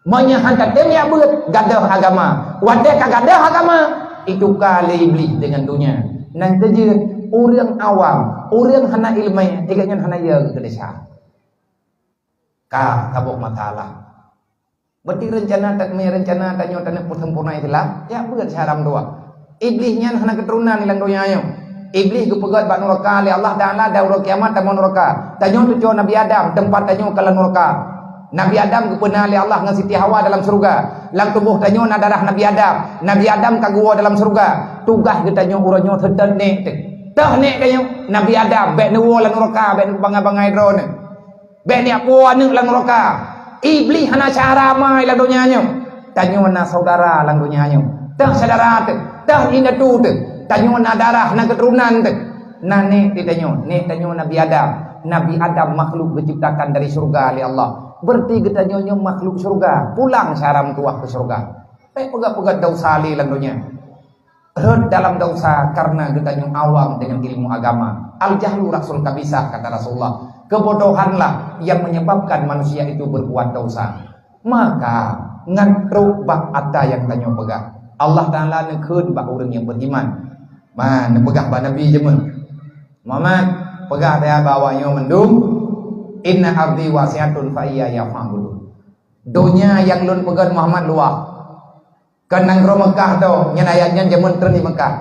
Meunyoe han tatem jak beuet, gadôh agama. Watèe ka gadôh agama, ituka lé Iblih deungon donya. Nyan keuh jeuet, ureueng awam, ureueng hana ileumèe, gobnyan hana yö keu desya. Ka saboh masalah. Berarti reuncana ta-, meunyoe reuncana tanyoe taneuk peusempurna Islam, jak beuet siharam dua. Iblih nyan hana keuturonan lam donya nyoe. Iblih geupeugöt bak nuraka lé Allah Taala dan uroe kiamat tamong nuraka. Tanyoe tucoe Nabi Adam, teumpat tanyoe ka lam nuraka. Nabi Adam geupeuna lé Allah ngon Siti Hawa dalam syeuruga. Lam tuboh tanyoe na darah Nabi Adam. Nabi Adam ka geuwoe dalam syeuruga. Tugaih geutanyoe uroe nyoe seutôt nèk teuh. Teuh nèk tanyoe, Nabi Adam, bèk neuwoe lam nuraka, bèk neubangai-bangai droeneuh. Bèk neujak puwoe aneuk lam nuraka. Iblih hana syedara ramé lam donya nyoe. Tanyoe na syedara lam donya nyoe. Teuh syedara teuh, teuh indatu teuh. Tanyoe na darah, na keuturonan teuh. Na nèk di tanyoe, nèk tanyoe Nabi Adam. Nabi Adam makhluk geuciptakan dari syeuruga lé Allah. Berarti geutanyoe nyoe makhluk syeuruga. Pulang syedara meutuwah keu syeuruga. Bèk peugah-peugah desya lé lam donya. Rhot dalam desya kareuna geutanyoe awam deungon ilmu agama. Al-jahlu ra'sul khabithah, kata Rasulullah. Kebodohanlah yang menyebabkan manusia itu berbuat dosa. Maka, ngon trok bak ata nyang tanyoe peugah. Allah Taala neukheun bak ureueng nyang beriman. Ma, neupeugah bak Nabi jameun, "Muhammad, peugah bak awaknyoe mandum, 'Inna ardhi wasi'atun fa iyaya fa'budun.'" Donya nyang lôn peugöt Muhammad luwah. Kon nanggroe Meukah tho, nyan ayat nyan jameun treun di Meukah.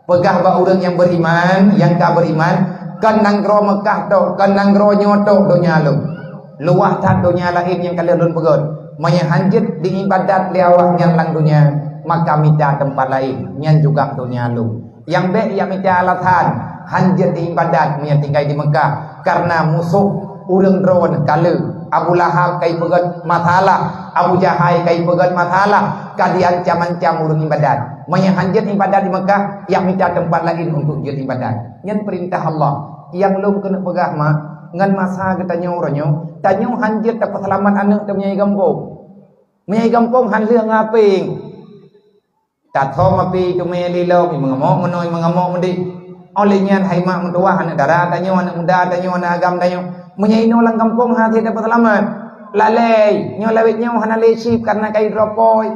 Peugah bak ureueng nyang beriman, nyang ka beriman, kon nanggroe Meukah tho, kon nanggroe nyoe tho donya lôn. Luwah that donya laén nyang ka lheueh lôn peugöt. Meunyoe han jeuet diibadat lé awaknyan lam donya, maka mita teumpat laén, nyan juga donya lôn. Nyang bèk jak mita alasan, han jeuet ibadat meunyoe tinggai di Meukah, kareuna musoh ureueng droeneuh ka le. Abu Lahab ka ipeugöt masalah, Abu Jahai ka ipeugöt masalah, ka diancam-ancam ureueng ibadat. Meunyoe han jeuet ibadat di Meukah, jak mita teumpat laén untuk jeuet ibadat. Nyan peurintah Allah. Nyang lôn keuneuk peugah, mak, ngon masa geutanyoe uroe nyoe, tanyoe han jeuet tapeuseulamat aneuk teuh meunyoe i gampông. Meunyoe i gampông han lheueh ngon apéng. Tathom api teumé lilom, imeungamok meunoe, imeungamok meudéh. Óh lheueh nyan hai mak meutuwah, aneuk dara tanyoe, aneuk muda tanyoe, aneuk agam tanyoe. Meunyoe inoe lam gampông hase tapeuseulamat. Lalée, nyoe lawét nyoe hana lé chip kareuna ka idroe pôi.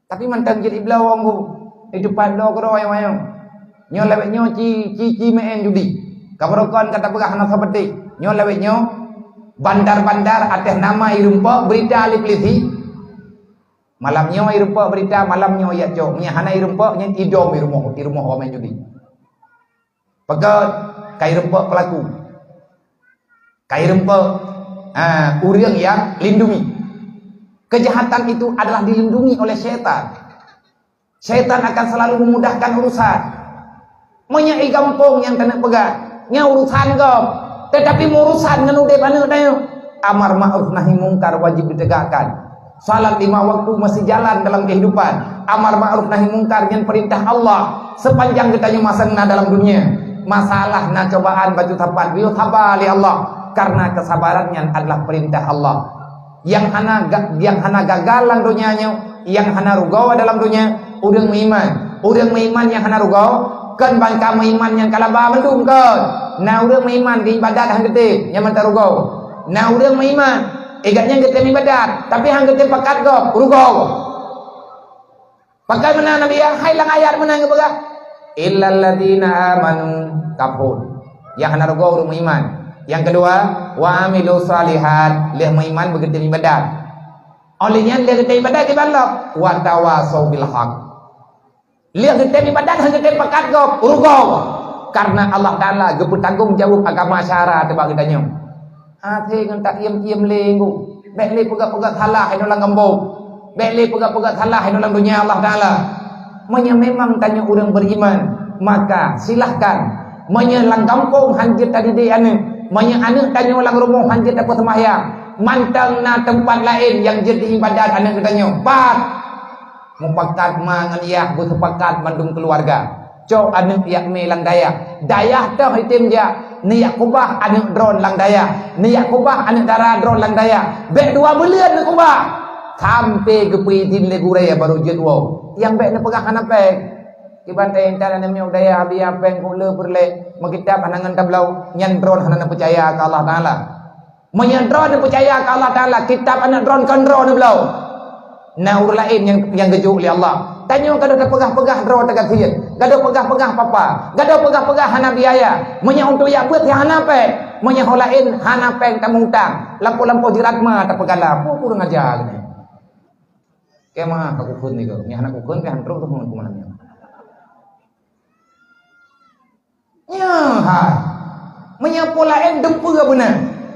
Tapi mantong jeuet ibloe ngon, di teumpat bloe keudroe ayong-ayong. Nyoe lawét nyoe ci, ci, ci meu'en judi. Ka barokon ka tapeugah hana sapeue. Nyoe lawét nyoe bandar-bandar atas nama irumpok berita ahli polisi. Malam nyoe irumpok berita, malam nyoe yak cok. Nyang hana irumpok, nyang idom irumoh, irumoh ramai judi. Peugah, ka irumpok pelaku. Ka irumpok, ha, ureuëng yang lindungi. Kejahatan itu adalah dilindungi oleh syaitan. Syaitan akan selalu memudahkan urusan. Meunyoe i gampông nyang keuneuk peugah, nyan urusan gob. Tetapi meu urusan ngon udeb aneuëk tanyoe, amar ma'ruf nahi mungkar wajib ditegakkan. Salat lima waktu masih jalan dalam kehidupan. Amar ma'ruf nahi mungkar nyan perintah Allah. Sepanjang geutanyoe masa na dalam dunia, masalah na cobaan bacut sapat, geuyue saba lé Allah. Karena kesabaran nyan adalah perintah Allah. Nyang hana ga-, nyang hana gagal lam donya nyoe, nyang hana rugoe dalam donya, ureuëng meuiman. Ureuëng meuiman nyang hana rugoe, kon bangka meuiman nyang ka laba mandum kon. Na ureuëng meuiman geuibadat han geutem, nyan mantong rugoe. Na ureuëng meuiman, eh, gobnyan geutem ibadat, tapi han geutem pakat gob, rugoe. Bagaimana Nabi ya? Hai lam ayat meunan geupeugah, "Illalladzina amanu," kapot. Nyang hana rugoe ureuëng meuiman. Nyang kedua, "Wa amilu shalihat," lheueh meuiman beugeutem ibadat. Oleh nyan lheueh geutem ibadat kiban lom, "Wa tawasau bil haq." Lheueh geutem ibadat, han geutem pakat gob, rugoe. Karena Allah Taala geupeutanggong jaweueb agama syara teuh bak geutanyoe. Até ngon taiem-iem lé nggu. Bék lé peugah-peugah salah inoe lam gampông. Bék lé peugah-peugah salah inoe lam donya Allah Taala. Meunyoe memang tanyoe ureuëng beriman, maka silahkan. Meunyoe lam gampông han jeuet tadidik aneuëk, meunyoe aneuëk tanyoe lam rumoh han jeuet tapeuseumbahyang, mantong na teumpat laén nyang jeuet diibadat aneuëk geutanyoe. Pat! Mupakat ma ngon yah beuseupakat mandum keuluwarga. Cok aneuëk yak mé lam dayah. Dayah toh item jak, neuyak kubah aneuëk droen lam dayah. Neuyak kubah aneuëk dara droen lam dayah. Bék dua buleuen neukubah. Sampai geupeuidin lé gurée baru jeuet woe. Nyang bék neupeugah hana péng. Kiban teuintat aneuëk mé u dayah, abi apéng kok le peureulée, meukitab hana ngon tabloe, nyan droen hana neupeucaya keu Allah Taala. Meunyoe droe neupeucaya keu Allah Taala, kitab aneuëk droe kon droe neubloe. Na ureuëng laén nyang, nyang geujok lé Allah. Tanyoe gadôh tapeugah-peugah droe tagasiet, gadôh peugah-peugah papa, gadôh peugah-peugah hana biaya. Meunyoe untuk yak beuet nyang hana péng, meunyoe ho laén hana péng tamutang, lampôh-lampôh jirat ma tapeugala. Peue kureueng aja geutanyoe. Kema ka kukheun nyoe, nyang hana kukheun pih han trok tu keumanö nyoe. Nyoe hai. Meunyoe peue laén dumpeue beuna.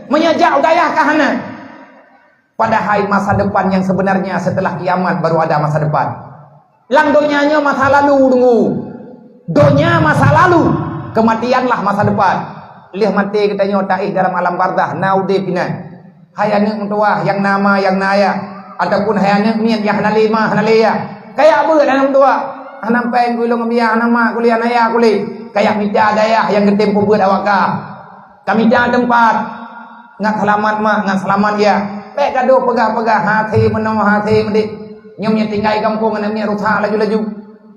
Meunyoe jak u dayah ka hana. Padahai masa depan yang sebenarnya setelah kiamat baru ada masa depan. Lam donya nyoe masa lalu deungoe. Donya masa lalu, kematianlah masa depan. Lheueh maté geutanyoe taéh dalam alam barzakh na udeb inan. Hai aneuëk meutuwah nyang na ma nyang na ayah, ataupun hai aneuëk miet nyang hana lé ma hana lé yah, kayak beuet aneuëk meutuwah. Hana péng keu ilong biaya, hana ma keu lé, hana ayah keu lé. Kayak mita dayah nyang geutem peubeuet awak kah. Ka mita teumpat, ngat seulamat ma, ngat seulamat yah. Bék gadôh peugah-peugah hase meunoe hase meudéh. Nyoe nyang tinggai gampông aneuëk miet rusak laju-laju.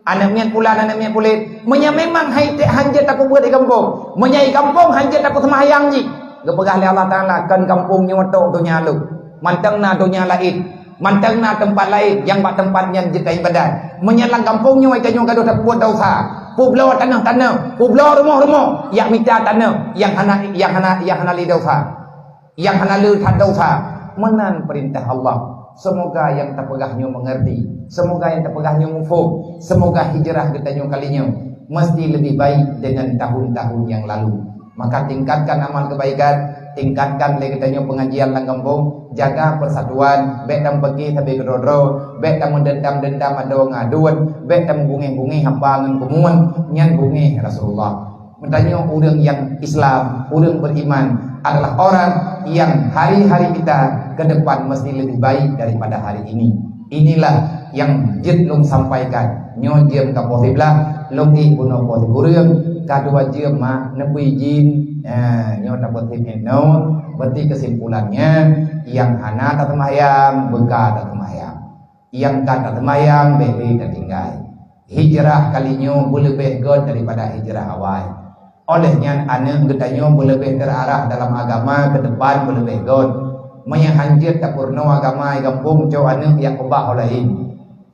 Aneuëk miet pulan, aneuëk miet pulet. Meunyoe memang hai teuh han jeuet tapeubuet di gampông, meunyoe di gampông han jeuet tapeuseumbahyang jih, geupeugah lé Allah Taala, "Kon gampông nyoe tok donya lôn. Mantong na donya laén, mantong na teumpat laén nyang bak teumpat nyan jeuet taibadat. Meunyoe lam gampông nyoe tanyoe gadôh tapeubuet desya, peubloe tanoh-tanoh, peubloe rumoh-rumoh, yak mita tanoh nyang hana, nyang hana, nyang hana lé desya." Nyang hana le that desya. Meunan peurintah Allah. Seumoga nyang tapeugah nyoe meungerti. Seumoga nyang tapeugah nyoe muphom. Seumoga hijrah geutanyoe kali nyoe meusti leubeh baik deungon tahun-tahun nyang lalu. Maka tingkatkan amal keubaikan, tingkatkan lé geutanyoe peungajian lam gampông, jaga persatuan, bék tameupiké sabe keudroe-droe, bék tameudendam-dendam adoe ngon aduen, bék tameubungéh-bungéh haba ngon keumuen, nyan bungéh Rasulullah. Meutanyoe ureuëng nyang Islam, ureuëng beriman adalah orang yang hari-hari kita ke depan mesti lebih baik daripada hari ini. Inilah yang jeuet lôn sampaikan. Nyoe jeuem ka poh siblaih, lôn ék bunoe poh sikureueng, ka dua jeuem ma neupeuijin. Nah, nyoe tapeuseumpét nyoe, berarti kesimpulannya, nyang hana taseumbahyang, beuka taseumbahyang. Nyang ka taseumbahyang bék lé tatinggai. Hijrah kali nyoe beuleubeh göt daripada hijrah awai. Oleh nyan, aneuëk geutanyoe beuleubeh terarah dalam agama ke depan beuleubeh göt. Meunyoe han jeuet tapeurunoe agama di gampông, cok aneuëk jak keubah ho laén.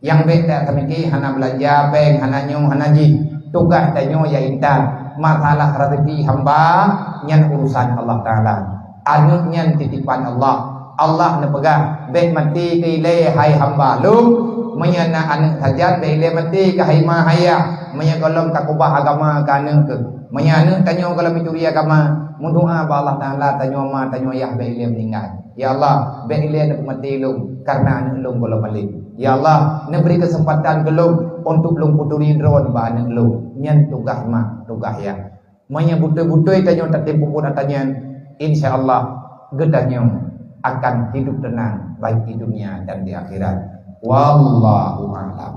Nyang bék that tamiki hana beulanja péng, hana nyoe, hana jih. Tugaih tanyoe jak intat. Masalah rezeki hamba, nyan urusan Allah Taala. Aneuëk nyan titipan Allah. Allah neupeugah, "Bék maté keu ilée hai hamba Lôn." Meunyoe na aneuëk sajan, bék ilée maté keu hai ma hai yah. Meunyoe gohlom ka keubah agama keu aneuëk keuh. Meunyoe aneuëk tanyoe gohlom mencuri agama, meudoá bak Allah Taala, tanyoe ma, tanyoe yah bék ilée meuninggai. "Ya Allah, bék ilée neupeumaté lôn kareuna aneuëk lôn gohlom malém. Ya Allah, neubri keuseumpatan keu lôn untuk lôn peuturi droe bak aneuëk lôn." Nyan tugaih ma, tugaih yah. Meunyoe beutôi-beutôi tanyoe tatem peubuet ata nyan, insya Allah geutanyoe akan hidup teunang baik di dunia dan di akhirat. Wallahu a'lam.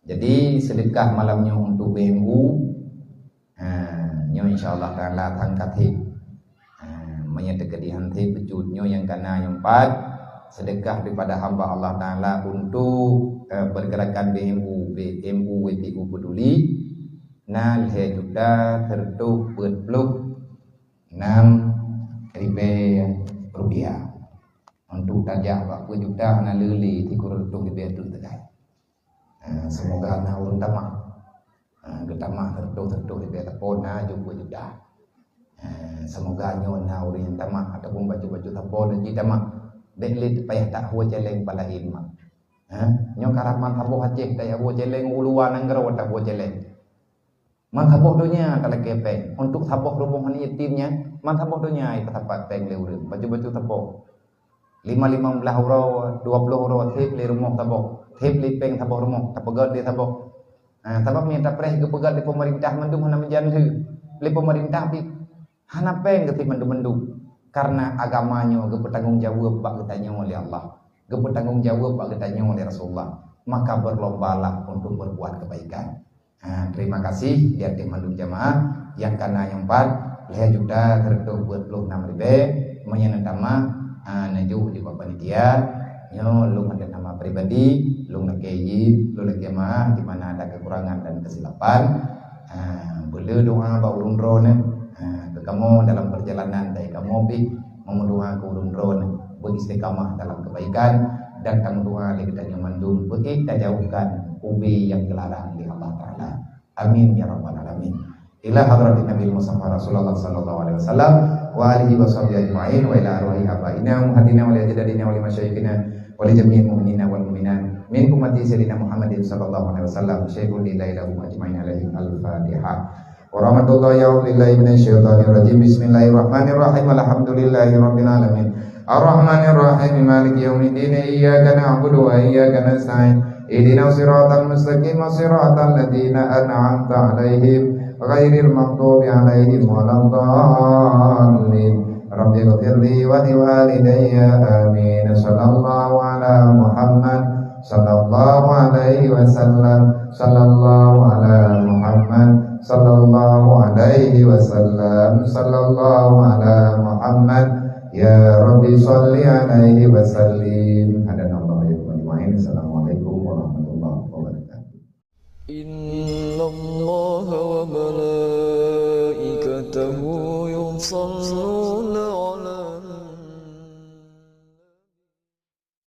Jadi, seudeukah malam nyoe untuk B M U. Ha, nyoe insya Allah taala tangkat hit. Ha, meunyoe teukeudi han hit beujeuet nyoe nyang kana nyang pat, seudeukah daripada hamba Allah Taala untuk, eh, pergerakan B M U, B M U W T U Peduli. Na lhée juta seureutôh peuet ploh nam ribée rupiah. Untuk tajak bak peuet juta hana lé-lé sikureueng reutôh ribée teuk teukai. Eh, semoga na ureuëng tamah. Eh, geutamah seureutôh-seureutôh ribée sapo na jeuet peuet juta. Eh, semoga nyoe na ureuëng nyang tamah ataupun bacut-bacut sapo na jih tamah. Bék lé payah tawoe céléng palaén mak. Eh, nyoe karab man saboh Aceh tawoe céléng u luwa nanggroe tawoe céléng. Man saboh donya talakée péng. Untuk saboh rumoh aneuk yatim nyan, man saboh donya ipeusapat péng lé ureuëng. Bacut-bacut sapo. Lima, lima belas uroe, dua ploh uroe, seb lé rumoh saboh. Seb lé péng saboh rumoh, tapeugét lé saboh. Ha, sabab nyan tapreh geupeugét lé peumeurintah mandum hana meujan lé. Lé peumeurintah pih hana péng geusit mandum-mandum. Karena agama nyoe geupeutanggong jaweueb bak geutanyoe lé Allah. Geupeutanggong jaweueb bak geutanyoe lé Rasulullah. Maka berlombalah untuk berbuat kebaikan. Ha, terima kasih di ateueh mandum jamaah nyang kana nyang pat lhée juta seureutôh peuet ploh nam ribée. Meunyoe na tamah, ha, neujok jih bak panitia. Nyoe lôn atas nama pribadi, lôn lakée izin, lôn lakée maaf di mana ada kekurangan dan kesilapan. Ha, beuleu doa bak ulôn droeneuh. Ha, keu kamoe dalam perjalanan dari kamoe pih meumeudoa keu ulôn droeneuh beuistiqamah dalam kebaikan dan tameudoa lé geutanyoe mandum beuék tajauhkan ubé nyang geularang lé Allah Taala. Amin ya rabbal alamin. Ila hadratin Nabi Mustafa Rasulullah sallallahu alaihi wasallam wa alihi wa sahbihi ajma'in wa ila arwahi abaina wa ummahatina wa li ajdadina wa li masyayikhina wa li jami'il mu'minina wal mu'minat min ummati sayyidina Muhammadin sallallahu alaihi wasallam syai'un lillahi lahum ajma'in alaihim al-Fatihah. Wa rahmatullahi wa lillahi minasyaitonir rajim. Bismillahirrahmanirrahim. Alhamdulillahi rabbil alamin. Arrahmanirrahim. Maliki yaumiddin. Iyyaka na'budu wa iyyaka nasta'in. Ihdinas siratal mustaqim, siratal ladzina an'amta 'alaihim, ghairil maghdubi 'alaihim waladdallin. Rabbighfirli wa liwalidayya. Amin. Sallallahu ala Muhammad, sallallahu alaihi wasallam, sallallahu ala Muhammad, sallallahu alaihi wasallam, sallallahu ala Muhammad. Ya Rabbi, salli alaihi wasallim. Hadanallahu wa iyyakum ajma'in. Assalamualaikum warahmatullahi wabarakatuh. Inna